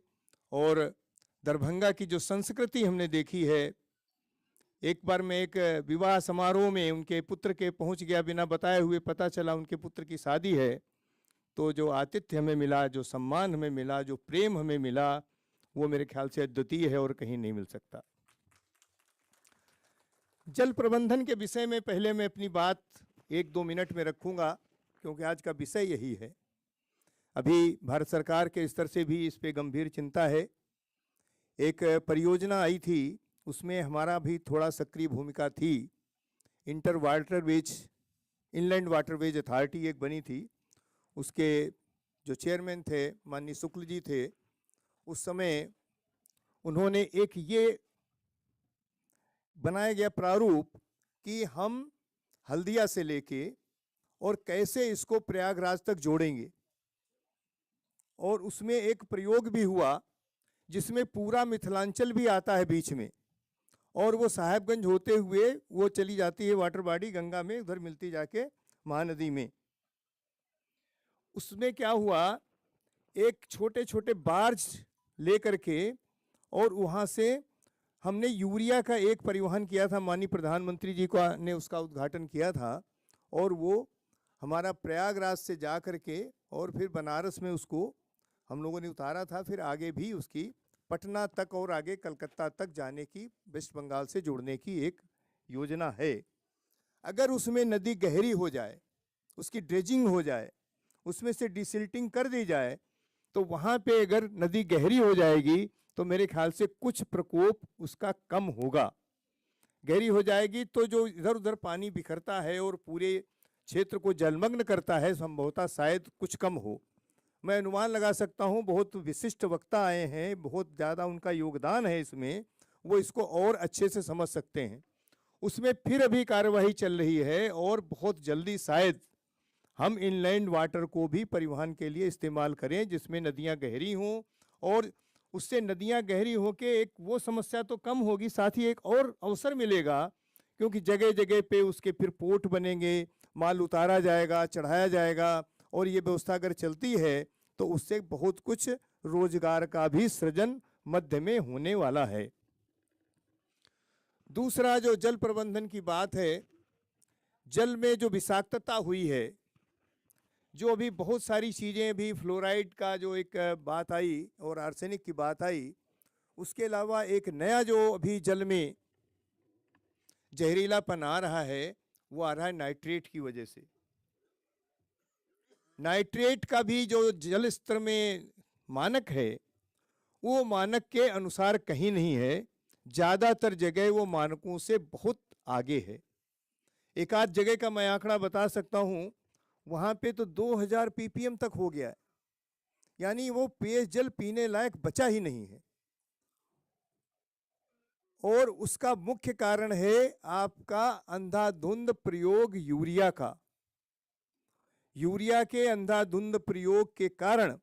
और दरभंगा की जो संस्कृति हमने देखी है, एक बार मैं एक विवाह समारोह में उनके पुत्र के पहुंच गया बिना बताए हुए, पता चला उनके पुत्र की शादी है, तो जो आतिथ्य हमें मिला, जो सम्मान हमें मिला, जो प्रेम हमें मिला, वो मेरे ख्याल से अद्वितीय है और कहीं नहीं मिल सकता। जल प्रबंधन के विषय में पहले मैं अपनी बात 1-2 मिनट में रखूँगा, क्योंकि आज का विषय यही है। अभी भारत सरकार के स्तर से भी इस पे गंभीर चिंता है। एक परियोजना आई थी, उसमें हमारा भी थोड़ा सक्रिय भूमिका थी। Inter waterways, inland waterways authority एक बनी थी, उसके जो चेयरमैन थे माननीय शुक्ल जी थे, उस समय उन्होंने एक ये बनाया गया प्रारूप कि हम हल्दिया से लेके और कैसे इसको प्रयागराज तक जोड़ेंगे, और उसमें एक प्रयोग भी हुआ जिसमें पूरा मिथिलांचल भी आता है बीच में, और वो साहेबगंज होते हुए वो चली जाती है वाटर बॉडी गंगा में, उधर मिलती जाके महानदी में। उसमें क्या हुआ, एक छोटे छोटे बार्ज लेकर के और वहाँ से हमने यूरिया का एक परिवहन किया था, माननीय प्रधानमंत्री जी को ने उसका उद्घाटन किया था, और वो हमारा प्रयागराज से जा कर के और फिर बनारस में उसको हम लोगों ने उतारा था, फिर आगे भी उसकी पटना तक और आगे कलकत्ता तक जाने की, वेस्ट बंगाल से जोड़ने की एक योजना है। अगर उसमें नदी गहरी हो जाए, उसकी ड्रेजिंग हो जाए, उसमें से डिसिल्टिंग कर दी जाए, तो वहाँ पे अगर नदी गहरी हो जाएगी तो मेरे ख्याल से कुछ प्रकोप उसका कम होगा। गहरी हो जाएगी तो जो इधर उधर पानी बिखरता है और पूरे क्षेत्र को जलमग्न करता है, संभवतः शायद कुछ कम हो। मैं अनुमान लगा सकता हूँ, बहुत विशिष्ट वक्ता आए हैं, बहुत ज़्यादा उनका योगदान है इसमें, वो इसको और अच्छे से समझ सकते हैं। उसमें फिर अभी कार्यवाही चल रही है और बहुत जल्दी शायद हम इनलैंड वाटर को भी परिवहन के लिए इस्तेमाल करें, जिसमें नदियाँ गहरी हों, और उससे नदियाँ गहरी होके एक वो समस्या तो कम होगी, साथ ही एक और अवसर मिलेगा, क्योंकि जगह जगह पे उसके फिर पोर्ट बनेंगे, माल उतारा जाएगा, चढ़ाया जाएगा, और ये व्यवस्था अगर चलती है तो उससे बहुत कुछ रोजगार का भी सृजन मध्य में होने वाला है। दूसरा जो जल प्रबंधन की बात है, जल में जो विषाक्तता हुई है, जो अभी बहुत सारी चीज़ें भी फ्लोराइड का जो एक बात आई और आर्सेनिक की बात आई, उसके अलावा एक नया जो अभी जल में जहरीलापन आ रहा है, वो आ रहा है नाइट्रेट की वजह से। नाइट्रेट का भी जो जल स्तर में मानक है, वो मानक के अनुसार कहीं नहीं है, ज़्यादातर जगह वो मानकों से बहुत आगे है। एक आध जगह का मैं आंकड़ा बता सकता हूँ, वहाँ पे तो 2000 ppm तक हो गया है, यानी वो पेयजल पीने लायक बचा ही नहीं है। और उसका मुख्य कारण है आपका अंधाधुंध प्रयोग यूरिया का। यूरिया के अंधाधुंध प्रयोग के कारण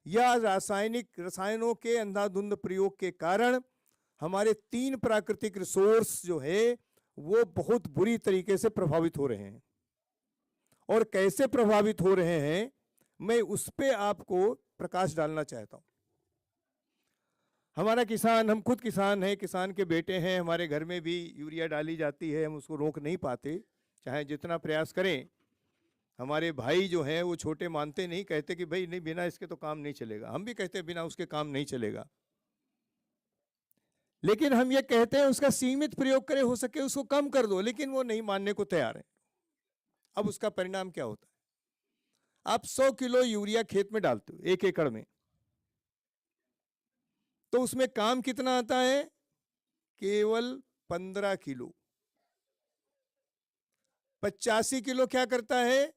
या रासायनिक रसायनों के अंधाधुंध प्रयोग के कारण हमारे 3 प्राकृतिक रिसोर्स जो है वो बहुत बुरी तरीके से प्रभावित हो रहे हैं। और कैसे प्रभावित हो रहे हैं, मैं उस पर आपको प्रकाश डालना चाहता हूँ। हमारा किसान, हम खुद किसान हैं, किसान के बेटे हैं, हमारे घर में भी यूरिया डाली जाती है, हम उसको रोक नहीं पाते चाहे जितना प्रयास करें। हमारे भाई जो हैं वो छोटे मानते नहीं, कहते कि भाई नहीं, बिना इसके तो काम नहीं चलेगा। हम भी कहते हैं बिना उसके काम नहीं चलेगा, लेकिन हम ये कहते हैं उसका सीमित प्रयोग करें, हो सके उसको कम कर दो, लेकिन वो नहीं मानने को तैयार है। अब उसका परिणाम क्या होता है? आप 100 किलो यूरिया खेत में डालते हो 1 एकड़ में, तो उसमें काम कितना आता है? केवल 15 किलो। 85 किलो क्या करता है?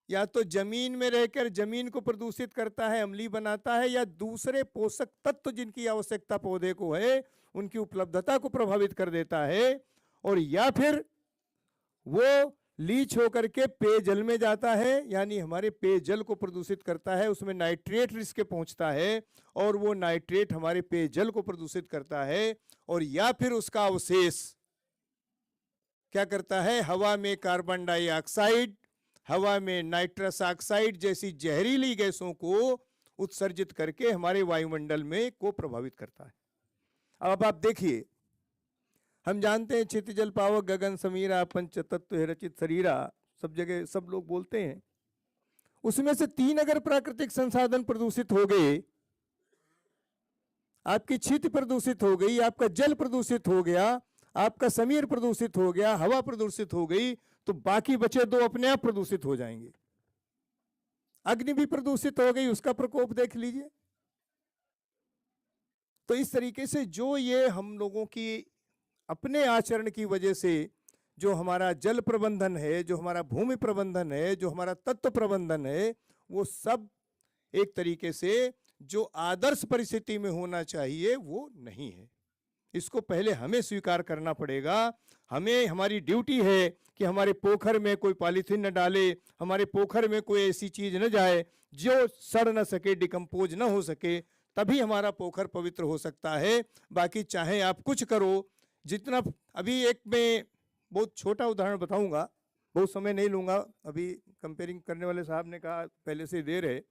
या तो जमीन में रहकर जमीन को प्रदूषित करता है, अम्लीय बनाता है, या दूसरे पोषक तत्व जिनकी आवश्यकता पौधे को है उनकी उपलब्धता को प्रभावित कर देता है, और या फिर वो लीच होकर के पेयजल में जाता है, यानी हमारे पेयजल को प्रदूषित करता है, उसमें नाइट्रेट रिस्क के पहुंचता है और वो नाइट्रेट हमारे पेयजल को प्रदूषित करता है, और या फिर उसका अवशेष क्या करता है? हवा में कार्बन डाइऑक्साइड, हवा में नाइट्रस ऑक्साइड जैसी जहरीली गैसों को उत्सर्जित करके हमारे वायुमंडल में को प्रभावित करता है। अब आप देखिए, हम जानते हैं क्षिति जल पावक गगन समीरा पंचतत्व रचित शरीरा, सब जगह सब लोग बोलते हैं। उसमें से 3 अगर प्राकृतिक संसाधन प्रदूषित हो गए, आपकी क्षिति प्रदूषित हो गई, आपका जल प्रदूषित हो गया, आपका समीर प्रदूषित हो गया, हवा प्रदूषित हो गई, तो बाकी बचे 2 अपने आप प्रदूषित हो जाएंगे। अग्नि भी प्रदूषित हो गई, उसका प्रकोप देख लीजिए। तो इस तरीके से जो ये हम लोगों की अपने आचरण की वजह से जो हमारा जल प्रबंधन है, जो हमारा भूमि प्रबंधन है, जो हमारा तत्व प्रबंधन है, वो सब एक तरीके से जो आदर्श परिस्थिति में होना चाहिए वो नहीं है। इसको पहले हमें स्वीकार करना पड़ेगा। हमें, हमारी ड्यूटी है कि हमारे पोखर में कोई पॉलीथीन न डाले, हमारे पोखर में कोई ऐसी चीज़ न जाए जो सड़ न सके, डिकम्पोज न हो सके, तभी हमारा पोखर पवित्र हो सकता है। बाकी चाहे आप कुछ करो, जितना अभी एक मैं बहुत छोटा उदाहरण बताऊंगा, बहुत समय नहीं लूँगा, अभी कंपेयरिंग करने वाले साहब ने कहा पहले से दे रहे।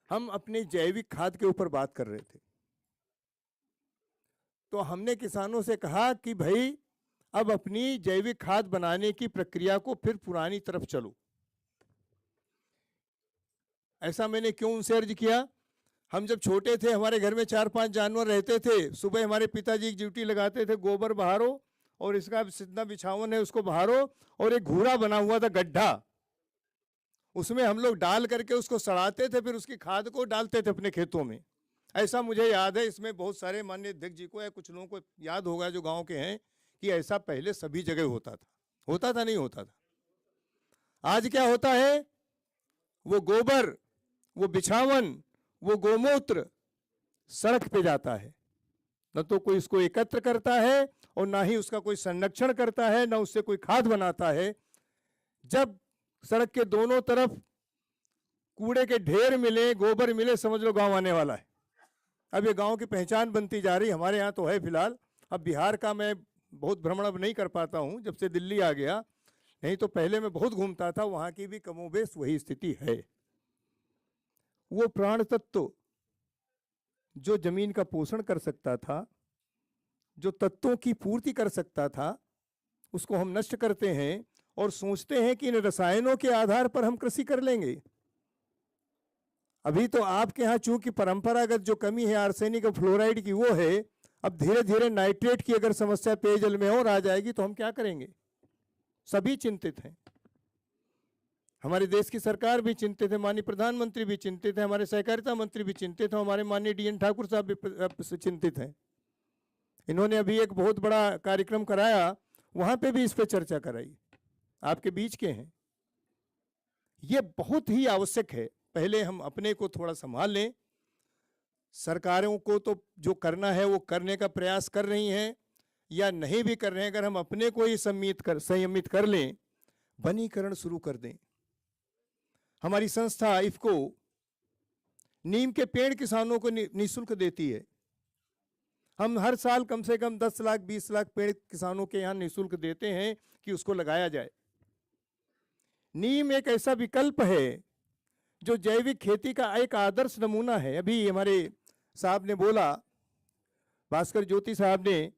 हम अपने जैविक खाद के ऊपर बात कर रहे थे, तो हमने किसानों से कहा कि भाई अब अपनी जैविक खाद बनाने की प्रक्रिया को फिर पुरानी तरफ चलो। ऐसा मैंने क्यों उनसे अर्ज किया? हम जब छोटे थे हमारे घर में 4-5 जानवर रहते थे। सुबह हमारे पिताजी एक ड्यूटी लगाते थे, गोबर बहारो और इसका जितना बिछावन है उसको बहारो, और एक घूरा बना हुआ था गड्ढा, उसमें हम लोग डाल करके उसको सड़ाते थे, फिर उसकी खाद को डालते थे अपने खेतों में। ऐसा मुझे याद है, इसमें बहुत सारे माननीय अध्यक्ष जी को या कुछ लोगों को याद होगा जो गाँव के हैं, कि ऐसा पहले सभी जगह होता था। होता था, नहीं होता था? आज क्या होता है? वो गोबर, वो बिछावन, वो गोमूत्र सड़क पे जाता है। न तो कोई इसको एकत्र करता है और ना ही उसका कोई संरक्षण करता है, ना उससे कोई खाद बनाता है। जब सड़क के दोनों तरफ कूड़े के ढेर मिले, गोबर मिले, समझ लो गांव आने वाला है। अब ये गांव की पहचान बनती जा रही। हमारे यहाँ तो है फिलहाल। अब बिहार का मैं बहुत भ्रमण अब नहीं कर पाता हूँ जब से दिल्ली आ गया, नहीं तो पहले मैं बहुत घूमता था। वहाँ की भी कमोबेश वही स्थिति है। वो प्राण तत्व जो जमीन का पोषण कर सकता था, जो तत्वों की पूर्ति कर सकता था, उसको हम नष्ट करते हैं और सोचते हैं कि इन रसायनों के आधार पर हम कृषि कर लेंगे। अभी तो आपके यहाँ चूंकि परंपरागत जो कमी है आर्सेनिक और फ्लोराइड की वो है, अब धीरे धीरे नाइट्रेट की अगर समस्या पेयजल में और आ जाएगी तो हम क्या करेंगे? सभी चिंतित हैं। हमारे देश की सरकार भी चिंतित है, माननीय प्रधानमंत्री भी चिंतित है, हमारे सहकारिता मंत्री भी चिंतित हैं, हमारे माननीय डीएन ठाकुर साहब भी चिंतित हैं। इन्होंने अभी एक बहुत बड़ा कार्यक्रम कराया, वहाँ पे भी इस पर चर्चा कराई, आपके बीच के हैं। ये बहुत ही आवश्यक है, पहले हम अपने को थोड़ा संभाल लें। सरकारों को तो जो करना है वो करने का प्रयास कर रही हैं या नहीं भी कर रहे हैं। अगर हम अपने को ही संयमित कर लें, वनीकरण शुरू कर दें। हमारी संस्था इफको नीम के पेड़ किसानों को निःशुल्क देती है। हम हर साल कम से कम 10 लाख 20 लाख पेड़ किसानों के यहाँ निःशुल्क देते हैं कि उसको लगाया जाए। नीम एक ऐसा विकल्प है जो जैविक खेती का एक आदर्श नमूना है। अभी हमारे साहब ने बोला, भास्कर ज्योति साहब ने,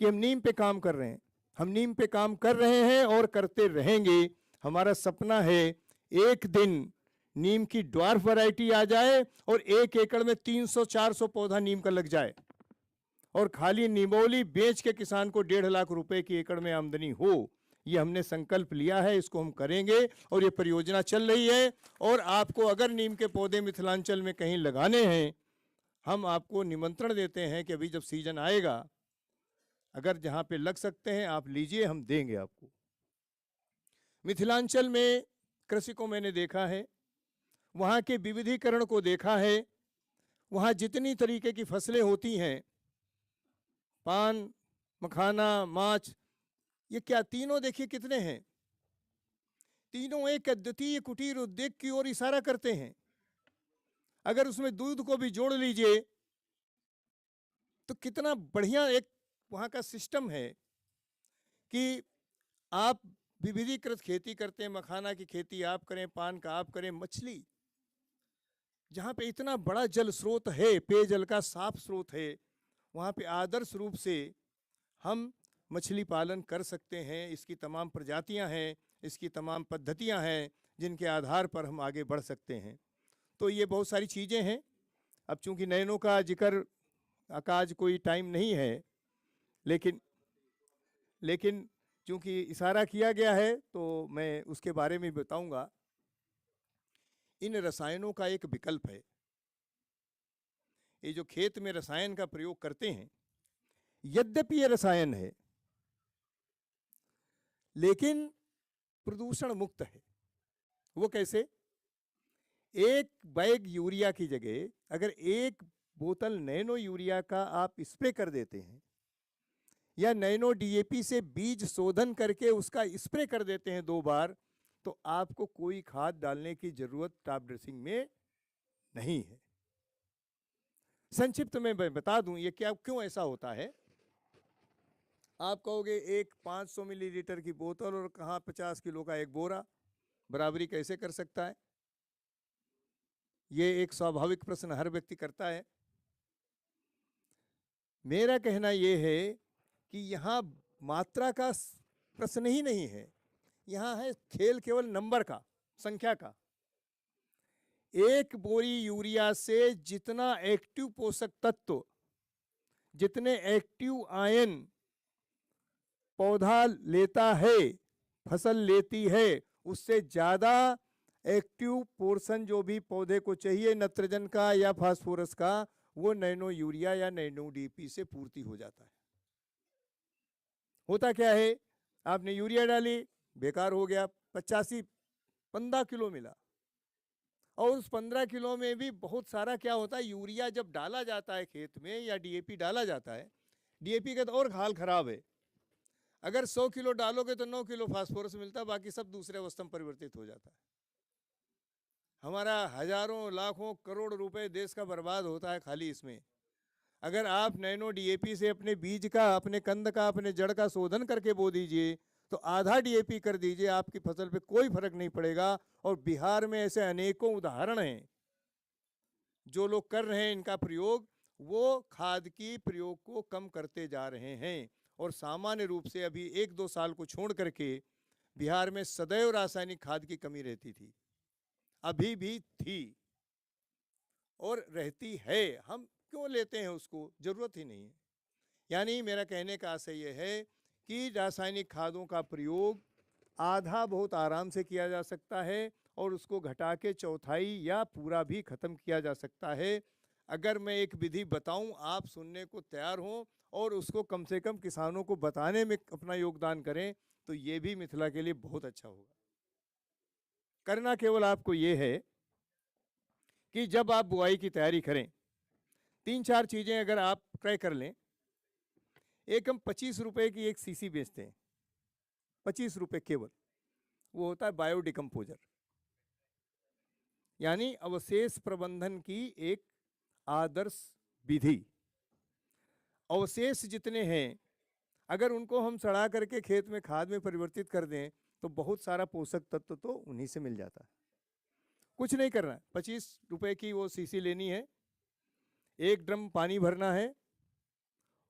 कि हम नीम पे काम कर रहे हैं। हम नीम पे काम कर रहे हैं और करते रहेंगे। हमारा सपना है एक दिन नीम की ड्वार्फ वैरायटी आ जाए और 1 एकड़ में 300-400 पौधा नीम का लग जाए और खाली नीमोली बेच के किसान को 1.5 लाख रुपए की एकड़ में आमदनी हो। ये हमने संकल्प लिया है, इसको हम करेंगे और ये परियोजना चल रही है। और आपको अगर नीम के पौधे मिथिलांचल में कहीं लगाने हैं, हम आपको निमंत्रण देते हैं कि अभी जब सीजन आएगा, अगर जहाँ पे लग सकते हैं आप लीजिए, हम देंगे आपको। मिथिलांचल में कृषि को मैंने देखा है, वहाँ के विविधीकरण को देखा है। वहाँ जितनी तरीके की फसलें होती हैं, पान, मखाना, माछ, ये क्या तीनों देखिए कितने हैं। तीनों एक अद्वितीय कुटीर उद्योग की ओर इशारा करते हैं। अगर उसमें दूध को भी जोड़ लीजिए तो कितना बढ़िया एक वहाँ का सिस्टम है कि आप विविधीकृत खेती करते हैं। मखाना की खेती आप करें, पान का आप करें, मछली, जहाँ पे इतना बड़ा जल स्रोत है, पेयजल का साफ स्रोत है, वहाँ पे आदर्श रूप से हम मछली पालन कर सकते हैं। इसकी तमाम प्रजातियां हैं, इसकी तमाम पद्धतियां हैं जिनके आधार पर हम आगे बढ़ सकते हैं। तो ये बहुत सारी चीज़ें हैं। अब चूँकि नैनो का जिक्र का आज कोई टाइम नहीं है, लेकिन चूँकि इशारा किया गया है तो मैं उसके बारे में बताऊँगा। इन रसायनों का एक विकल्प है। ये जो खेत में रसायन का प्रयोग करते हैं, यद्यपि ये रसायन है लेकिन प्रदूषण मुक्त है। वो कैसे? एक बैग यूरिया की जगह अगर 1 बोतल नैनो यूरिया का आप स्प्रे कर देते हैं या नैनो डीएपी से बीज शोधन करके उसका स्प्रे कर देते हैं 2 बार, तो आपको कोई खाद डालने की जरूरत टॉप ड्रेसिंग में नहीं है। संक्षिप्त में मैं बता दूं ये क्या, क्यों ऐसा होता है। आप कहोगे एक 500 मिलीलीटर की बोतल और कहाँ 50 किलो का एक बोरा, बराबरी कैसे कर सकता है? ये एक स्वाभाविक प्रश्न हर व्यक्ति करता है। मेरा कहना ये है कि यहाँ मात्रा का प्रश्न ही नहीं है, यहाँ है खेल केवल नंबर का, संख्या का। 1 बोरी यूरिया से जितना एक्टिव पोषक तत्व, जितने एक्टिव आयन पौधा लेता है, फसल लेती है, उससे ज़्यादा एक्टिव पोर्शन जो भी पौधे को चाहिए नाइट्रोजन का या फास्फोरस का, वो नैनो यूरिया या नैनो डीपी से पूर्ति हो जाता है। होता क्या है, आपने यूरिया डाली, बेकार हो गया, 15 किलो मिला, और उस 15 किलो में भी बहुत सारा क्या होता है, यूरिया जब डाला जाता है खेत में या डीएपी डाला जाता है, डीएपी का तो और हाल खराब है। अगर 100 किलो डालोगे तो 9 किलो फास्फोरस मिलता है, बाकी सब दूसरे अवस्था में परिवर्तित हो जाता है। हमारा हजारों लाखों करोड़ रुपए देश का बर्बाद होता है खाली इसमें। अगर आप नैनो डीएपी से अपने बीज का, अपने कंद का, अपने जड़ का शोधन करके बो दीजिए तो आधा डीएपी कर दीजिए, आपकी फसल पे कोई फर्क नहीं पड़ेगा। और बिहार में ऐसे अनेकों उदाहरण हैं, जो लोग कर रहे हैं इनका प्रयोग, वो खाद की प्रयोग को कम करते जा रहे हैं। और सामान्य रूप से अभी 1-2 साल को छोड़ करके बिहार में सदैव रासायनिक खाद की कमी रहती थी, अभी भी थी और रहती है। हम क्यों लेते हैं उसको, जरूरत ही नहीं है। यानी मेरा कहने का आशय ये है कि रासायनिक खादों का प्रयोग आधा बहुत आराम से किया जा सकता है और उसको घटा के चौथाई या पूरा भी ख़त्म किया जा सकता है। अगर मैं एक विधि बताऊं, आप सुनने को तैयार हों और उसको कम से कम किसानों को बताने में अपना योगदान करें, तो ये भी मिथिला के लिए बहुत अच्छा होगा। करना केवल आपको ये है कि जब आप बुआई की तैयारी करें 3-4 चीज़ें अगर आप ट्राई कर लें। एक हम 25 रुपये की एक सीसी बेचते हैं, 25 रुपये केवल, वो होता है बायो डिकम्पोजर, यानी अवशेष प्रबंधन की एक आदर्श विधि। अवशेष जितने हैं अगर उनको हम सड़ा करके खेत में खाद में परिवर्तित कर दें तो बहुत सारा पोषक तत्व तो उन्हीं से मिल जाता है। कुछ नहीं करना है, 25 रुपये की वो सीसी लेनी है, एक ड्रम पानी भरना है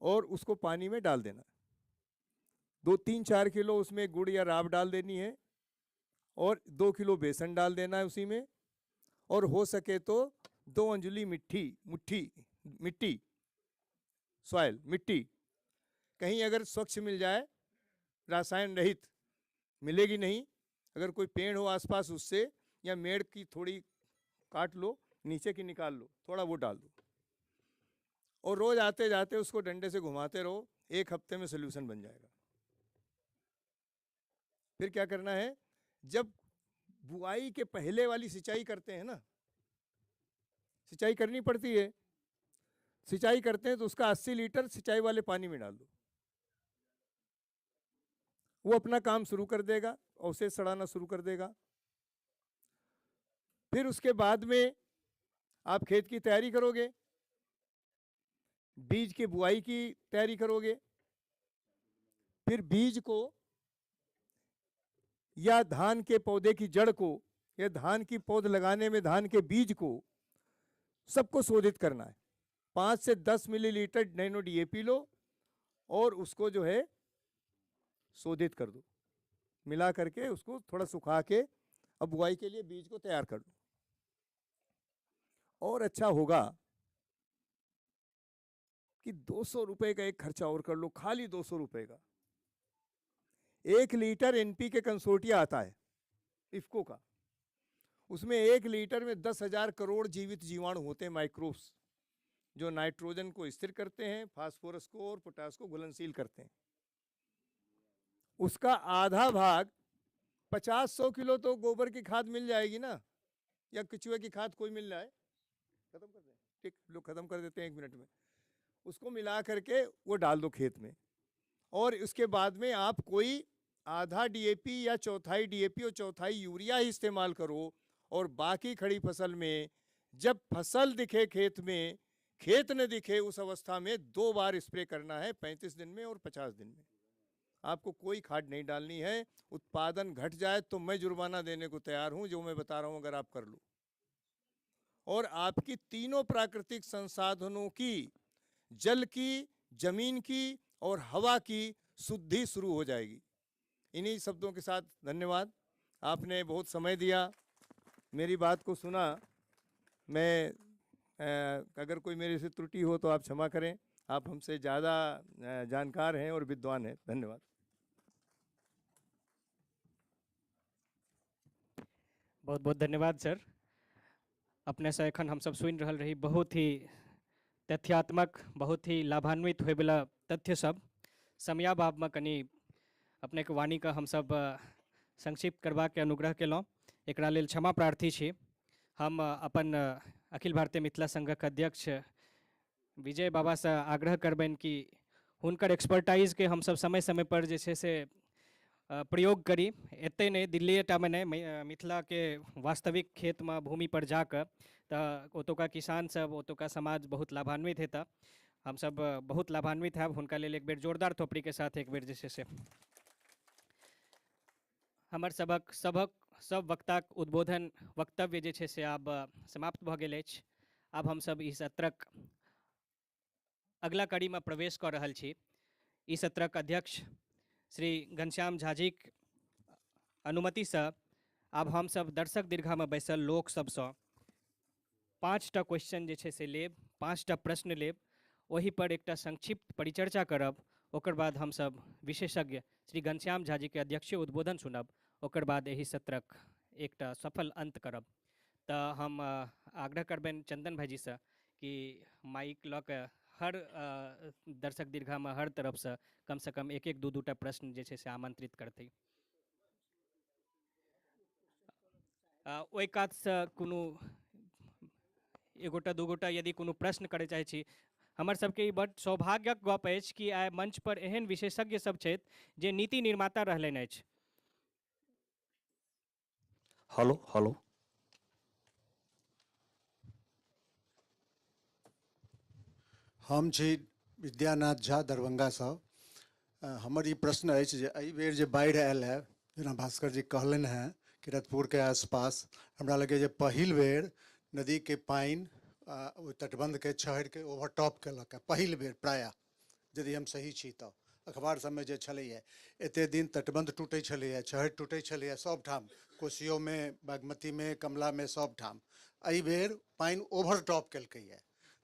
और उसको पानी में डाल देना है। 2-3-4 किलो उसमें गुड़ या राब डाल देनी है और 2 किलो बेसन डाल देना है उसी में, और हो सके तो 2 अंजुली मिट्टी सॉइल मिट्टी कहीं अगर स्वच्छ मिल जाए, रसायन रहित मिलेगी नहीं, अगर कोई पेड़ हो आसपास उससे, या मेड़ की थोड़ी काट लो, नीचे की निकाल लो, थोड़ा वो डाल दो, और रोज़ आते जाते उसको डंडे से घुमाते रहो, 1 हफ्ते में सोल्यूशन बन जाएगा। फिर क्या करना है, जब बुआई के पहले वाली सिंचाई करते हैं ना, सिंचाई करनी पड़ती है, सिंचाई करते हैं तो उसका 80 लीटर सिंचाई वाले पानी में डाल दो, वो अपना काम शुरू कर देगा, अवशेष सड़ाना शुरू कर देगा। फिर उसके बाद में आप खेत की तैयारी करोगे, बीज के बुआई की तैयारी करोगे, फिर बीज को या धान के पौधे की जड़ को या धान की पौध लगाने में धान के बीज को सबको शोधित करना है। 5 से 10 मिलीलीटर नैनो डीएपी लो और उसको जो है शोधित कर दो, मिला करके उसको थोड़ा सुखा के अब बुआई के लिए बीज को तैयार कर दो। और अच्छा होगा कि 200 रुपये का एक खर्चा और कर लो, खाली 200 रुपये का। 1 लीटर एनपी के कंसोर्टिया आता है इफ्को का, उसमें 1 लीटर में 10,000 करोड़ जीवित जीवाणु होते हैं, माइक्रोब्स, जो नाइट्रोजन को स्थिर करते हैं, फास्फोरस को और पोटास को घुलनशील करते हैं। उसका आधा भाग 50-100 किलो तो गोबर की खाद मिल जाएगी ना, या किचुए की खाद कोई मिल जाए, खत्म कर दें, ठीक, लोग खत्म कर देते हैं 1 मिनट में। उसको मिला करके वो डाल दो खेत में, और उसके बाद में आप कोई आधा डीएपी या चौथाई डीएपी और चौथाई यूरिया ही इस्तेमाल करो, और बाकी खड़ी फसल में जब फसल दिखे खेत में, खेत न दिखे उस अवस्था में 2 बार स्प्रे करना है, 35 दिन में और 50 दिन में। आपको कोई खाद नहीं डालनी है। उत्पादन घट जाए तो मैं जुर्माना देने को तैयार हूँ, जो मैं बता रहा हूँ, अगर आप कर लो। और आपकी तीनों प्राकृतिक संसाधनों की, जल की, जमीन की और हवा की शुद्धि शुरू हो जाएगी। इन्हीं शब्दों के साथ धन्यवाद। आपने बहुत समय दिया, मेरी बात को सुना। मैं अगर कोई मेरे से त्रुटि हो तो आप क्षमा करें। आप हमसे ज़्यादा जानकार हैं और विद्वान हैं। धन्यवाद। बहुत बहुत धन्यवाद सर। अपने से एखन हम सब सुनि रहल रही बहुत ही तथ्यात्मक, बहुत ही लाभान्वित होयवला तथ्य सब। समयाभावमे कनि अपने के वाणी के हम सब संक्षिप्त करबाक अनुग्रह केलहुँ, एकरा लेल क्षमा प्रार्थी छी। हम अपन अखिल भारतीय मिथिला संघक अध्यक्ष विजय बाबा से आग्रह करबनि कि हुनकर एक्सपर्टाइज के हम सब समय समय पर जे छै से प्रयोग करी। एतै नहि, दिल्लीएटा में नहि, मिथिला के वास्तविक खेत में भूमि पर जाकर तऽ ओतुका किसान सब, ओतुका समाज बहुत लाभान्वित हेता। हम सब बहुत लाभान्वित हैब। हुनका लेल एक बेर जोरदार थोपड़ी के साथ एक बेर जे छै से हमर सबक सबक सब वक्ताक उद्बोधन वक्तव्य जे छै से आब समाप्त भऽ गेल अछि। आब हम सब ई सत्रक अगला कड़ी में प्रवेश कऽ रहल छी। ई सत्रक अध्यक्ष श्री घनश्याम झाजीक अनुमतिसँ आब हम सब दर्शक दीर्घा में बैसल लोक सबसँ 5टा क्वेश्चन जे छै से लेब, 5टा प्रश्न लेब, ओहि पर एकटा संक्षिप्त परिचर्चा करब। ओकर बाद हम सब विशेषज्ञ श्री घनश्याम झाजी के अध्यक्षीय उद्बोधन सुनब, ओकर बाद एहि सत्रक एकटा सफल अंत करब। तऽ हम आग्रह करबनि चंदन भाईजीसँ कि माइक लऽ कऽ हर दर्शक दीर्घा में हर तरफसँ कम से कम 1-1, 2-2 टा प्रश्न जे छै से आमंत्रित करतै। ओहि कातसँ कोनो एगोटा दू गोटा यदि कोनो प्रश्न करय चाहै छी। हमर सबके ई बड्ड सौभाग्यक गप अछि कि आइ मंच पर एहन विशेषज्ञ सब छथि जे नीति निर्माता रहलनि अछि। हेलो हेलो, हम छी विद्यानाथ झा दरभंगासँ। हमर ई प्रश्न अछि जे एहि बेर जे बाढ़ि आयल है, जेना भास्कर जी कहलनि हेँ किरतपुरके आसपास, हमरा लगैए जे पहिल बेर नदीके पानि ओहि तटबन्धके छहरिके ओवरटॉप केलक है, पहिल बेर प्रायः, यदि हम सही छी तऽ। अखबार सबमे जे छलैए, एते दिन तटबन्ध टूटै छलैए, छहरि टूटै छलैए सबठाम, कोसियोमे, बागमतीमे, कमलामे, सबठाम। एहि बेर पानि ओवरटॉप केलकैए,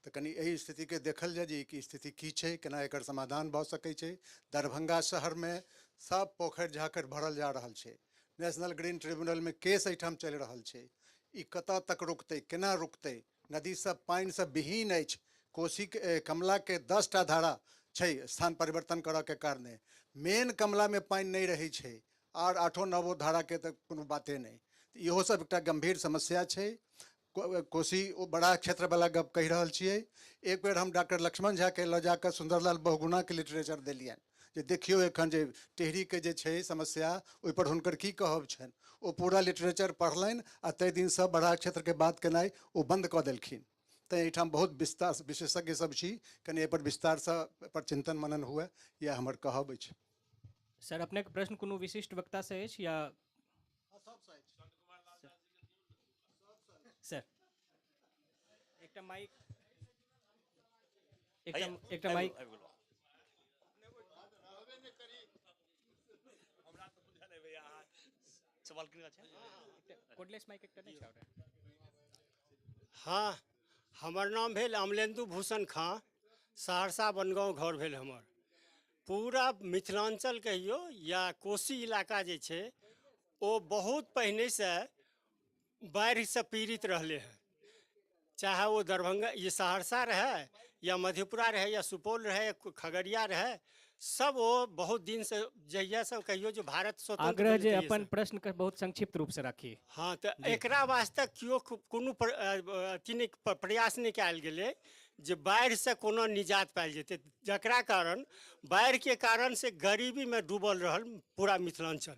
तऽ कनि एहि स्थितिके देखल जाय जे ई स्थिति की छै, केना एकर समाधान भऽ सकै छै। दरभंगा शहरमे सब पोखरि झाँखरि भरल जा रहल छै, नेशनल ग्रीन ट्रिब्यूनलमे केस एहिठाम चलि रहल छै। ई कतऽ तक रुकतै, केना रुकतै? नदी सब पानिसँ विहीन अछि। कोसीके कमलाके 10टा धारा छै स्थान परिवर्तन करऽके कारणे। मेन कमलामे पानि नहि रहै छै, आर 8-9 धाराके तऽ कोनो बाते नहि। इहो सब एकटा गम्भीर समस्या छै। कोसी ओ बड़ा क्षेत्रवला गप कहि रहल छियै। एक बेर हम डॉक्टर लक्ष्मण झाके लऽ जाकऽ सुन्दरलाल बहुगुणाके लिटरेचर देलियनि जे देखियौ एखन जे टेहरीके जे छै समस्या, ओहिपर हुनकर की कहब छनि। ओ पूरा लिटरेचर पढ़लनि आ ताहि दिनसँ बड़ा क्षेत्रके बात केनाइ ओ बन्द कऽ देलखिन। तैँ एहिठाम बहुत विस्तार विशेषज्ञ सब छी, कनि एहिपर विस्तारसँ एहिपर चिन्तन मनन हुए, इएह हमर कहब अछि। सर, अपनेके प्रश्न कोनो विशिष्ट वक्तासँ अछि या? सर एकटा माइक, एकटा माइक। सवाल किनका छै? कोडलेस माइक एकटा नहि छै? हाँ, हमर नाम भेल अमलेन्दु भूषण खां, सहरसा बनगाँव घर भेल हमर। पूरा मिथिलांचल कहियो या कोसी इलाका जे छै ओ बहुत पहिनेसँ बाढ़िसँ पीड़ित रहलै हँ। चाहे ओ दरभंगा ये सहरसा रहै या मधेपुरा रहै या सुपौल रहै या खगड़िया रहै, सब ओ बहुत दिनसँ जहियासँ कहियो जो भारत स्वतंत्र आग्रह जे अपन प्रश्न के बहुत संक्षिप्त रूप से राखी। हाँ, तऽ एकरा वास्ते केओ कोनो अथी नहि प्रयास नहि कयल गेलै जे बाढ़िसँ कोनो निजात पायल जेतै, जकरा कारण बाढ़िके कारण से गरीबीमे डूबल रहल पूरा मिथिलांचल,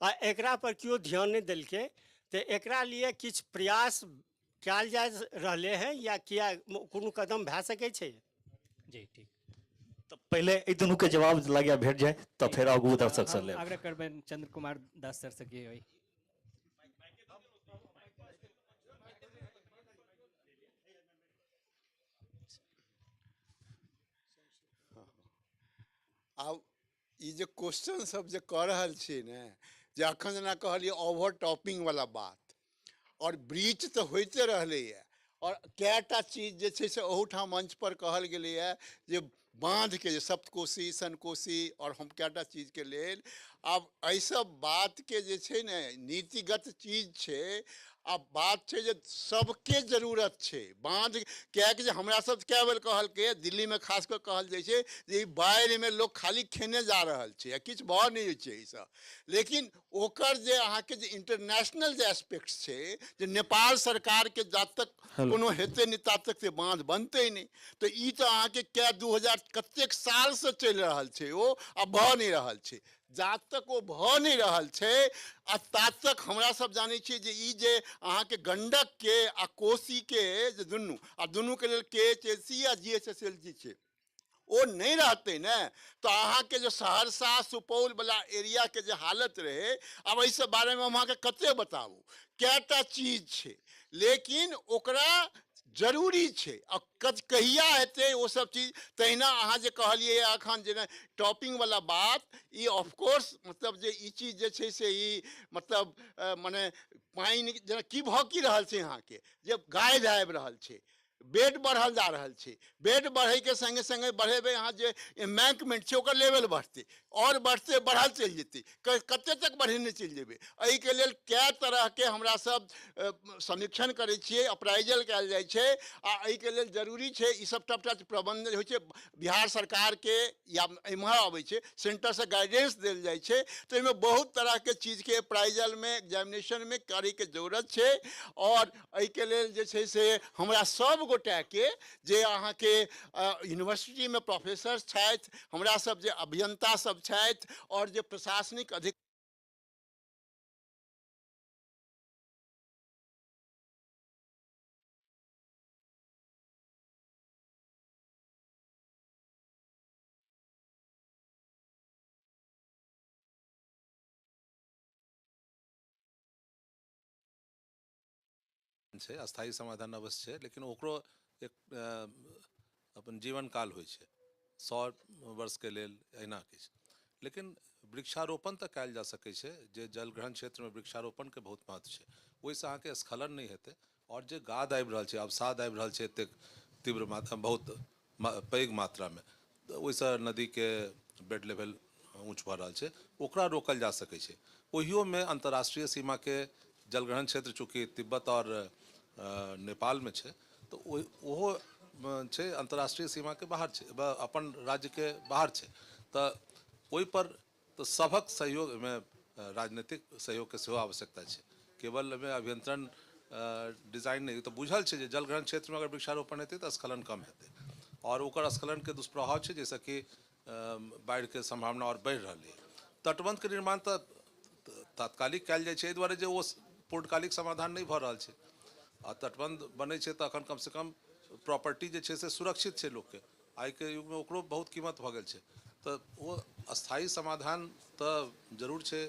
आ एकरा पर केओ ध्यान नहि देलकै। तऽ एकरा लिए किछु प्रयास कयल जा रहलै हँ या किया कोनो कदम भए सकै छै? जी ठीक, तऽ पहिले एहि दुनूके जवाब लगे भेट जाय तऽ फेर आगू दर्शक से लेब। आग्रह करबनि चंद्र कुमार दास सर से कि ओहि आब ई जे क्वेश्चन सब जे कऽ रहल छियै ने, जे अखन जेना कहलियै ओवर टॉपिंग वाला बात, और ब्रीच तऽ होइते रहलैए, और कएटा चीज जे छै से ओहूठाम मंच पर कहल गेलैए जे बाँधके जे सप्तकोशी सनकोशी और हम कएटा चीजके लेल। आब एहि सब बातके जे छै ने नीतिगत चीज छै। आब बात छै जे सबके जरूरत छै बाँध, किएकि जे हमरा सब कए बेर कहलकै, दिल्लीमे खास कऽ कहल जाइ छै जे ई बाढ़िमे लोक खाली खेने जा रहल छै आ किछु भऽ नहि होइ छै एहिसँ। लेकिन ओकर जे अहाँके जे इंटरनेशनल जे एस्पेक्ट छै जे नेपाल सरकारके जा तक कोनो हेतै नहि ता तक से बाँध बनतै नहि, तऽ ई तऽ अहाँके कए 2000 कतेक सालसँ चलि रहल छै ओ, आ भऽ नहि रहल छै। जा तक ओ भऽ नहि रहल छै आ ता तक हमरा सब जानै छियै जे ई जे अहाँके गंडकके आ कोसीके जे दुनू आ दुनूके लेल के एच एल सी आ G H S L G छै ओ नहि रहतै ने, तऽ अहाँके जे सहरसा सुपौल वाला एरियाके जे हालत रहै, आब एहि सब बारेमे हम अहाँके कते बताबू, कएटा चीज छै, लेकिन ओकरा जरूरी छै आ कहिया हेतै ओ सब चीज। तहिना अहाँ जे कहलियै अखन जेना टॉपिंग वाला बात, ई ऑफकोर्स मतलब जे ई चीज जे छै से ई मतलब मने पानि जेना की भऽ की रहल छै अहाँके जे गाढ़ि आबि रहल छै, बेड बढ़ल जा रहल छै। बेड बढ़ैके सङ्गे सङ्गे बढ़ेबै अहाँ जे एम्बैंकमेंट छै ओकर लेवल बढ़तै आओर बढ़तै, बढ़ल चलि जेतै, कते तक बढ़ेने चलि जेबै। एहिके लेल कए तरहके हमरा सब समीक्षण करै छियै, अप्राइजल कयल जाइ छै आ एहिके लेल जरूरी छै ई सब सबटा प्रबंधन होइ छै बिहार सरकारके या एम्हर अबै छै सेंटरसँ गाइडेंस देल जाइ छै। तऽ एहिमे बहुत तरहके चीजके अप्राइजलमे एग्जामिनेशनमे करैके जरूरत छै। आओर एहिके लेल जे छै से हमरा सब गोटाके जे अहाँके यूनिवर्सिटीमे प्रोफेसर छथि, हमरा सब जे अभियंता सब छथि और जे प्रशासनिक अधिकारी छै, अस्थायी समाधान अवश्य छै, लेकिन ओकरो एक अपन जीवन काल होइ छै, 100 वर्षके लेल एहिना किछु। लेकिन वृक्षारोपण तऽ कयल जा सकै छै, जे जलग्रहण क्षेत्रमे वृक्षारोपणके बहुत महत्व छै, ओहिसँ अहाँके स्खलन नहि हेतै। आओर जे गाद आबि रहल छै, अवसाद आबि रहल छै एतेक तीव्र मात्रा, बहुत पैघ मात्रामे, तऽ ओहिसँ नदीके बेड लेवल ऊँच भऽ रहल छै, ओकरा रोकल जा सकै छै। ओहियोमे अंतर्राष्ट्रीय सीमाके जलग्रहण क्षेत्र चूँकि तिब्बत आओर नेपालमे छै, तऽ ओहो छै अंतर्राष्ट्रीय सीमाके बाहर छै, अपन राज्यके बाहर छै, तऽ ओहिपर तऽ सभक सहयोगमे राजनीतिक सहयोगके सेहो आवश्यकता छै। केवल एहिमे अभियंत्रण डिजाइन नहि, तऽ बुझल छै जे जलग्रहण क्षेत्रमे अगर वृक्षारोपण हेतै तऽ स्खलन कम हेतै, आओर ओकर स्खलनके दुष्प्रभाव छै जाहिसँ कि बाढ़िके सम्भावना आओर बढ़ि रहलै। तटबंधके निर्माण तऽ तात्कालिक कयल जाइ छै, एहि दुआरे जे ओ पूर्णकालिक समाधान नहि भऽ रहल छै। आ तटबंध बनै छै तऽ अखन कमसँ कम प्रॉपर्टी जे छै से सुरक्षित छै लोकके, आइके युगमे ओकरो बहुत कीमत भऽ गेल छै, तऽ ओ अस्थायी समाधान तऽ जरूर छै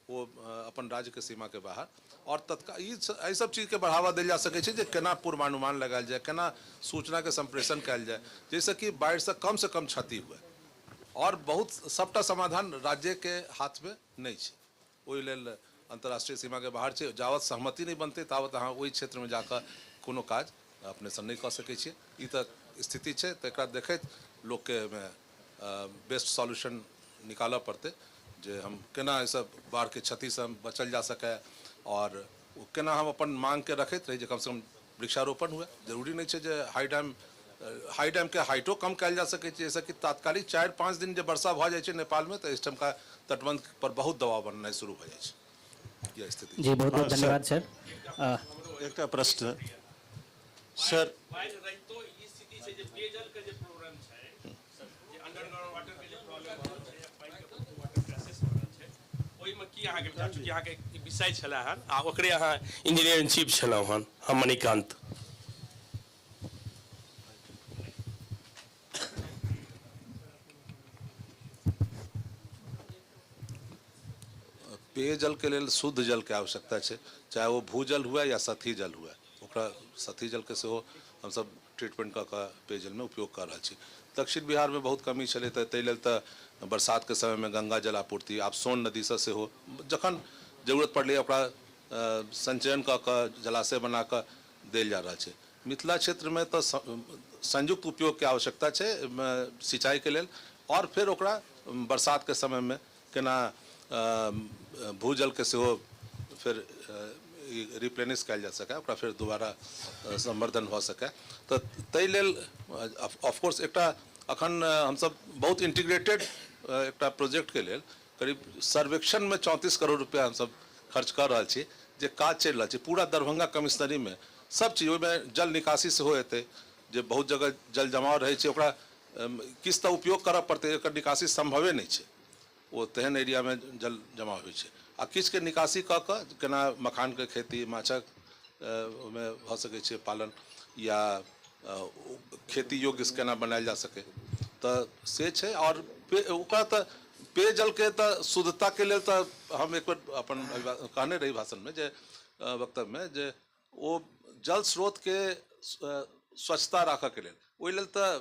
ओ अपन राज्यके सीमाके बाहर। आओर तत्काल एहि सब चीजके बढ़ावा देल जा सकै छै जे केना पूर्वानुमान लगायल जाय, केना सूचनाके संप्रेषण कयल जाय, जाहिसँ कि बाढ़िसँ कमसँ कम क्षति हुए। आओर बहुत सबटा समाधान राज्यके हाथमे नहि छै, ओहि लेल अंतर्राष्ट्रीय सीमाके बाहर छै। जावत सहमति नहि बनतै तावत अहाँ ओहि क्षेत्रमे जाकऽ कोनो काज अपनेसँ नहि कऽ सकै छियै। ई तऽ स्थिति छै, तऽ एकरा देखैत लोकके एहिमे बेस्ट सॉल्यूशन निकालऽ पड़तै जे हम केना एहिसँ बाढ़िके क्षतिसँ हम बचल जा सकै, आओर ओ केना हम अपन माँगके रखैत रही जे कमसँ कम वृक्षारोपण हुए। जरूरी नहि छै जे हाई डैमके हाइटो कम कयल जा सकै छै, जाहिसँ कि तात्कालिक 4-5 दिन जे वर्षा भऽ जाइ छै नेपालमे तऽ एहिठामका तटबंध पर बहुत दबाव बननाइ शुरू भऽ जाइ छै। यह स्थिति। जी बहुत बहुत धन्यवाद सर। एकटा प्रश्न सर, अहाँके विषय छलै हन आ ओकरे अहाँ इंजीनियर इन चीफ छलहुँ हन, हम मणिकांत। पेयजल के लेल शुद्ध जल के आवश्यकता छै, चाहे वो भूजल हुए या सतही जल हुए, ओकरा सतही जल के सेहो हमसब ट्रीटमेंट कऽ कऽ पेयजल में उपयोग कऽ रहल छी। दक्षिण बिहार में बहुत कमी छलै, तऽ ताहि लेल तऽ बरसात के समय में गंगा जल आपूर्ति, आब सोन नदीसँ सेहो जखन जरूरत पड़लै ओकरा संचयन कऽ कऽ जलाशय बना कऽ देल जा रहल छै। मिथिला क्षेत्रमे तऽ संयुक्त उपयोगके आवश्यकता छै सिंचाईके लेल, आओर फेर ओकरा बरसातके समयमे केना भूजलके सेहो फेर रिप्लेनिश कयल जा सकै, ओकरा फेर दोबारा संवर्धन भऽ सकै, तऽ ताहि लेल ऑफकोर्स एकटा अखन हमसब बहुत इंटीग्रेटेड एकटा प्रोजेक्टके लेल करीब सर्वेक्षणमे 34 करोड़ रुपया हमसब खर्च कऽ रहल छी, जे काज चलि रहल छै पूरा दरभंगा कमिश्नरीमे सब चीज। ओहिमे जल निकासी सेहो हेतै, जे बहुत जगह जल जमाव रहै छै ओकरा किछु तऽ उपयोग करऽ पड़तै, एकर निकासी सम्भवे नहि छै, ओ तेहन एरियामे जल जमा होइ छै। आ किछुके निकासी कऽ कऽ केना मखानके खेती, माछक ओहिमे भऽ सकै छै पालन, या खेती योग्य केना बनायल जा सकै, तऽ से छै। आओर ओकरा तऽ पेयजलके तऽ शुद्धताके लेल तऽ हम एक बेर अपन कहने रही भाषणमे जे वक्तव्यमे जे ओ जल स्रोतके स्वच्छता राखऽके लेल ओहि लेल तऽ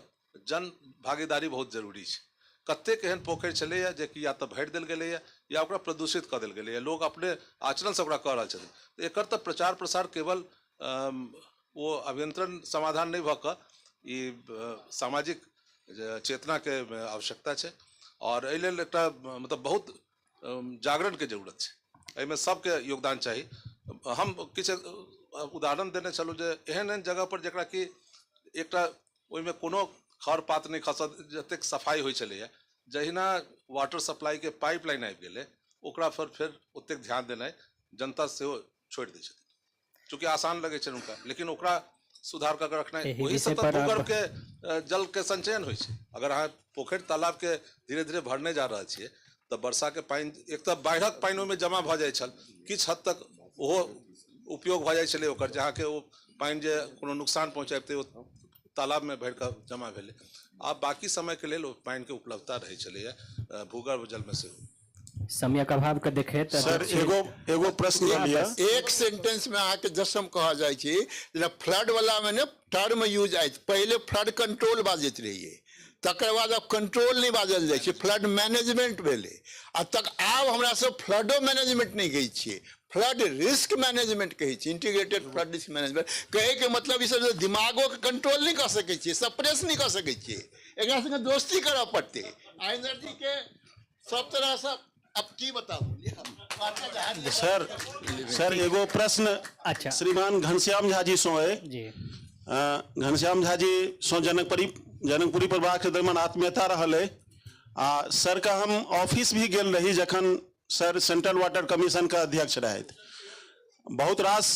जन भागीदारी बहुत जरूरी छै। कतेक एहन पोखरि छलैए जेकि या तऽ भरि देल गेलैए या ओकरा प्रदूषित कऽ देल गेलैए, लोक अपने आचरणसँ ओकरा कऽ रहल छथिन। एकर तऽ प्रचार प्रसार केवल ओ अभियंत्रण समाधान नहि भऽ कऽ ई सामाजिक चेतनाके आवश्यकता छै। आओर एहि लेल एकटा मतलब बहुत जागरणके जरूरत छै, एहिमे सबके योगदान चाही। हम किछु उदाहरण देने छलहुँ जे एहन एहन जगह पर जकरा कि एकटा ओहिमे कोनो खर पात नहि खसत, जतेक सफाइ होइ छलैए, जहिना वाटर सप्लाईके पाइप लाइन आबि गेलै ओकरा पर फेर ओतेक ध्यान देनाइ जनता सेहो छोड़ि दै छथिन, चूँकि आसान लगै छै हुनका, लेकिन ओकरा सुधार कऽ के रखनाइ, ओहिसँ तऽ भूगर्भके जलके संचयन होइ छै। अगर अहाँ पोखरि तालाबके धीरे धीरे भरने जा रहल छियै तऽ वर्षाके पानि, एक तऽ बाढ़िक पानि ओहिमे जमा भऽ जाइ छल, किछु हद तक ओहो उपयोग भऽ जाइ छलै ओकर, जहाँके ओ पानि जे कोनो नुकसान पहुँचबितै ओ तालाबमे भरि कऽ जमा भेलै। आब बाँकी समयके लेल ओ पानिके उपलब्धता रहै छलैए भूगर्भ जलमे सेहो। समयक अभाव के देखैत सर एगो एगो प्रश्न लिया, एक सेंटेंस में अहाँके जसम कहल जाइ छै, जेना फ्लड वाला में ने टर्म यूज आइत, पहिले फ्लड कंट्रोल बाजैत रहियै, तकर बाद आब कंट्रोल नहि बाजल जाइ छै, फ्लड मैनेजमेंट भेलै। आ तक आब हमरा सब फ्लडो मैनेजमेंट नहि कहै छियै, फ्लड रिस्क मैनेजमेंट कहै छियै, इंटीग्रेटेड फ्लड रिस्क मैनेजमेंट। कहैके मतलब ई सब दिमागोके कंट्रोल नहि कऽ सकै छियै, सप्रेस नहि कऽ सकै छियै, एकरा संगे दोस्ती करऽ पड़तै। आ एनर्जीके सब तरहसँ अब की बताबू। सर सर एगो प्रश्न अच्छा श्रीमान घनश्याम झा जी सो है जी। घनश्याम झा जी सो जनकपुरी प्रभाग के दरमियान आत्मीयता रहल है। आ सर का हम ऑफिस भी गेल रही जखन सर सेंट्रल वाटर कमीशन का अध्यक्ष रहे। बहुत रास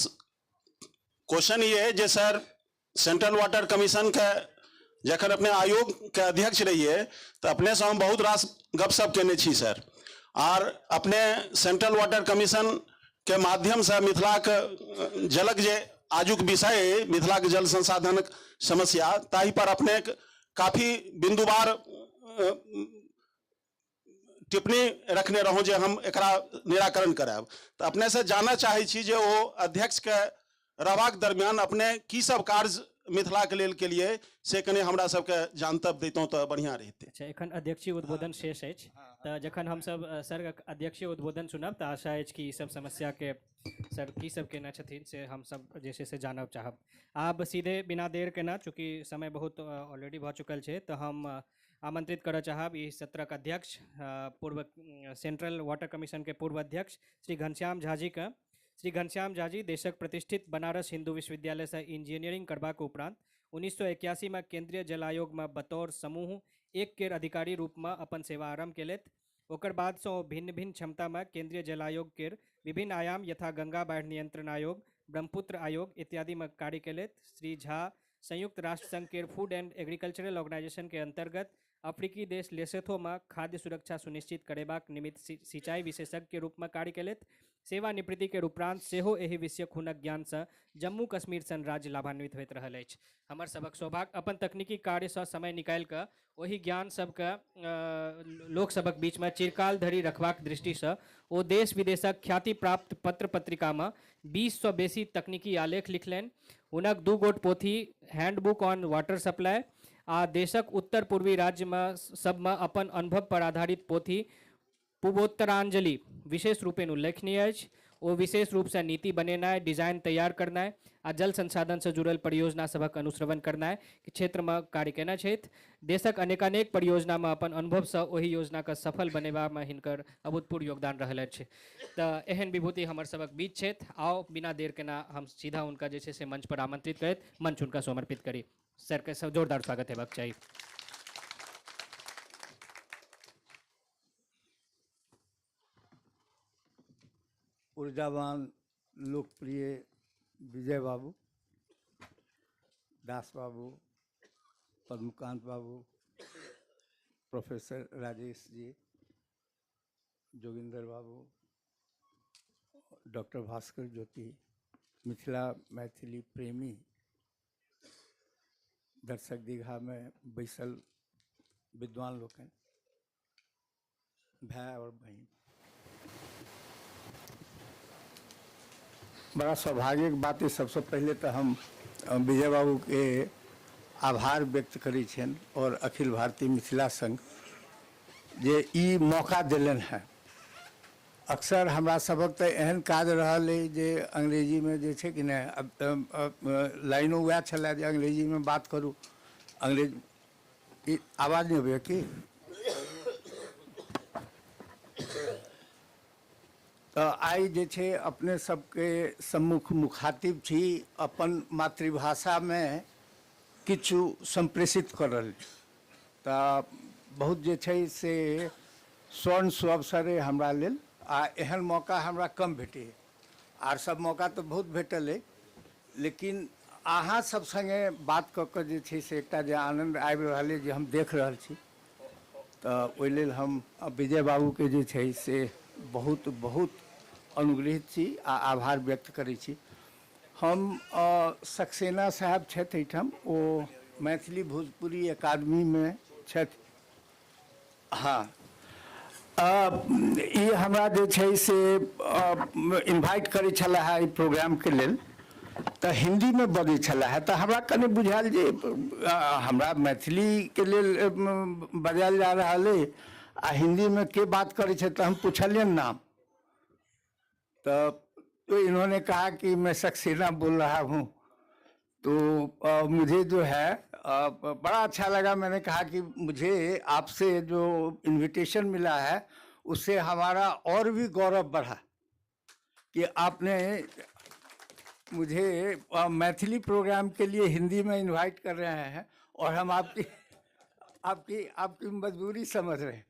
क्वेश्चन ये है जे सर सेंट्रल वाटर कमीशन के जखन अपने आयोग के अध्यक्ष रहिए तो अपने से हम बहुत रास गपशप केने छी सर, आर अपने सेंट्रल वाटर कमीशन के माध्यम से मिथिलाक जलक जे आजुक विषय मिथिलाक जल संसाधन समस्या ताहि पर अपने काफी बिंदुवार टिप्पणी रखने रहूँ जे हम एकरा निराकरण करायब। तो अपने से जानना चाहै छी जे ओ अध्यक्ष के रहबाक दरमियान अपने की सब कार्य मिथिला के लेल के लिए से कने हमरा सबके जानतब दैतहुँ तऽ बढ़िआँ रहितै। अच्छा, एखन अध्यक्षीय उद्बोधन शेष अछि, तऽ जखन हमसब सर अध्यक्षीय उद्बोधन सुनब तऽ आशा अछि कि ई सब समस्याके सर की सब केने छथिन से हमसब जे छै से जानब चाहब। आब सीधे बिना देर केना, चूँकि समय बहुत ऑलरेडी भऽ चुकल छै, तऽ हम आमंत्रित करऽ चाहब ई सत्रक अध्यक्ष पूर्व सेंट्रल वाटर कमीशन के पूर्व अध्यक्ष श्री घनश्याम झा जी के। श्री घनश्याम झा जी देशक प्रतिष्ठित बनारस हिंदू विश्वविद्यालय से इंजीनियरिंग करबाक उपरांत 1981 में केंद्रीय जल आयोग में बतौर समूह एक केर अधिकारी रूप में अपन सेवा आरम्भ केलथि। ओकर बाद से ओ भिन्न भिन्न क्षमता में केंद्रीय जल आयोग केर विभिन्न आयाम यथा गंगा बाढ़ि नियंत्रण आयोग, ब्रह्मपुत्र आयोग इत्यादि में कार्य केलथि। श्री झा संयुक्त राष्ट्र संघ के फूड एंड एग्रीकल्चरल ऑर्गेनाइजेशन के अंतर्गत अफ्रीकी देश लेसेथो में खाद्य सुरक्षा सुनिश्चित करेबाक निमित्त सिंचाई विशेषज्ञ के रूप में कार्य केलथि। सेवानिवृत्ति के उपरांत सेहो एहि विषयक हुनक ज्ञानसँ जम्मू कश्मीर सन राज्य लाभान्वित होइत रहल अछि। हमर सबक सौभाग्य अपन तकनीकी कार्यसँ समय निकालि कऽ ओहि ज्ञान सबके लोकसभक बीचमे चिरकाल धरि रखबाक दृष्टिसँ ओ देश विदेशक ख्याति प्राप्त पत्र पत्रिकामे 20 सँ बेसी तकनीकी आलेख लिखलनि। हुनक 2 गोट पोथी हैंडबुक ऑन वाटर सप्लाई आ देशक उत्तर पूर्वी राज्यमे सबमे अपन अनुभव पर आधारित पोथी पूर्वोत्तरांजलि विशेष रूपेण उल्लेखनीय अछि। ओ विशेष रूपसँ नीति बनेनाइ, डिजाइन तैयार करनाइ आ जल संसाधनसँ जुड़ल परियोजना सभक अनुश्रवण करनाइ के क्षेत्रमे कार्य केने छथि। देशक अनेकानेक परियोजनामे अपन अनुभवसँ ओहि योजनाके सफल बनेबामे हिनकर अभूतपूर्व योगदान रहल अछि। तऽ एहन विभूति हमर सभक बीच छथि। आउ बिना देर केना हम सीधा हुनका जे छै से मंच पर आमंत्रित करैत मंच हुनका समर्पित करी। सरके सब जोरदार स्वागत हेबाक चाही। ऊर्जावान लोकप्रिय विजय बाबू, दास बाबू, पद्मकांत बाबू, प्रोफेसर राजेश जी, जोगिंदर बाबू, डॉक्टर भास्कर ज्योति, मिथिला मैथिली प्रेमी दर्शक दीघा में बैसल विद्वान लोकनि, भाई और बहन, बड़ा सौभाग्यक बात है। सबसे पहले तो हम विजय बाबू के आभार व्यक्त करै छियनि और अखिल भारतीय मिथिला संघ जे ई मौका देलनि हैं। अक्सर हमरा सभक तऽ एहन काज रहल अइ जे अंग्रेजीमे जे छै कि नहि, लाइनो वएह छलै जे अंग्रेजीमे बात करू। अंग्रेज ई आवाज नहि अबैए की? तऽ आइ जे छै अपने सबके सम्मुख मुखातिब छी, अपन मातृभाषामे किछु सम्प्रेषित कऽ रहल छी। तऽ बहुत जे छै से स्वर्ण सुअवसर अइ हमरा लेल, आ एहन मौका हमरा कम भेटैए। आर सब मौका तऽ बहुत भेटल अइ, लेकिन अहाँ सब सङ्गे बात कऽ कऽ जे छै से एकटा जे आनन्द आबि रहल अइ जे हम देख रहल छी, तऽ ओहि लेल हम विजय बाबूके जे छै से बहुत बहुत अनुग्रहित छी आ आभार व्यक्त करै छी। हम सक्सेना साहब छथि एहिठाम, ओ मैथिली भोजपुरी अकादमीमे छथि। हाँ, ई हमरा जे छै से इन्वाइट करै छलाह एहि प्रोग्रामके लेल, तऽ हिन्दीमे बजै छलाह, तऽ हमरा कनि बुझायल जे हमरा मैथिलीके लेल बजायल जा रहल अइ आ हिन्दीमे के बात करै छै। तऽ हम पुछलियनि नाम, तो इन्होंने कहा कि मैं सक्सेना बोल रहा हूँ। तो मुझे जो है बड़ा अच्छा लगा। मैंने कहा कि मुझे आपसे जो इनविटेशन मिला है उससे हमारा और भी गौरव बढ़ा कि आपने मुझे मैथिली प्रोग्राम के लिए हिंदी में इनवाइट कर रहे हैं और हम आपकी आपकी आपकी मजबूरी समझ रहे हैं।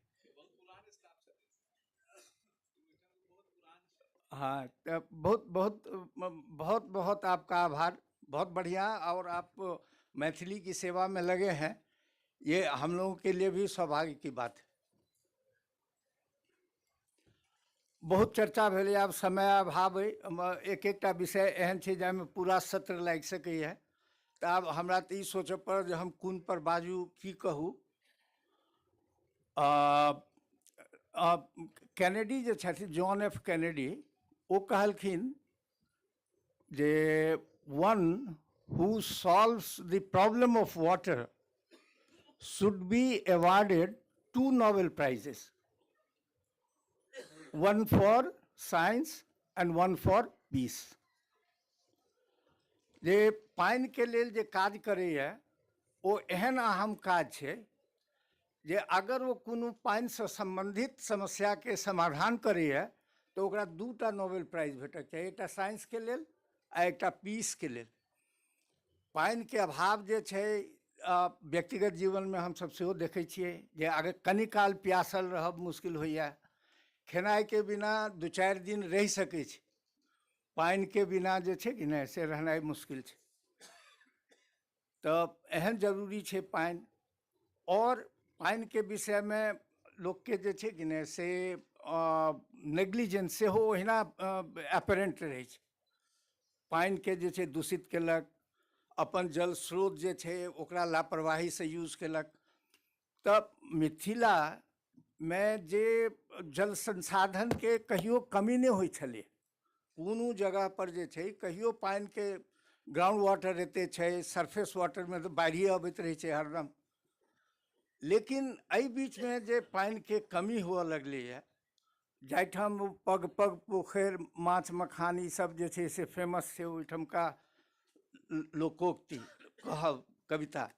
हाँ, तो बहुत बहुत बहुत बहुत आपका आभार, बहुत बढ़िया। और आप मैथिली की सेवा में लगे हैं, ये हम लोगों के लिए भी सौभाग्य की बात है। बहुत चर्चा भेलै, आब समय अभाव अइ, एक एकटा विषय एहन छै जाहिमे पूरा सत्र लागि सकैए, तऽ आब हमरा तऽ ई सोचऽ पड़त जे हम कोन पर बाजू, की कहू। कैनेडी जे छथिन, जॉन एफ कैनेडी, ओ कहलखिन जे one who solves the problem of water should be awarded 2 Nobel Prizes, one for science and one for peace. जे पानिके लेल जे काज करैए ओ एहन अहम काज छै जे अगर ओ कोनो पानिसँ सम्बन्धित समस्याके समाधान करैए तऽ ओकरा 2टा नोबेल प्राइज भेटक चाही, एकटा साइंसके लेल आ एकटा पीसके लेल। पानिके अभाव जे छै व्यक्तिगत जीवनमे हमसब सेहो देखै छियै जे अगर कनि काल प्यासल रहब मुश्किल होइए, खेनाइके बिना 2-4 दिन रहि सकै छी, पानिके बिना जे छै कि नहि से रहनाइ मुश्किल छै। तऽ एहन जरूरी छै पानि। और पानिके विषयमे लोकके जे छै कि नहि से नेग्लिजेंस सेहो ओहिना एपरेंट रहै छै। पानिके जे छै दूषित केलक, अपन जल स्रोत जे छै ओकरा लापरवाहीसँ यूज केलक। तऽ मिथिलामे जे जल संसाधनके कहियो कमी नहि होइ छलै, कोनो जगह पर जे छै कहियो पानिके ग्राउंड वाटर एते छै, सरफेस वाटरमे तऽ बाढ़िए अबैत रहै छै हरदम। लेकिन एहि बीचमे जे पानिके कमी हुअ लगलैए, जाहिठाम पग पग पोखरि, माछ मखान ईसब जे छै से फेमस छै ओहिठमका लोकोक्ति कहब कविता,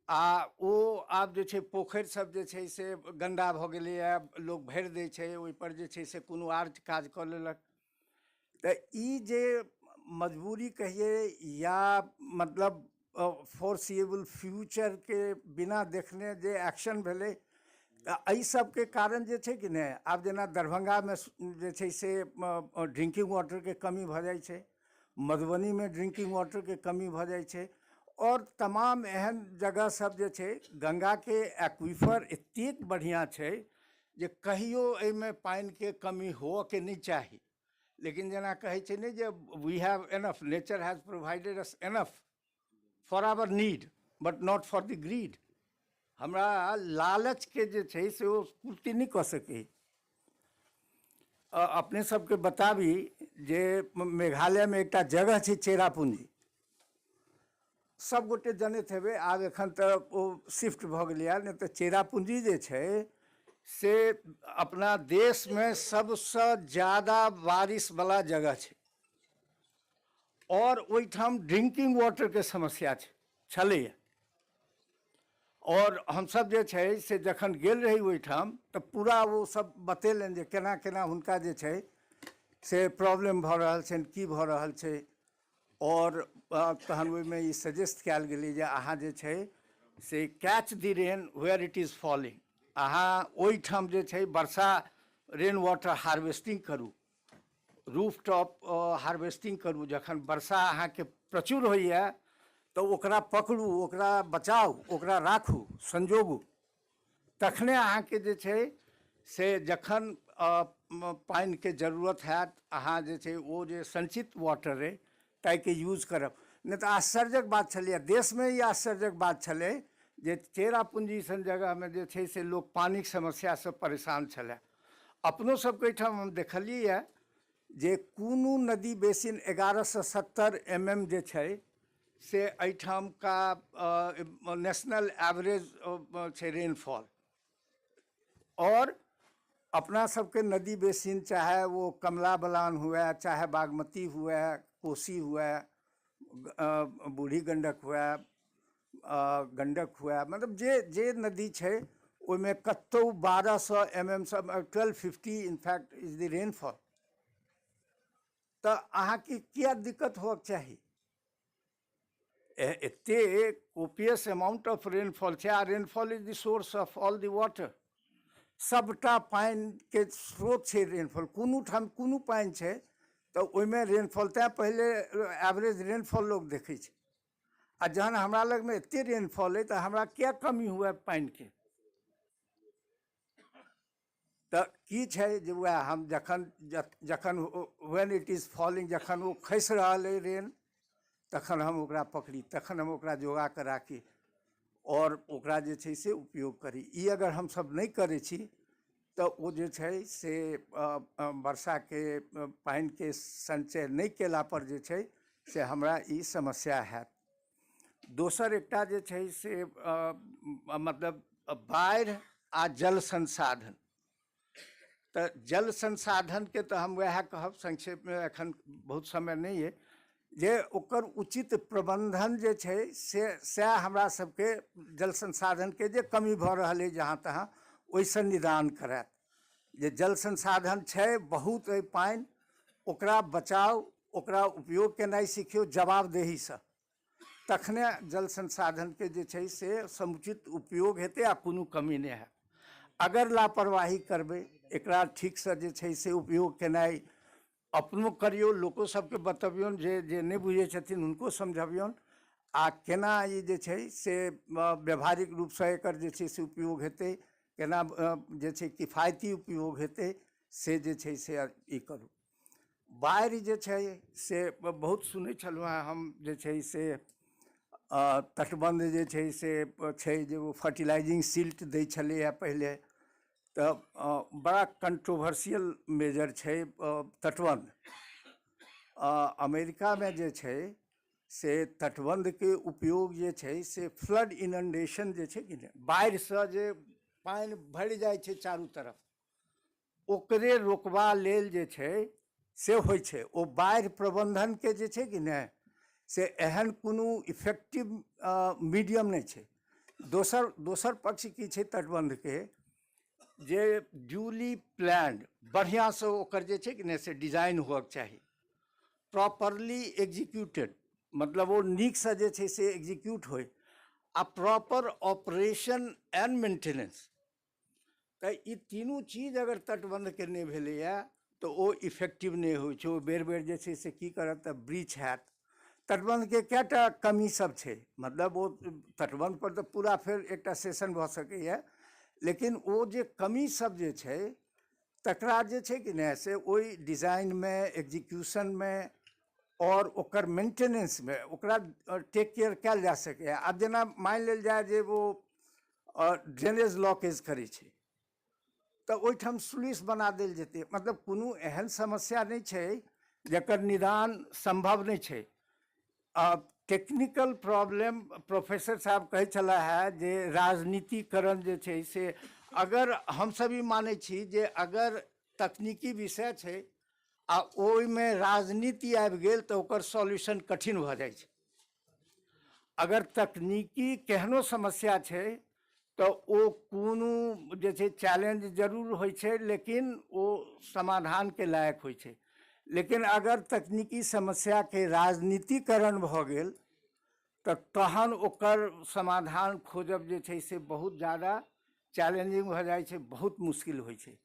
आ ओ आब जे छै पोखरि सब जे छै से गन्दा भऽ गेलैए, लोक भरि दै छै, ओहिपर जे छै से कोनो आर काज कऽ लेलक। तऽ ई जे मजबूरी कहियै या मतलब फोरसिएबल फ्यूचरके बिना देखने जे एक्शन भेलै, तऽ एहि सबके कारण जे छै कि नहि, आब जेना दरभंगामे जे छै से ड्रिंकिंग वाटरके कमी भऽ जाइ छै, मधुबनीमे ड्रिंकिंग वाटरके कमी भऽ जाइ छै, और तमाम एहन जगह सब जे छै गंगाके एक्वीफर एतेक बढ़िआँ छै जे कहियो एहिमे पानिके कमी होअके नहि चाही। लेकिन जेना कहै छै ने जे we have enough, nature has provided us enough for our need but not for the greed. हमरा लालचके जे छै से ओ पूर्ति नहि कऽ सकै। अपने सबके बताबी जे मेघालयमे एकटा जगह छै चेरापूंजी, सब गोटे जनैत हेबै, आब एखन तऽ ओ शिफ्ट भऽ गेलैए, नहि तऽ चेरापूंजी जे छै से अपना देशमे सबसँ ज्यादा बारिशवला जगह छै आओर ओहिठाम ड्रिंकिंग वाटरके समस्या छै छलैए। आओर हमसब जे छै से जखन गेल रही ओहिठाम तऽ पूरा ओ सब बतेलनि जे केना केना हुनका जे छै से प्रॉब्लम भऽ रहल छनि, की भऽ रहल छै। आओर तहन ओहिमे ई सजेस्ट कयल गेलै जे अहाँ जे छै से catch the rain where it is falling, अहाँ ओहिठाम जे छै वर्षा रेन वाटर हार्वेस्टिंग करू, रूफ टॉप हार्वेस्टिंग करू। जखन वर्षा अहाँके प्रचुर होइए तऽ ओकरा पकड़ू, ओकरा बचाउ, ओकरा राखू, संजोगू, तखने अहाँके जे छै से जखन पानिके जरूरत हैत अहाँ जे छै ओ जे संचित वाटर अइ ताहिके यूज करब। नहि तऽ आश्चर्यक बात छलैए, देशमे ई आश्चर्यक बात छलै जे चेरापूंजी सन जगहमे जे छै से लोक पानिके समस्यासँ परेशान छलै। अपनो सबके एहिठाम हम देखलियैए जे कोनो नदी बेसिन 1170 mm जे छै से एहिठामका नेशनल एवरेज छै रेनफॉल। और अपना सबके नदी बेसिन चाहे वो कमला बलान हुए, चाहे बागमती हुए, कोसी हुए, बूढ़ी गंडक हुए, गंडक हुए, मतलब जे जे नदी छै ओहिमे कतहु 1200 mm सब 1250 in fact is the rainfall. तऽ अहाँके किया दिक्कत होबक चाही? एते कोपियस अमाउंट ऑफ रेनफॉल छै आ rainfall is the source of all the water. सबटा पानिके स्रोत छै रेनफॉल। कोनो ठाम कोनो पानि छै तऽ ओहिमे रेनफॉल, तैँ पहिले एवरेज रेनफॉल लोक देखै छै। आ जहन हमरा लगमे एते रेनफॉल अइ तऽ हमरा किया कमी हुए पानिके? तऽ की छै जे वएह हम जखन जखन when it is falling, जखन ओ खसि रहल अइ रेन, तखन हम ओकरा पकड़ी, तखन हम ओकरा जोगा कऽ राखी आओर ओकरा जे छै से उपयोग करी। ई अगर हमसब नहि करै छी तऽ ओ जे छै से वर्षाके पानिके संचय नहि केलापर जे छै से हमरा ई समस्या हैत। दोसर एकटा जे छै से मतलब बाढ़ि आ जल संसाधन। तऽ जल संसाधनके तऽ हम वएह कहब संक्षेपमे, एखन बहुत समय नहि अइ, जे ओकर उचित प्रबंधन जे छै से सएह हमरा सबके जल संसाधनके जे कमी भऽ रहल अइ जहाँ तहाँ ओहिसँ निदान करायत। जे जल संसाधन छै बहुत अइ पानि, ओकरा बचाउ, ओकरा उपयोग केनाइ सिखियौ जवाबदेहीसँ, तखने जल संसाधनके जे छै से समुचित उपयोग हेतै आ कोनो कमी नहि हैत। अगर लापरवाही करबै, एकरा ठीकसँ जे छै से उपयोग केनाइ अपनो करियौ, लोको सबके बतबियौन, जे जे नहि बुझै छथिन हुनको समझबियौन आ केना ई जे छै से व्यावहारिक रूपसँ एकर जे छै से उपयोग हेतै, केना जे छै किफायती उपयोग हेतै, से जे छै से ई करू। बाढ़ि जे छै से बहुत सुनै छलहुँ हेँ हम जे छै से तटबन्ध जे छै से छै जे ओ फर्टिलाइजिंग सिल्ट दै छलैए पहिले, तऽ बड़ा कंट्रोवर्सियल मेजर छै तटबन्ध। अमेरिकामे जे छै से तटबन्धके उपयोग जे छै से फ्लड इनंडेशन जे छै कि नहि, बाढ़िसँ जे पानि भरि जाइ छै चारू तरफ, ओकरे रोकबा लेल जे छै से होइ छै। ओ बाढ़ि प्रबन्धनके जे छै कि नहि से एहन कोनो इफेक्टिव मीडियम नहि छै। दोसर पक्ष की छै तटबन्धके, जे ड्यूली प्लान्ड बढ़िआँसँ ओकर जे छै कि नहि से डिजाइन होअके चाही, प्रॉपरली एग्जीक्यूटेड, मतलब ओ नीकसँ जे छै से एग्जीक्यूट होइ, आ प्रॉपर ऑपरेशन एंड मेंटेनेंस। तऽ ई तीनू चीज अगर तटबन्धके नहि भेलैए तऽ ओ इफेक्टिव नहि होइ छै। ओ बेर बेर जे छै से की करत तऽ ब्रीच हैत। तटबन्धके कएटा कमी सब छै, मतलब ओ तटबन्ध पर तऽ पूरा फेर एकटा सेशन भऽ सकैए, लेकिन ओ जे कमी सब जे छै तकरा जे छै कि नहि से ओहि डिजाइनमे, एग्जीक्यूशनमे आओर ओकर मेंटेनेंसमे ओकरा टेक केयर कयल जा सकैए। आब जेना मानि लेल जाय जे ओ ड्रेनेज लॉकेज करै छै तऽ ओहिठाम स्लुइस बना देल जेतै, मतलब कोनो एहन समस्या नहि छै जकर निदान सम्भव नहि छै। टेक्निकल प्रॉब्लम प्रोफेसर साहब कहै छलाह हे जे राजनीतिकरण जे छै से अगर हमसब ई मानै छी जे अगर तकनीकी विषय छै आ ओहिमे राजनीति आबि गेल तऽ ओकर सॉल्यूशन कठिन भऽ जाइ छै। अगर तकनीकी केहनो समस्या छै तऽ ओ कोनो जे छै चैलेंज जरूर होइ छै, लेकिन ओ समाधानके लायक होइ छै। लेकिन अगर तकनीकी समस्याके राजनीतिकरण भऽ गेल तऽ तहन ओकर समाधान खोजब जे छै से बहुत जादा चैलेंजिंग भऽ जाइ छै, बहुत मुश्किल होइ छै।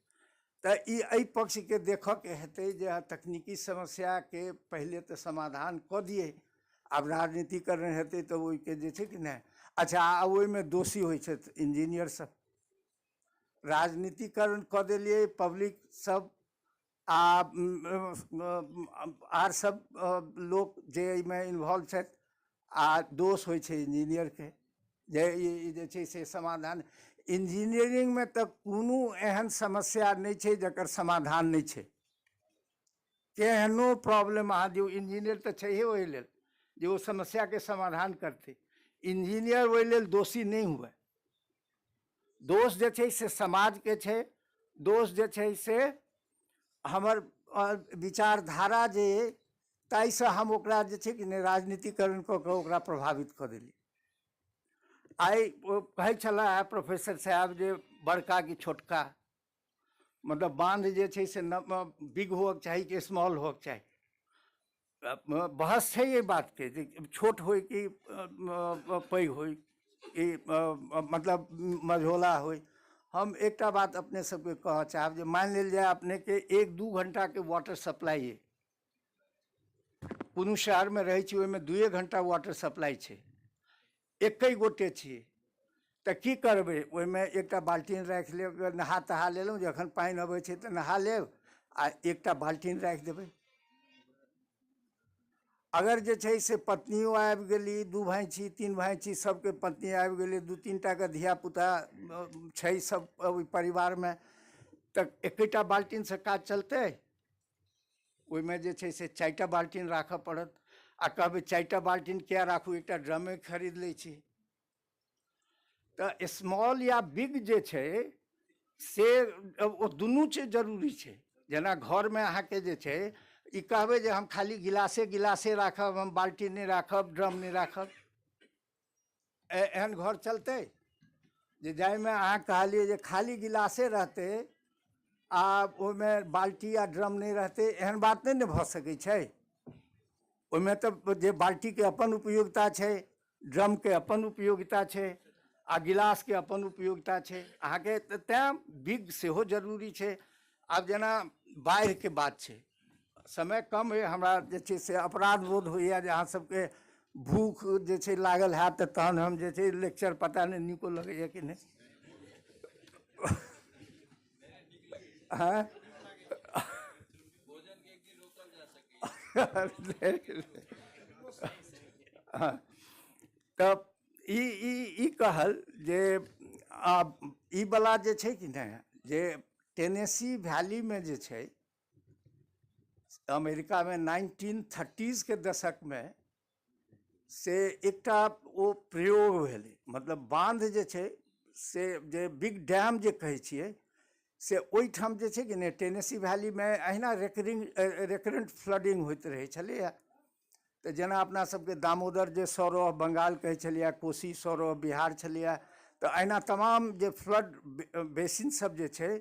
तऽ ई एहि पक्षके देखऽके हेतै जे तकनीकी समस्याके पहिले तऽ समाधान कऽ दियै, आब राजनीतिकरण हेतै तऽ ओहिके जे छै कि नहि। अच्छा, आ ओहिमे दोषी होइ छै इंजीनियर सब। राजनीतिकरण कऽ देलियै पब्लिक सब आ आर सब लोक जे एहिमे इन्वॉल्व छथि, आ दोष होइ छै इंजीनियरके जे ई जे छै से समाधान। इंजीनियरिंगमे तऽ कोनो एहन समस्या नहि छै जकर समाधान नहि छै। केहनो प्रॉब्लम अहाँ दियौ, इंजीनियर तऽ छैहे ओहि लेल जे ओ समस्याके समाधान करतै। इंजीनियर ओहि लेल दोषी नहि हुए। दोष जे छै से समाजके छै, दोष जे छै से हमर विचारधारा जे ताहिसँ हम ओकरा जे छै कि नहि राजनीतिकरण कऽ कऽ ओकरा प्रभावित कऽ देलियै। आइ ओ कहै छलाह हे प्रोफेसर साहब जे बड़का कि छोटका, मतलब बाँध जे छै से बिग होअके चाही कि स्मॉल होअके चाही। बहस छै एहि बातके जे छोट होइ कि पैघ होइ कि मतलब मझोला होइ। हम एकटा बात अपने सबके कहऽ चाहब जे मानि लेल जाय अपनेके 1-2 घंटाके वाटर सप्लाई अइ, कोनो शहरमे रहै छी ओहिमे 2 घंटा वाटर सप्लाई छै, एकै गोटे छियै तऽ की करबै, ओहिमे एकटा बाल्टीन राखि लेब, नहा तहा लेलहुँ, जखन पानि अबै छै तऽ नहा लेब आ एकटा बाल्टीन राखि देबै। अगर जे छै से पत्नियो आबि गेली, 2 भाइ छी 3 भाइ छी, सबके पत्नी आबि गेली, 2-3 टाके धियापुता छै सब ओहि परिवारमे, तऽ एकेटा बाल्टीनसँ काज चलतै? ओहिमे जे छै से 4टा बाल्टीन राखऽ पड़त। आ कहबै 4टा बाल्टीन किया राखू, एकटा ड्रमे खरीद लै छी। तऽ स्मॉल या बिग जे छै से ओ दुनू चीज जरूरी छै। जेना घरमे अहाँके जे छै ई कहबै जे हम खाली गिलासे गिलासे राखब, हम बाल्टी नहि राखब, ड्रम नहि राखब, एहन घर चलतै? जे जाहिमे अहाँ कहलियै जे खाली गिलासे रहतै आ ओहिमे बाल्टी या ड्रम नहि रहतै, एहन बात नहि ने भऽ सकै छै। ओहिमे तऽ जे बाल्टीके अपन उपयोगिता छै, ड्रमके अपन उपयोगिता छै आ गिलासके अपन उपयोगिता छै अहाँके, तैँ बिग सेहो जरूरी छै। आब जेना बाढ़िके बात छै, समय कम अइ, हमरा जे छै से अपराध बोध होइए जे अहाँ सबके भूख जे छै लागल हैत तऽ तहन हम जे छै लेक्चर पता नहि नीको लगैए कि नहि। हँ तऽ ई ई ई कहल जे आब ई वला जे छै कि नहि, जे टेनेसी वैलीमे जे छै अमेरिकामे 1930s के दशकमे से एकटा ओ प्रयोग भेलै, मतलब बाँध जे छै से जे बिग डैम जे कहै छियै से ओहिठाम जे छै कि नहि टेनेसी वैलीमे अहिना रेकरेंट फ्लडिंग होइत रहै छलैए। तऽ जेना अपना सबके दामोदर जे सौरव बंगाल कहै छलैए, कोसी सौरव बिहार छलैए, तऽ अहिना तमाम जे फ्लड बेसिन सब जे छै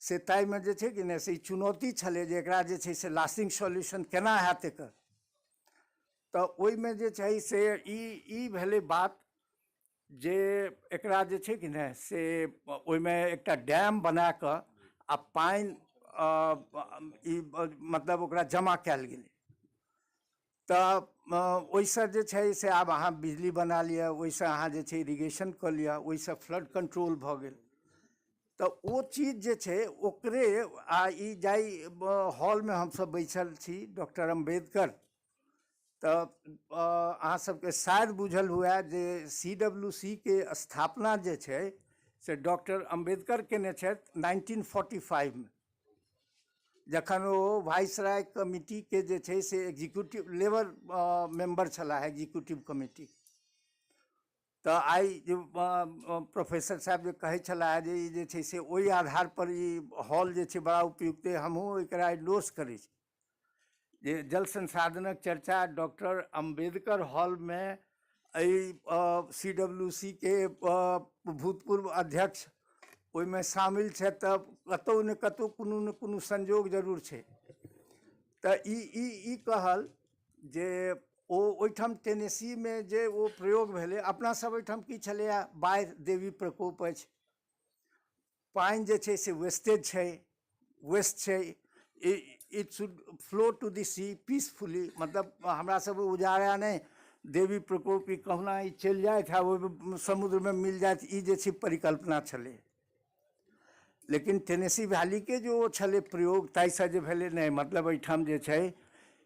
से ताहिमे जे छै कि नहि से ई चुनौती छलै जे एकरा जे छै से लास्टिंग सॉल्यूशन केना हैत एकर। तऽ ओहिमे जे छै से ई भेलै बात जे एकरा जे छै कि नहि से ओहिमे एकटा डैम बना कऽ आ पानि ई मतलब ओकरा जमा कयल गेलै। तऽ ओहिसँ जे छै से आब अहाँ बिजली बना लिअ, ओहिसँ अहाँ जे छै इरिगेशन कऽ लिअ, ओहिसँ फ्लड कंट्रोल भऽ गेल। तऽ ओ चीज जे छै ओकरे आ ई जाहि हॉलमे हमसब बैसल छी डॉक्टर अम्बेडकर, तऽ अहाँ सबके शायद बुझल हुए जे CWC के स्थापना जे छै से डॉक्टर अम्बेडकर केने छथि 1945 में, जखन ओ वाइसराय कमिटीके जे छै से एग्जीक्यूटिव लेबर मेम्बर छलाह एग्जीक्यूटिव कमिटी। तऽ आइ जे प्रोफेसर साहब जे कहै छलाह जे ई जे छै से ओहि आधारपर ई हॉल जे छै बड़ा उपयुक्त अइ, हमहूँ एकरा एंडोर्स करै छी जे जल संसाधनक चर्चा डॉक्टर अम्बेडकर हॉलमे एहि CWC के भूतपूर्व अध्यक्ष ओहिमे शामिल छथि, तऽ कतहु ने कतहु कोनो ने कोनो संयोग जरूर छै। तऽ ई ई ई कहल जे ओ ओहिठाम टेनेसीमे जे ओ प्रयोग भेलै, अपना सब ओहिठाम की छलैए, बाढ़ि देवी प्रकोप अछि, पानि जे छै से वेस्टेज छै, वेस्ट छै, it should flow to the sea peacefully. मतलब हमरा सब उजाड़ा नहि, देवी प्रकोप ई कहुना ई चलि जाइत आ ओहि समुद्रमे मिल जाइत, ई जे छै परिकल्पना छलै। लेकिन टेनेसी वैलीके जे ओ छलै प्रयोग, ताहिसँ जे भेलै नहि, मतलब एहिठाम जे छै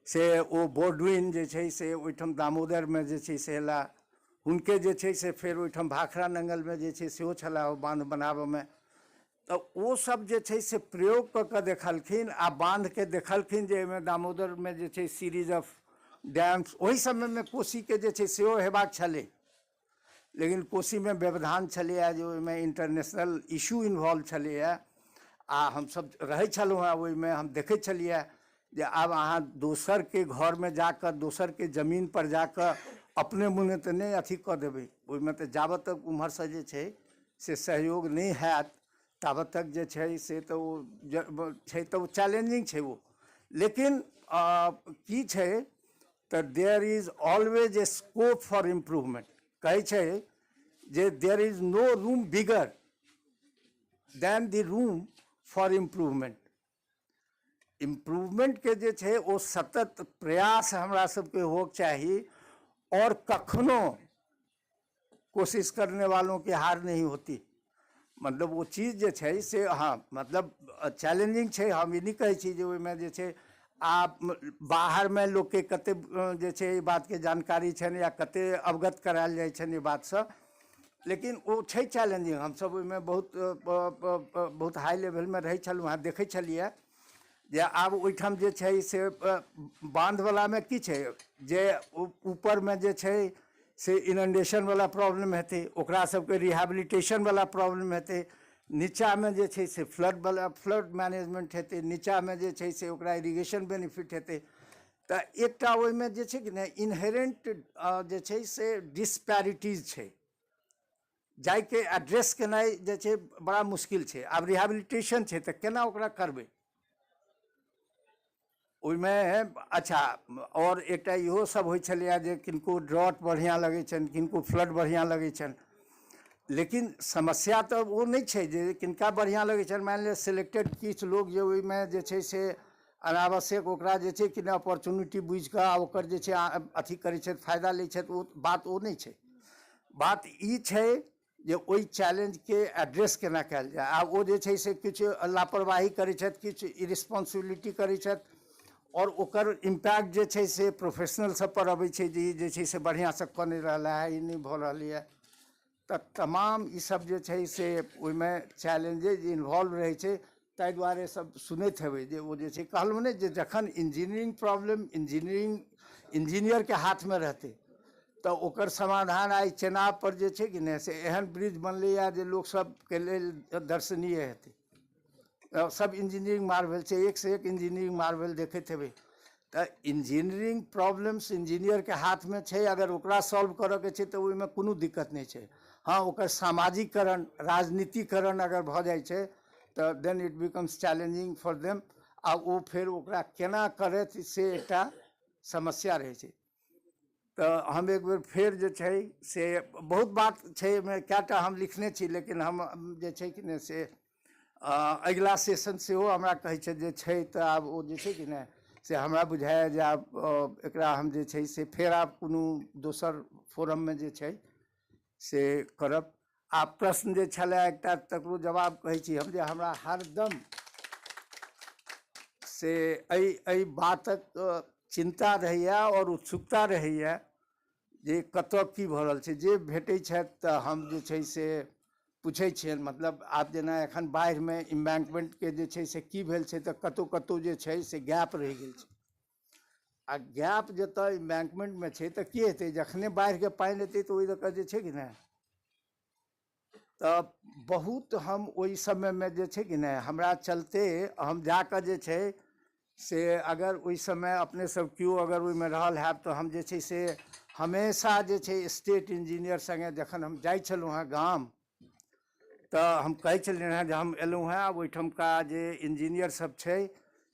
से ओ बोडविन जे छै से ओहिठाम दामोदरमे जे छै से एला, हुनके जे छै से फेर ओहिठाम भाखड़ा नंगलमे जे छै सेहो छलाह ओ बान्ध बनाबऽमे। तऽ ओ सब जे छै से प्रयोग कऽ कऽ देखलखिन आ बान्धके देखलखिन जे एहिमे दामोदरमे जे छै सीरीज ऑफ डैम्स, ओहि समयमे कोसीके जे छै सेहो हेबाक छलै, लेकिन कोसीमे व्यवधान छलैए जे ओहिमे इंटरनेशनल इश्यू इन्वॉल्व छलैए। आ हमसब रहै छलहुँ हेँ ओहिमे, हम देखै छलियै जे आब अहाँ दोसरके घरमे जाकऽ दोसरके जमीनपर जाकऽ अपने मुने तऽ नहि अथी कऽ देबै, ओहिमे तऽ जाबत तक ओम्हरसँ जे छै से सहयोग नहि हैत ताबत तक जे छै से तऽ ओ छै, तऽ ओ चैलेंजिंग छै ओ। लेकिन की छै तऽ there is always a scope for improvement. कहै छै जे there is no room bigger than the room for improvement. इम्प्रूवमेंटके जे छै ओ सतत प्रयास हमरा सबके होके चाही, और कखनो कोशिश करने वालों की हार नहीं होती। मतलब ओ चीज जे छै से हाँ मतलब चैलेंजिंग छै। हम ई नहि कहै छी जे ओहिमे जे छै आ बाहरमे लोकके कते जे छै एहि बातके जानकारी छनि या कते अवगत करायल जाइ छनि एहि बातसँ, लेकिन ओ छै चैलेंजिंग। हमसब ओहिमे बहुत बहुत हाई लेवलमे रहै छलहुँ हेँ, देखै छलियै जे आब ओहिठाम जे छै से बान्धवलामे की छै जे ऊपरमे जे छै से इनंडेशनवला प्रॉब्लम हेतै, ओकरा सबके रिहेबिलिटेशनवला प्रॉब्लम हेतै, नीचाँमे जे छै से फ्लडवला फ्लड मैनेजमेंट हेतै, नीचाँमे जे छै से ओकरा इरिगेशन बेनिफिट हेतै। तऽ एकटा ओहिमे जे छै कि नहि इनहेरेंट जे छै से डिस्पैरिटीज छै, जाहिके एड्रेस केनाइ जे छै बड़ा मुश्किल छै। आब रिहेबिलिटेशन छै तऽ केना ओकरा करबै ओहिमे। अच्छा, आओर एकटा इहो सब होइ छलैए जे किनको ड्रॉट बढ़िआँ लगै छनि, किनको फ्लड बढ़िआँ लगै छनि, लेकिन समस्या तऽ ओ नहि छै जे किनका बढ़िआँ लगै छनि। मानि लिअ सिलेक्टेड किछु लोक जे ओहिमे जे छै से अनावश्यक ओकरा जे छै कि नहि अपॉर्चुनिटी बुझिकऽ आ ओकर जे छै अथी करै छथि, फायदा लै छथि, ओ बात ओ नहि छै। बात ई छै जे ओहि चैलेंजके एड्रेस केना कयल जाय। आब ओ जे छै से किछु लापरवाही करै छथि, किछु इरिस्पॉन्सिबिलिटी करै छथि, आओर ओकर इम्पैक्ट जे छै से प्रोफेशनल सब पर अबै छै जे ई जे छै से बढ़िआँसँ कऽ नहि रहल है, ई नहि भऽ रहल यऽ। तऽ तमाम ई सब जे छै से ओहिमे चैलेंजेज इन्वॉल्व रहै छै। ताहि दुआरे सब सुनैत हेबै जे ओ जे छै कहलहुँ ने जे जखन इंजीनियरिंग प्रॉब्लम इंजीनियरके हाथमे रहतै तऽ ओकर समाधान आइ चेनाब पर जे छै कि नहि से एहन ब्रिज बनलैए जे लोक सबके लेल दर्शनीय हेतै। सब इंजीनियरिंग मार्वल छै, एक से एक इंजीनियरिंग मार्वल देखैत हेबै। तऽ इंजीनियरिंग प्रॉब्लम्स इंजीनियरके हाथमे छै, अगर ओकरा सॉल्व करऽके छै तऽ ओहिमे कोनो दिक्कत नहि छै। हाँ, ओकर सामाजिकरण राजनीतिकरण अगर भऽ जाइ छै तऽ then it becomes challenging for them. आ ओ फेर ओकरा केना करत से एकटा समस्या रहै छै। तऽ हम एक बेर फेर जे छै से बहुत बात छै एहिमे, कएटा हम लिखने छी, लेकिन हम जे छै कि नहि से अगिला सेशन सेहो हमरा कहै छै जे छै, तऽ आब ओ जे छै कि नहि से हमरा बुझाइए जे आब एकरा हम जे छै से फेर आब कोनो दोसर फोरममे जे छै से करब। आ प्रश्न जे छलए एकटा तकरो जवाब कहै छी हम जे हमरा हरदम से एहि बातक चिन्ता रहैए आओर उत्सुकता रहैए जे कतऽ की भऽ रहल छै। जे भेटै छथि तऽ हम जे छै से पूछै छियनि। मतलब आब जेना एखन बाढ़िमे इम्बैंकमेंटके जे छै से की भेल छै, तऽ कतहु कतहु जे छै से गैप रहि गेल छै। आ गैप जतऽ इम्बैंकमेंटमे छै तऽ की हेतै, जखने बाढ़िके पानि एतै तऽ ओहि दऽ कऽ जे छै कि नहि तऽ बहुत हम ओहि समयमे जे छै कि नहि हमरा चलते हम जाकऽ जे छै से अगर ओहि समय अपने सब केओ अगर ओहिमे रहल होयब तऽ हम जे छै से हमेशा जे छै स्टेट इंजीनियर सङ्गे जखन हम जाइ छलहुँ हँ गाम, तऽ हम कहै छलियनि हँ जे हम एलहुँ हँ, आब ओहिठमका जे इंजीनियर सब छै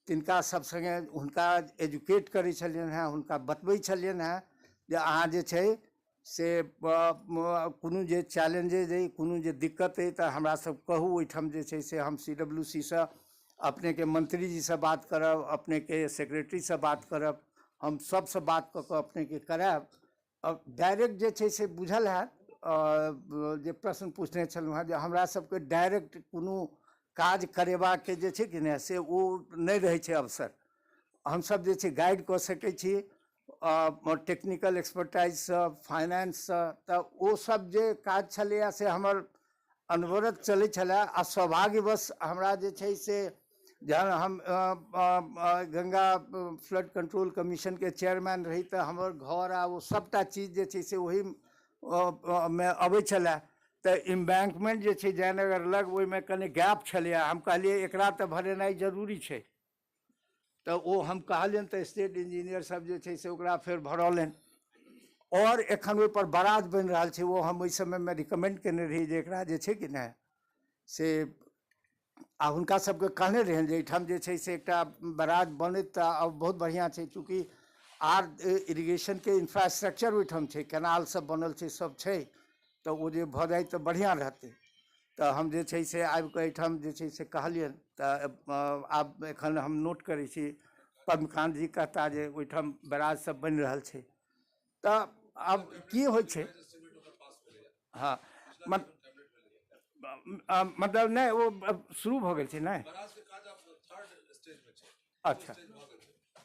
तिनका सब सङ्गे हुनका एजुकेट करै छलियनि हँ, हुनका बतबै छलियनि हँ जे अहाँ जे छै से कोनो जे चैलेंजेज अइ, कोनो जे दिक्कत अइ तऽ हमरा सब कहू। ओहिठाम जे छै से हम CWC सँ अपनेके मंत्री जीसँ बात करब, अपनेके सेक्रेटरीसँ बात करब, हम सबसँ बात कऽ कऽ अपनेके करायब। अब डायरेक्ट जे छै से बुझल हैत जे प्रश्न पूछने छलहुँ हँ जे हमरा सबके डायरेक्ट कोनो काज करेबाके जे छै कि नहि से ओ नहि रहै छै अवसर। हमसब जे छै गाइड कऽ सकै छी टेक्निकल एक्सपर्टाइजसँ, फाइनेंससँ, तऽ ओ सब जे काज छलैए से हमर अनवरत चलै छलै। आ सौभाग्यवश हमरा जे छै से जहन हम गंगा फ्लड कंट्रोल कमीशनके चेयरमैन रही तऽ हमर घर आ ओ सबटा चीज जे छै से ओही मे अबै छलै। तऽ इम्बैंकमेंट जे छै जयनगर लग ओहिमे कनि गैप छलैए, हम कहलियै एकरा तऽ भरेनाइ जरूरी छै, तऽ ओ हम कहलियनि तऽ स्टेट इंजीनियर सब जे छै से ओकरा फेर भरौलनि। और एखन ओहिपर बराज बनि रहल छै, ओ हम ओहि समयमे रिकमेंड केने रही जे एकरा जे छै कि नहि से, आ हुनका सबके कहने रहनि जे एहिठाम जे छै से एकटा बराज बनैत तऽ बहुत बढ़िआँ छै, चूँकि आर इरिगेशनके इंफ्रास्ट्रक्चर ओहिठाम छै, केनाल सब बनल छै, सब छै, तऽ ओ जे भऽ जाइ तऽ बढ़िआँ रहतै। तऽ हम जे छै से आबिकऽ एहिठाम जे छै से कहलियनि, तऽ आब एखन हम नोट करै छी, पद्मकान्त जी कहता जे ओहिठाम बराज सब बनि रहल छै। तऽ आब की होइ छै, हँ मतलब नहि ओ शुरू भऽ गेल छै ने, अच्छा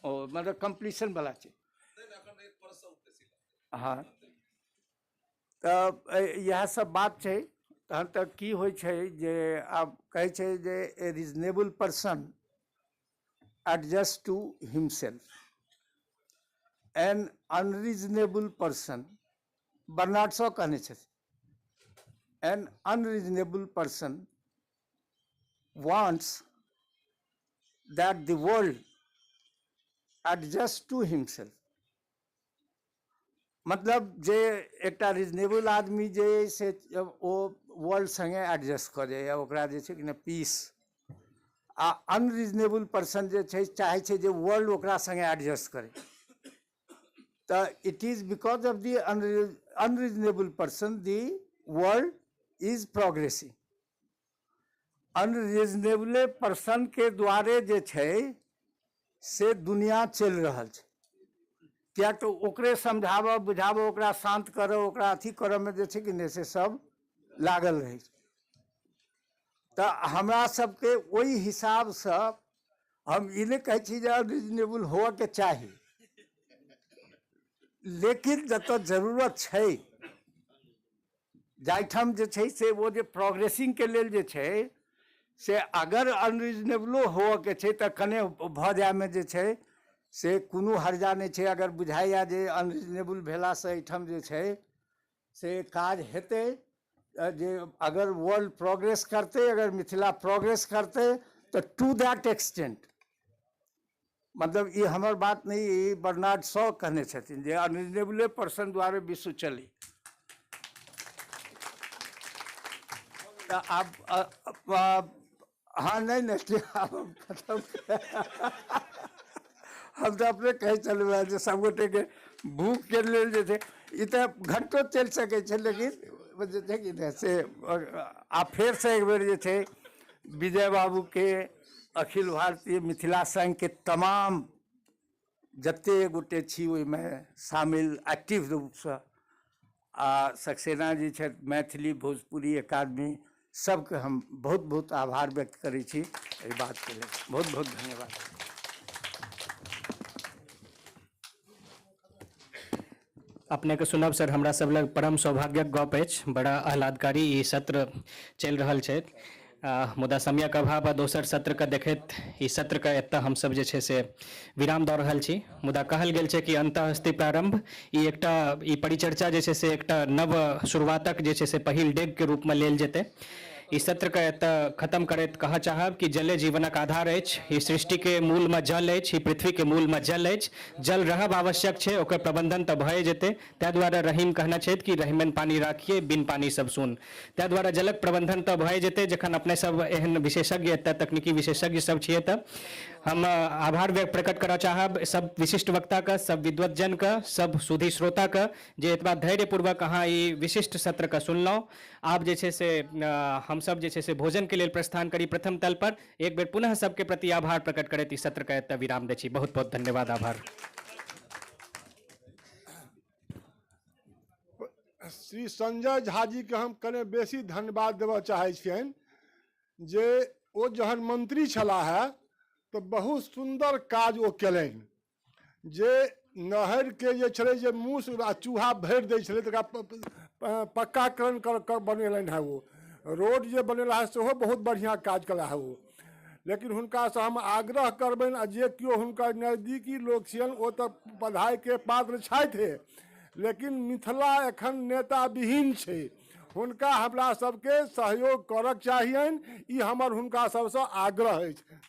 ओ मतलब कम्प्लीशन वाला छै, हाँ। तऽ इएह सब बात छै। तहन तऽ की होइ छै जे आब कहै छै जे a reasonable person adjust to himself, an unreasonable person, Bernard Shaw कहने छथिन, an unreasonable person wants that the world adjust to himself. मतलब जे एकटा रिजनेबल आदमी जे से ओ वर्ल्ड संगे एडजस्ट कऽ जाइए, ओकरा जे छै कि ने पीस, आ अनरिजनेबल पर्सन जे छै चाहै छै जे वर्ल्ड ओकरा संगे एडजस्ट करे। तऽ it is because of the unreasonable person the world is progressing. अनरिजनेबले person के द्वारे जे छै से दुनिया चलि रहल छै, किएक तऽ ओकरे समझाबऽ बुझाबऽ, ओकरा शान्त करऽ, ओकरा अथी करऽमे जे छै कि नहि से सब लागल रहै छै। तऽ हमरा सबके ओहि हिसाबसँ हम ई नहि कहै छी जे अनरिजनेबल होअके चाही, लेकिन जतऽ जरूरत छै जाहिठाम जे छै से ओ जे प्रोग्रेसिंगके लेल जे छै से अगर अनरिजनेबलो होअके छै तऽ कने भऽ जायमे जे छै से कोनो हर्जा नहि छै। अगर बुझाइए जे अनरिजनेबल भेलासँ एहिठाम जे छै से काज हेतै, जे अगर वर्ल्ड प्रोग्रेस करतै, अगर मिथिला प्रोग्रेस करतै तऽ टू that extent, मतलब ई हमर बात नहि, ई बर्नार्ड शॉ कहने छथिन जे अनरिजनेबले पर्सन द्वारे विश्व चली। तऽ आब हाँ नहीं नहीं आब हम खत्म, हम तऽ अपने कहै छलहुँ हेँ जे सबगोटेके भूखके लेल जे छै ई तऽ घंटो चलि सकै छै, लेकिन जे छै कि नहि से आ फेरसँ एक बेर जे छै विजय बाबूके अखिल भारतीय मिथिला संघके तमाम जते गोटे छी ओहिमे शामिल एक्टिव रूपसँ, आ सक्सेना जी छथि मैथिली भोजपुरी अकादमी, सबके हम बहुत बहुत आभार व्यक्त करै छी एहि बातके लेल। बहुत बहुत धन्यवाद। अपने के सुनब सर हमरा सब लग परम सौभाग्यक गप अछि, बड़ा आह्लादकारी ई सत्र चलि रहल छै। मुदा समयक अभाव आ दोसर सत्रके देखैत ई सत्रके एतऽ हमसब जे छै से विराम दऽ रहल छी। मुदा कहल गेल छै कि अन्तःस्थिति प्रारम्भ, ई एकटा ई परिचर्चा जे छै से एकटा नव शुरुआतक जे छै से पहिल डेगके रूपमे लेल जेतै। ई सत्रके एतऽ खत्म करैत कहऽ चाहब कि जले जीवनक आधार अछि, ई सृष्टिके मूलमे जल अछि, ई पृथ्वीके मूलमे जल अछि। जल रहब आवश्यक छै, ओकर प्रबंधन तऽ भए जेतै। ताहि दुआरे रहीम कहने छथि कि रहीमन पानी राखिए, बिन पानी सब सुन। ताहि दुआरे जलक प्रबंधन तऽ भए जेतै जखन अपने सब एहन विशेषज्ञ एतऽ तकनीकी विशेषज्ञ सब छियै। तऽ हम आभार व्यक्त प्रकट करऽ चाहब सब विशिष्ट वक्ताके, सब विद्वज्जनके, सब सुधी श्रोताके जे एतबा धैर्यपूर्वक अहाँ ई विशिष्ट सत्रके सुनलहुँ। आब जे छै से हमसब जे छै से भोजनके लेल प्रस्थान करी प्रथम तल पर। एक बेर पुनः सबके प्रति आभार प्रकट करैत ई सत्रके एतऽ विराम दै छी। बहुत बहुत धन्यवाद, आभार। श्री संजय झा जी के हम कने बेसी धन्यवाद देबऽ चाहै छियनि जे ओ जहन मंत्री छलाह है तऽ बहुत सुन्दर काज ओ केलनि। जे नहर के जे छलै जे मूस आ चूहा भरि दै छलै तकरा पक्काकरण कर बनेलनि हेँ। ओ रोड जे बनेला है सेहो बहुत बढ़िआँ काज कला है ओ। लेकिन हुनकासँ हम आग्रह करबनि आ जे केओ हुनकर नजदीकी लोक छियनि ओ तऽ बधाइके पात्र छथि, लेकिन मिथिला एखन नेता विहीन छै, हुनका हमरा सबके सहयोग करक चाहियनि। ई हमर हुनका सबसँ आग्रह अछि।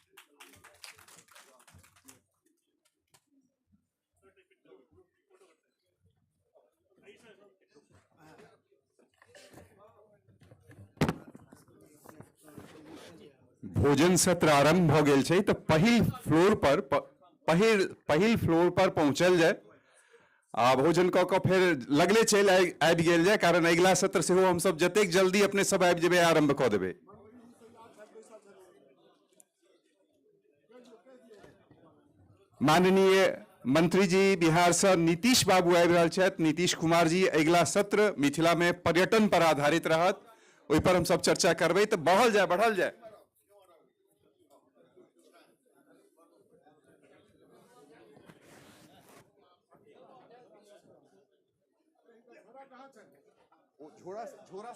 भोजन सत्र आरंभ भऽ गेल छै तऽ पहिल फ्लोर पर पहिल फ्लोर पर पहुँचल जाय आ भोजन कऽ कऽ फेर लगले चलि आबि गेल जाय, कारण अगिला सत्र सेहो हमसब जतेक जल्दी अपने सब आबि जेबै आरंभ कऽ देबै। माननीय मंत्री जी बिहार से नीतीश बाबू आबि रहल छथि। नीतीश कुमार जी अगिला सत्र मिथिला में पर्यटन पर आधारित रहत, ओहि पर हम सब चर्चा करबै। तऽ बढ़ल जाय, बढ़ल जाय। झोरा झोरा